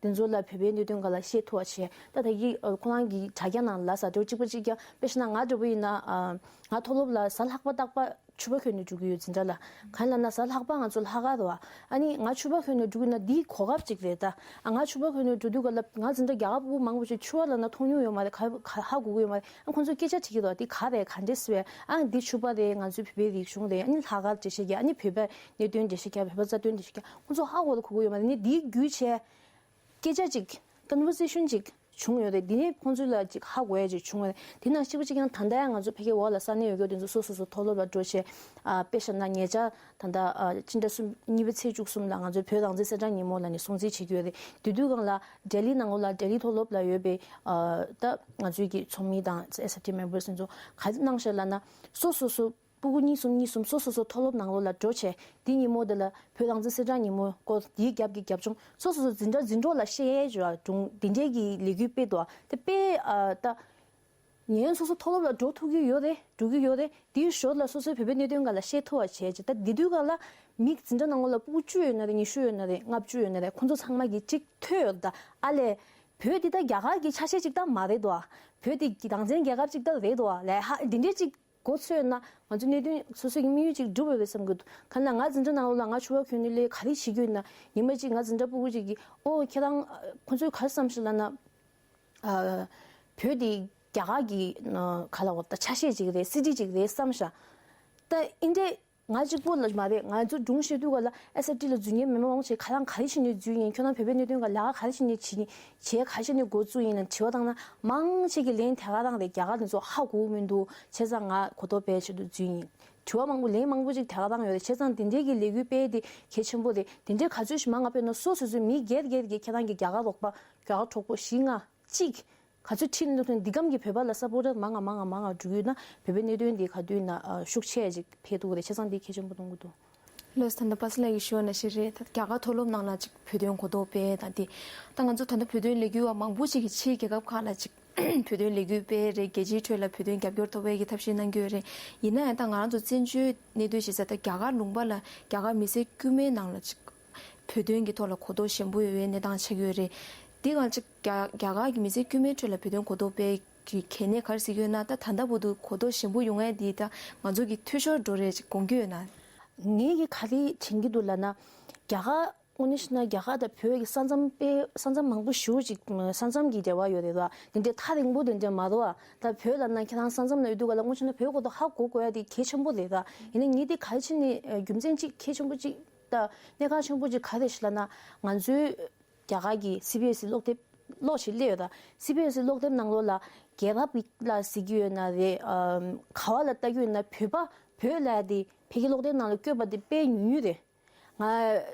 དེ་ཚོ་ལ་བོད་པའི་གནད་དོན་སྒང་ལ་བཤད་ཐུབ་པ་བྱས། ད་ད་གི་ཨ་ཁོ་རང་གི་དྲ་རྒྱ་ནང་ལ་ཟ་འདྲ་གཅིག་པ་གཅིག་རྐྱང་། དཔེ་བཞག་ན་ང་འདྲ་པོ་ཡིན་ན་ཨ་ང་མཐོ་སློབ་ལ་གཟའ་ལྷག་པ་རྟག་པར་ཕྱུ་པ་གྱོན་ནས་འགྲོ་གི་ཡོད་འཛིན་གྲྭ་ལ། གང་ལབ་ན་གཟའ་ལྷག་པ་ང་ཚོ་ལྷག་དཀར་རེད་བ། ཨ་ནི་ང་ཕྱུ་པ་གྱོན་ནས་འགྲོ་གི་ན་འདིའི་གོ་སྐབས་གཅིག་རེད་ད། ཨ་ང་ཕྱུ་པ་གྱོན་ནས་འགྲོ་དུས་སྒང་ལ་ང་འཛིན་གྲྭ་རྒྱ་གར་ཕྲུ་གུ་མང་པོ་ཞིག་ཕྱུ་པ་ལབ་ན་མཐོང་མྱོང་ཡོད་མ་རེད། ག་ག་ཧ་གོ་གི་ཡོད་མ་རེད། ཨ་ཁོང་ཚོས་སྐད་ཆ་དྲིས་ཀྱི་འདུག། འདི་ག་རེད། ག་འདྲས་སེ་བས། ཨ་འདི་ཕྱུ་པ་རེད། ང་ཚོའི་བོད་པའི་རིག་གཞུང་རེད། ཨ་ནི་ལྷག་དཀར་འགྲེལ་བཤད་རྒྱག། ཨ་ནི་བོད་པའི་གནད་དོན་འགྲེལ་བཤད་རྒྱག། བོད་པ་རྩ་དོན་འགྲེལ་བཤད་རྒྱག། ཁོང་ཚོ་ཧ་གོ་ལ་གོ་གི་ཡོད་མ་རེད། ནི་འདིའི་བརྒྱུད་བྱས་སྐད་ཆ་ཅིག་conversation་ཅིག་བྱུང་ཡོད་རེད། འདི་ནས་ཁོང་ཚོ་ལ་ཅིག་ཧ་གོ་ཡ་ཅིག་བྱུང་བ་རེད། དེ་ནང་གཅིག་པ་གཅིག་ཀྱང་ད་ལྟ་ཡང་ང་ཚོ་ཕ་གི་འོག་ལ་ས་གནས་ཡོད་རྒྱུ་དེ་ཚོ་སོ་སོ་སོ་མཐོ་སློབ་ལ་འགྲོ་བྱས། ཨ་དཔེ་བཞག་ན་ཉེ་ཆར་ད་ལྟ་ཨ་ཕྱི་ཟླ་གསུམ་གཉིས་པའི་ཚེས་བཅུ་གསུམ་ལ་ང་ཚོའི་བོད་རང་བཙན་གསལ་བསྒྲགས་ཉིན་མོ་ལ་ནི་སྲུང་བརྩི་བྱེད་ཀྱི་ཡོད་རེད། དེ་དུས་སྒང་ལ་ལྡི་ལི་ནང་ལོགས་ལ་ལྡི་ལི་མཐོ་སློབ་ལ་ཡོད་པའི་ཨ་ད་ང་ཚོའི་གི་ཚོགས་མི་དང་ཨེས་ཨེཕ་ཊི་members་དེ་ཚོ་ག་རེ་གནང་ཤག་ལབ་ན། སོ་སོ་སོ་སྤུ་གུ་གཉིས་གསུམ་གཉིས་གསུམ་སོ་སོ་སོ་མཐོ་སློབ་ནང་ལོགས་ལ་འགྲོ་བྱས། འདི་ཉིན་མོ་འདི་ལ་བོད་རང་བཙན་གསལ་བསྒྲགས་ཉིན་མོ་སྐོར་འདིའི་རྒྱབ་ཀྱི་རྒྱབ་ལྗོངས་སོ་སོ་སོ་འཛིན་གྲྭ་འཛིན་གྲོགས་ལ་བཤད་ཡས་བྱས་པ་སྒྲུང་འདི་འདྲའི་གི་ལས་འགུལ་སྤེལ་འདུག། དེ་དཔེ་ཨ་ད་ཉན་སོ་སོ་མཐོ་སློབ་ལ་འགྲོ་ཐུབ་ཀྱི་ཡོད་རེད། འགྲོ་གི་ཡོད་རེད། དེའི་ཞོར་ལ་སོ་སོའི་བོད་པའི་གནད་དོན་སྒང་ལ་བཤད་ཐུབ་པ་བྱས་བྱས། ད་འདི་དུས་སྒང་ལ་མི་འཛིན་གྲྭ་ནང་ལོགས་ལ་སྤུ་གུ་བཅུ་ཡོད་ན་རེད། ཉི་ཤུ་ཡོད་ན་རེད། ལྔ་བཅུ་ཡོད་ན་རེད། ཁོང་ཚོ་ཚང་མ་གིས་གཅིག་ཐོས་ཡོད། ད་ཨ་ལས་བོད་འདི་ད་རྒྱ་གར་གྱི་ཆ་ཤས་གཅིག་ད་མ་རེད་དོ། བོད་འདི་རང་བཙན་རྒྱལ་ཁབ་གཅིག་ད་རེད་དོ་ལས་ཧ་འདི་འདྲའི་གཅིག་གོ་ཚོད་ན་ང་ཚོ་གནད་དོན་སོ་སོའི་གི་དམིགས་ཡུལ་ཅིག་འགྲུབ་འོས་པའི་བསམ་གྱི་འདུག། གང་ལ་ང་འཛིན་གྲྭ་ནང་ལོགས་ལ་ང་ཕྱུ་པ་གྱོན་ནས་སླེབས་ག་རེ་བྱེད་རྒྱུ་ཡིན་ན། ཉི་མ་གཅིག་ང་འཛིན་གྲྭ་ཕྲུ་གུ་ཅིག་གིས་ཨོ་ཁྱེད་རང་ཁོང་ཚོས་ག་རེ་བསམ་ཤག་ལབ་ན། ཨ་བོད་དེ་རྒྱ་གར་གྱི་ཨ་ག་ལ་བ་ད་ཆ་ཤས་ཅིག་རེད། སི་ཊི་ཅིག་རེད་བསམ་ཤག། ད་ཨིན་འདྲས་ང་གཅིག་པོ་ལ་མ་རེད། ང་ཚོ་སྒྲུང་བཤད་དུས་ག་ལ་ཨེས་ཨེཕ་ཊི་ལ་འཛུལ་མཁན་མི་མང་ཆེ་ཁ་རང་ག་རེ་བྱས་ནས་འཛུལ་ཡིན། ཁྱོད་རང་བོད་པའི་གནད་དོན་ག་ལ་ག་རེ་བྱས་ནས་བྱེད་ཡིན། བྱས་ག་རེ་བྱས་ནས་འགོ་བཙུགས་ཡིན་ལ་དྲི་བ་བཏང་ན་མང་ཆེ་གི་ལན་དེ་ག་རང་རེད། རྒྱ་གར་དེ་ཚོ་ཧ་གོ་མི་འདུག། བྱས་ཙང་ང་གོ་རྟོགས་སྤེལ་ཆེད་དུ་འཛུལ་ཡིན། དྲི་བ་མང་པོ་ལན་མང་པོ་ཅིག་དེ་ག་རང་ཡོད་རེད། བྱས་ཙང་དེ་འདྲའི་གི་ལས་འགུལ་སྤེལ་དེ་གལ་ཆེན་པོ་རེད། དེ་འདྲའི་ག་ཚོད་ཞིག་མང་ང་སྤེལ་ན་སོ་སོ་སོའི་མི་སྒེར་སྒེར་གྱི་ཁྱེད་རང་གི་རྒྱ་གར་རོགས་པ་རྒྱ་གར་གྲོགས་པོ་བཞི་ལྔ་གཅིག་ག་ཚོད་ཁྲིད་འདུག་ཐོན་འདི་གམ་གྱི་བོད་པ་ལ་སཔོར་ཊར་མང་ང་མང་ང་མང་ང་འགྲོ་ཡོད་ན་བོད་པའི་གནད་དོན་འདི་ག་དུས་ན་ཨ་ཤུགས་ཆེ་ཅིག་འཕེལ་ཐུབ་ཀྱི་རེད། བྱས་ཙང་འདི་གལ་ཆེན་པོ་མཐོང་གི་འདུག། ལགས། ད་ལྟ་པ་སངས་ལགས་ཀྱིས་ཞུས་པ་ནང་བཞིན་རེད། ད་རྒྱ་གར་མཐོ་སློབ་ནང་ལ་ཅིག་བོད་དོན་གོ་རྟོགས་སྤེལ་དང་དེ། ད་ང་ཚོ་ད་ལྟ་བོད་དོན་ལས་འགུལ་བ་མང་པོ་ཅིག་གིས་ཕྱིའི་རྒྱལ་ཁབ་ཁག་ལ་ཅིག་བོད་དོན་ལས་འགུལ་སྤེལ་རེད། རྒྱལ་སྤྱིའི་ཁྲོད་ལ་བོད་དོན་རྒྱབ་སྐྱོར་ཐོབ་པའི་གི་ཐབས་ཤེས་གནང་གི་ཡོད་རེད། ཡིན་ན་ཡང་ད་ང་རང་ཚོ་བཙན་བྱོལ་གནས་སྡོད་བྱེད་ས་ད་རྒྱ་གར་ལུང་པ་ལ་རྒྱ་གར་མི་སེར་དཀྱུས་མའི་ནང་ལ་ཅིག་བོད་དོན་གྱི་ཐོག་ལ་གོ་རྟོགས་ཞན་པོ་ཡོད་པའི་གནས་སྟངས་ཆགས་ཀྱི་ཡོད་རེད། འདི་གང་ཅིག་རྒྱ་རྒྱ་གར་གྱི་མི་སེར་དཀྱུས་མའི་ཁྲོད་ལ་བོད་དོན་གོ་རྟོགས་སྤེལ་གྱི་གལ་གནད་ག་རེ་གཟིགས་ཡོད་ན། ད་ད་ལྟ་བར་དུ་གོ་རྟོགས་ཞན་པོ་ཡོང་ཡས་འདི་ད་ང་ཚོ་གི་འཐུས་ཤོར་འགྲོ་རེད་ཅིག་དགོངས་ཀྱི་ཡོད་ན། ངས་ཀྱི་ག་རེ་དྲན་གྱི་འདུག་ལབ་ན། རྒྱ་གར་དངོས་གནས་བཤད་ན་རྒྱ་གར་དང་བོད་ཀྱི་ས་མཚམས་དཔེ་ས་མཚམས་མང་པོ་ཞེ་པོ་ཅིག་ས་མཚམས་ཀྱི་འབྲེལ་བ་ཡོད་རེད་བ། དེ་འདྲའི་ཐག་རིང་པོ་དེ་འདྲ་མ་རེད་བ། ད་བོད་ལབ་ན་ཁྱེད་རང་ས་མཚམས་ན་ཡོད་དུས་ག་ལ་དངོས་བྱུང་ན་བོད་གོ་རྟོགས་ཧ་གོ་དགོས་ཡ་དེ་གལ་ཆེན་པོ་རེད་ད། ཡིན་ནའི་ངས་དེ་ག་རེ་བྱས་ནས་རྒྱུ་མཚན་གཅིག་གལ་ཆེན་པོ་གཅིག་ད་གནད་འགག་ཆེན་པོ་གཅིག་ག་རེ་རེད་ལབ་ན། ང་ཚོའི་རྒྱ་གར་གྱི་སི་བི་ཨེས་སི་སློབ་དེབ་ཀློག་བྱེད་སླེབས་ཡོད་ད། སི་བི་ཨེས་སི་སློབ་དེབ་ནང་ལོགས་ལ་རྒྱལ་རབས་ལ་གཟིགས་ཀྱི་ཡོད་ན་རེད། ཨམ། ག་བ་ལ་ལྟ་གི་ཡོད་ན་བོད་པ་བོད་ལབ་ཡ་དེ་ཕ་གི་སློབ་དེབ་ནང་ལ་བཀོད་པ་དེ་དཔེ་ཉུང་ཉུང་རེད། ང་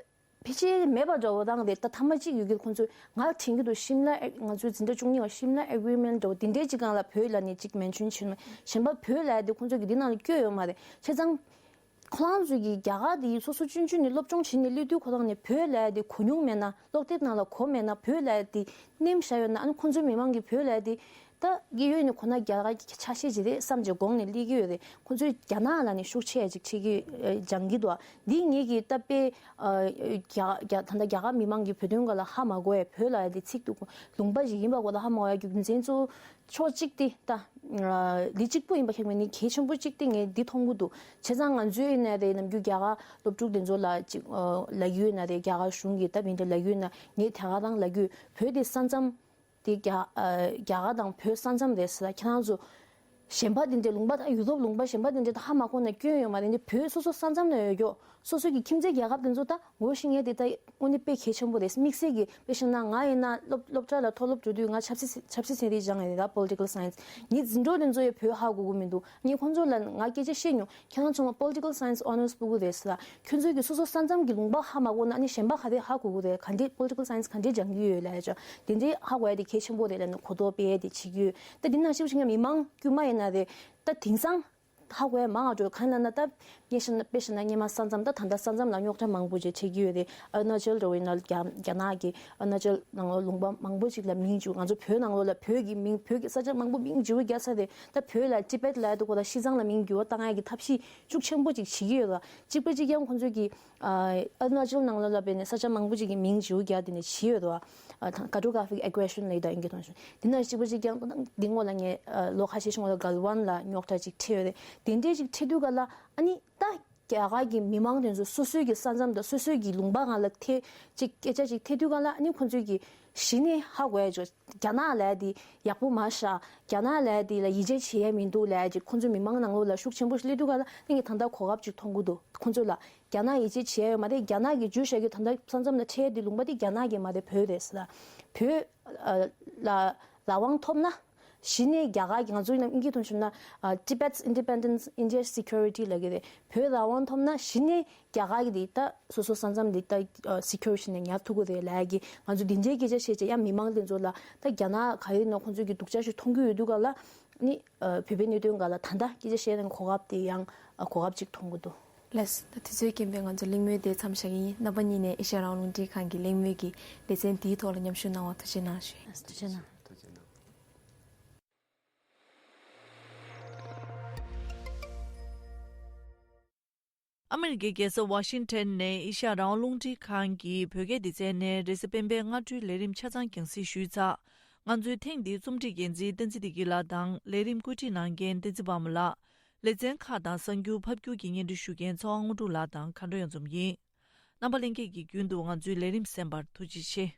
ཕལ་ཆེར་མེད་པ་འདྲ་བོ་རང་རེད། ད་ཐ་མ་གཅིག་ཡོད་ཀྱི་ཁོང་ཚོས་ང་དྲན་གྱི་འདུག་ཤིམ་ལ་ཨེ་ང་ཚོའི་འཛིན་གྲྭ་བཅུ་གཉིས་པ་ཤིམ་ལ་ཨེ་གྷི་རི་མེན་ཊི་འདྲ་བོ་དེ་འདྲའི་ཅིག་སྒང་ལ་བོད་ལབ་ནས་ཅིག་མེན་ཤོན་བྱས་ནས། གཞན་པ་བོད་ལབ་ཡ་དེ་ཁོང་ཚོས་ཀྱི་འདི་ནང་ལ་བཀོད་ཡོད་མ་རེད། བྱས་ཙང་ཁོ་རང་ཚོས་ཀྱི་རྒྱ་གར་དེ་སོ་སོ་ཆུང་ཆུང་ནས་སློབ་སྦྱོང་བྱས་ནས་སླེབས་དུས་ཁོ་རང་ནས་བོད་ལབ་ཡ་དེ་གོ་མྱོང་མེད་ན། སློབ་དེབ་ནང་ལ་གོ་མེད་ན། བོད་ལབ་ཡ་དེ་ནེམ་བཞག་ཡོད་ན། ཨ་ནི་ཁོང་ཚོའི་མི་མང་གིས་བོད་ལབ་ཡ་དེ་ད་གི་ཡོད་ནས་གོ་ན་རྒྱ་གར་གྱི་ཆ་ཤས་ཅིག་རེད་བསམ་བྱས་དགོངས་ནས་སླེབས་ཀྱི་ཡོད་རེད། ཁོང་ཚོས་རྒྱ་ནག་ལབ་ནས་ཤུགས་ཆེ་ཅིག་བྱེད་ཀྱི་ཨ་སྦྱང་གི་འདུག་འདི་ངེད་ཀྱི་ད་དཔེ་ཨ་རྒྱ་རྒྱ་ད་ལྟ་རྒྱ་གར་མི་མང་གིས་བོད་དོན་སྒང་ལ་ཧ་མ་གོ་ཡ། བོད་ལབ་ཡ་དེ་ཚིག་དེ་ལུང་པ་ཞིག་ཡིན་པ་གོ་ད་ཧ་མ་གོ་ཡ་རྒྱུ་མཚན་གཙོ་བོ་ཕྱོགས་གཅིག་དེ་ད། ལི་གཅིག་པུ་ཡིན་པ་ཁྱད་མེད་ནི་གལ་ཆེན་པོ་གཅིག་དེ་ངས་འདི་མཐོང་གི་འདུག་བྱས་ཙང་ང་ཚོའི་ནས་རེད། ནམ་རྒྱུན་རྒྱ་གར་སློབ་ཕྲུག་དེ་ཚོ་ལ་ཅིག་ལབ་ཀྱི་ཡོད་ན་རེད། རྒྱ་གར་གཞུང་གིས་ད་མི་འདྲ་ལབ་ཀྱི་ཡོད་ན། ངས་དེ་ག་རང་ལབ་ཀྱི་ཡོད། བོད་དེ་ས་མཚམས་དེ་རྒྱ་རྒྱ་གར་དང་བོད་ས་མཚམས་རེད་ཟེར། ཁྱེད་རང་ཚོ་གཞན་པ་དེ་འདྲའི་ལུང་པ་ད་ཡུ་རོབ་ལུང་པ་གཞན་པ་དེ་འདྲའི་ད་ཧ་མ་གོ་ན་སྐྱོན་ཡོད་མ་རེད། འདི་བོད་སོ་སོ་ས་མཚམས་ན་ཡོད་ཀྱོག་སོ་སོ་གི་ཁྱིམ་མཚེས་རྒྱལ་ཁབ་དེ་ཚོ་ད་ངོ་ཤེས་ངེས་དེ་ད་དངོས་གནས་དཔེ་གལ་ཆེན་པོ་རེད། དམིགས་བསལ་གྱི་དཔེ་བཞག་ན་ང་ཡིན་ན་སློབ་སློབ་གྲྭ་ལ་མཐོ་སློབ་འགྲོ་དུས་ང་ཆབ་སྲིད་ཆབ་སྲིད་ཚན་རིག་སྦྱངས་ཡོད་རེད་ད། Political Science། ངའི་འཛིན་གྲོགས་དེ་ཚོ་ཡང་བོད་ཧ་གོ་གི་མི་འདུག་ངས་ཁོང་ཚོ་ལ་ང་སྐད་ཆ་བཤད་མྱོང་། ཁྱེད་རང་ཚོ་ང་Political Science Honours ཕུལ་གི་རེད་ཟེར། ཁྱོད་ཚོ་གི་སོ་སོ་ས་མཚམས་ཀྱི་ལུང་པ་ཧ་མ་གོ་ན་ཨ་ནི་གཞན་པ་ག་རེ་ཧ་གོ་གི་རེད། ག་འདྲས་Political Science ག་འདྲས་སྦྱང་གི་ཡོད་ལབ་ཡ་ཅོ། དེ་འདྲས་ཧ་གོ་ཡ་དེ་གལ་ཆེན་པོ་རེད་ལབ་ནས་གོ་རྟོགས་སྤེལ་ཡ་དེ་བྱེད་ཀྱི་ཡོད། ད་དེ་ནང་བཞིན་བྱེད་ཀྱི་མི་མང་དཀྱུས་མ་ཡིན་ན་རེད། ད་དེང་སང་ཧ་གོ་ཡ་མང་ང་འགྲོ་གང་ལ་ན། ད་ངས་བཤད་ན་དཔེ་བཤད་ན་སྔོན་མ་ས་མཚམས་ད་ད་ལྟ་ས་མཚམས་ལ་རྙོག་དྲ་མང་པོ་ཅིག་འཕྲད་ཀྱི་ཡོད་རེད། ཨ་རུ་ན་ཅལ་འདྲ་བོ་ཡིན་ན་རྒྱ་རྒྱ་ནག་གི་ཨ་རུ་ན་ཅལ་ནང་ལོགས་ལུང་པ་མང་པོ་ཅིག་ལ་མིང་བརྗེ་པོ། ང་ཚོ་བོད་ནང་ལོགས་ལ་བོད་ཀྱི་མིང་བོད་ཀྱི་ས་ཆ་མང་པོ་མིང་བརྗེ་པོ་རྒྱག་ས་རེད། ད་བོད་ལ་ཊི་བེཊ་ལབ་ཡ་དེ་ཁོ་ད་ཤི་ཚང་ལ་མིང་འགྱུར་བ་བཏང་ཡ་གི་ཐབས་ཤེས་ཤུགས་ཆེན་པོ་ཅིག་བྱེད་ཀྱི་ཡོད་རེད། གཅིག་པ་གཅིག་རྐྱང་ཁོང་ཚོས་ཀྱི་ཨ་ཨ་རུ་ན་ཅལ་ནང་ལོགས་ལ་བས་ནས་ས་ཆ་མང་པོ་ཅིག་གི་མིང་བརྗེ་པོ་རྒྱག་དེ་ནས་བྱེད་ཡོད་རེད། ཨ་ད་Cartographic Aggression ལབ་ཡ་ད་ཨིན་སྐད་ཐོག་ནས་ཞུ། དེ་ན་གཅིག་པ་གཅིག་རྐྱང་ད་འདི་སྔོན་ལ་ངས་ཨ་ལོ་ཁ་ཤས་ཤིག་སྔོན་ལ་གལ་ཝན་ལ་རྙོག་དྲ་ཅིག་འཕྲད་ཡོད་རེད། དེ་འདྲས་ཅིག་འཕྲད་དུས་ག་ལ་ཨ་ནི་ད་རྒྱ་གར་གྱི་མི་མང་དེ་ཚོ་སོ་སོའི་གི་ས་མཚམས་དང་སོ་སོའི་གི་ལུང་པ་སྒང་ལ་ཐེ་ཅིག་སྐད་ཆ་ཅིག་འཐེན་དུས་སྒང་ལ་ཨ་ནི་ཁོང་ཚོས་གི་གཞི་ནས་ཧ་གོ་ཡ་ཅོ། རྒྱ་ནག་ལབ་ཡ་དེ་ཡག་པོ་མ་ཤ། རྒྱ་ནག་ལབ་ཡ་དེ་ལ་ཡིད་ཆེས་བྱེད་ཡ་མི་འདུག་ལབ་ཡ་ཅིག་ཁོང་ཚོའི་མི་མང་ནང་ལོགས་ལ་ཤུགས་ཆེན་པོ་ཞིག་སླེབས་དུས་སྒང་ལ་ངས་ད་ལྟ་གོ་སྐབས་ཅིག་མཐོང་གི་འདུག་ཁོང་ཚོ་ལ་རྒྱ་ནག་ཡིད་ཆེས་བྱེད་ཡ་ཡོད་མ་རེད། རྒྱ་ནག་གི་བརྗོད་བྱ་གི་ད་ལྟ་ས་མཚམས་ལ་འཕྲད་ཡ་དེ་ལུང་པ་དེ་རྒྱ་ནག་གི་མ་རེད། བོད་རེད་ཟེར། བོད་ཨ་ལ་རང་དབང་ཐོབ་ན་གཞི་ནས་རྒྱ་གར་གྱི་ང་ཚོའི་ནང་དབྱིན་སྐད་ཐོག་ཞུས་ན་ཨ་Tibet's independence, India's security ལབ་ཀྱི་རེད། བོད་རང་དབང་ཐོབ་ན་གཞི་ནས་རྒྱ་གར་གྱི་དེ་ད་སོ་སོ་ས་མཚམས་དེ་ད་ཨ་secure་བྱས་ནས་ཉར་ཐུབ་ཀྱི་རེད་ལབ་ཡ་གི་ང་ཚོ་དེ་འདྲའི་སྐད་ཆ་བཤད་བྱས་ཡང་མི་མང་དེ་ཚོ་ལ་ད་རྒྱ་ནག་ག་ཡིན་ན་ཁོང་ཚོ་གི་སྡུག་ཅག་ཞིག་མཐོང་གི་ཡོད་དུས་ག་ལ་ནི་ཨ་བོད་པའི་གནད་དོན་སྒང་ལ་ད་ལྟ་སྐད་ཆ་བཤད་ན་གོ་སྐབས་དེ་ཡང་ཨ་གོ་སྐབས་ཅིག་མཐོང་གི་འདུག་ལགས། ད་དུས་ཚོད་རྐྱེན་པས་ང་ཚོ་གླེང་མོལ་དེ་མཚམས་བཞག་གི་ཡིན། རྣམ་པ་གཉིས་ནས་ཨེ་ཤ་ཡ་རང་དབང་རླུང་འཕྲིན་ཁང་གི་གླེང་མོལ་གྱི་ལེ་ཚན་འདིའི་ཐོག་ལ་མཉམ་ཞུགས་གནང་བར་ཐུགས་རྗེ་གནང་ཞུ། ཐུགས་རྗེ་གནང་། ཐུགས་རྗེ་གནང་། ཨ་མི་རི་ཀའི་རྒྱལ་ས་ཝ་ཤིང་ཊོན་ནས་ཨེ་ཤ་ཡ་རང་དབང་རླུང་འཕྲིན་ཁང་གི་བོད་སྐད་སྡེ་ཚན་ནས་རེས་གཟའ་སྤེན་པའི་སྔ་དྲོའི་ལས་རིམ་ཆ་ཚང་རྒྱང་སྲིང་ཞུས་ཚར། ང་ཚོའི་ཐེངས་འདིའི་རྩོམ་སྒྲིག་འགན་འཛིན་བསྟན་འཛིན་བདེ་སྐྱིད་ལགས་དང་ལས་རིམ་བཀོད་སྒྲིག་གནང་མཁན་བསྟན་འཛིན་དཔའ་མོ་ལགས། ལེ་ཚན་ཁག་དང་གསར་འགྱུར་ཕབ་སྒྱུར་གྱིས་སྙན་སྒྲོན་ཞུ་མཁན་ཚེ་དབང་དངོས་གྲུབ་ལགས་དང་མཁའ་འགྲོ་གཡང་འཛོམས་ཡིན། རྣམ་པ་ལྷན་རྒྱས་ཀྱིས་རྒྱུན་དུ་ང་ཚོའི་ལས་རིམ་གསན་པར་ཐུགས་རྗེ་ཆེ།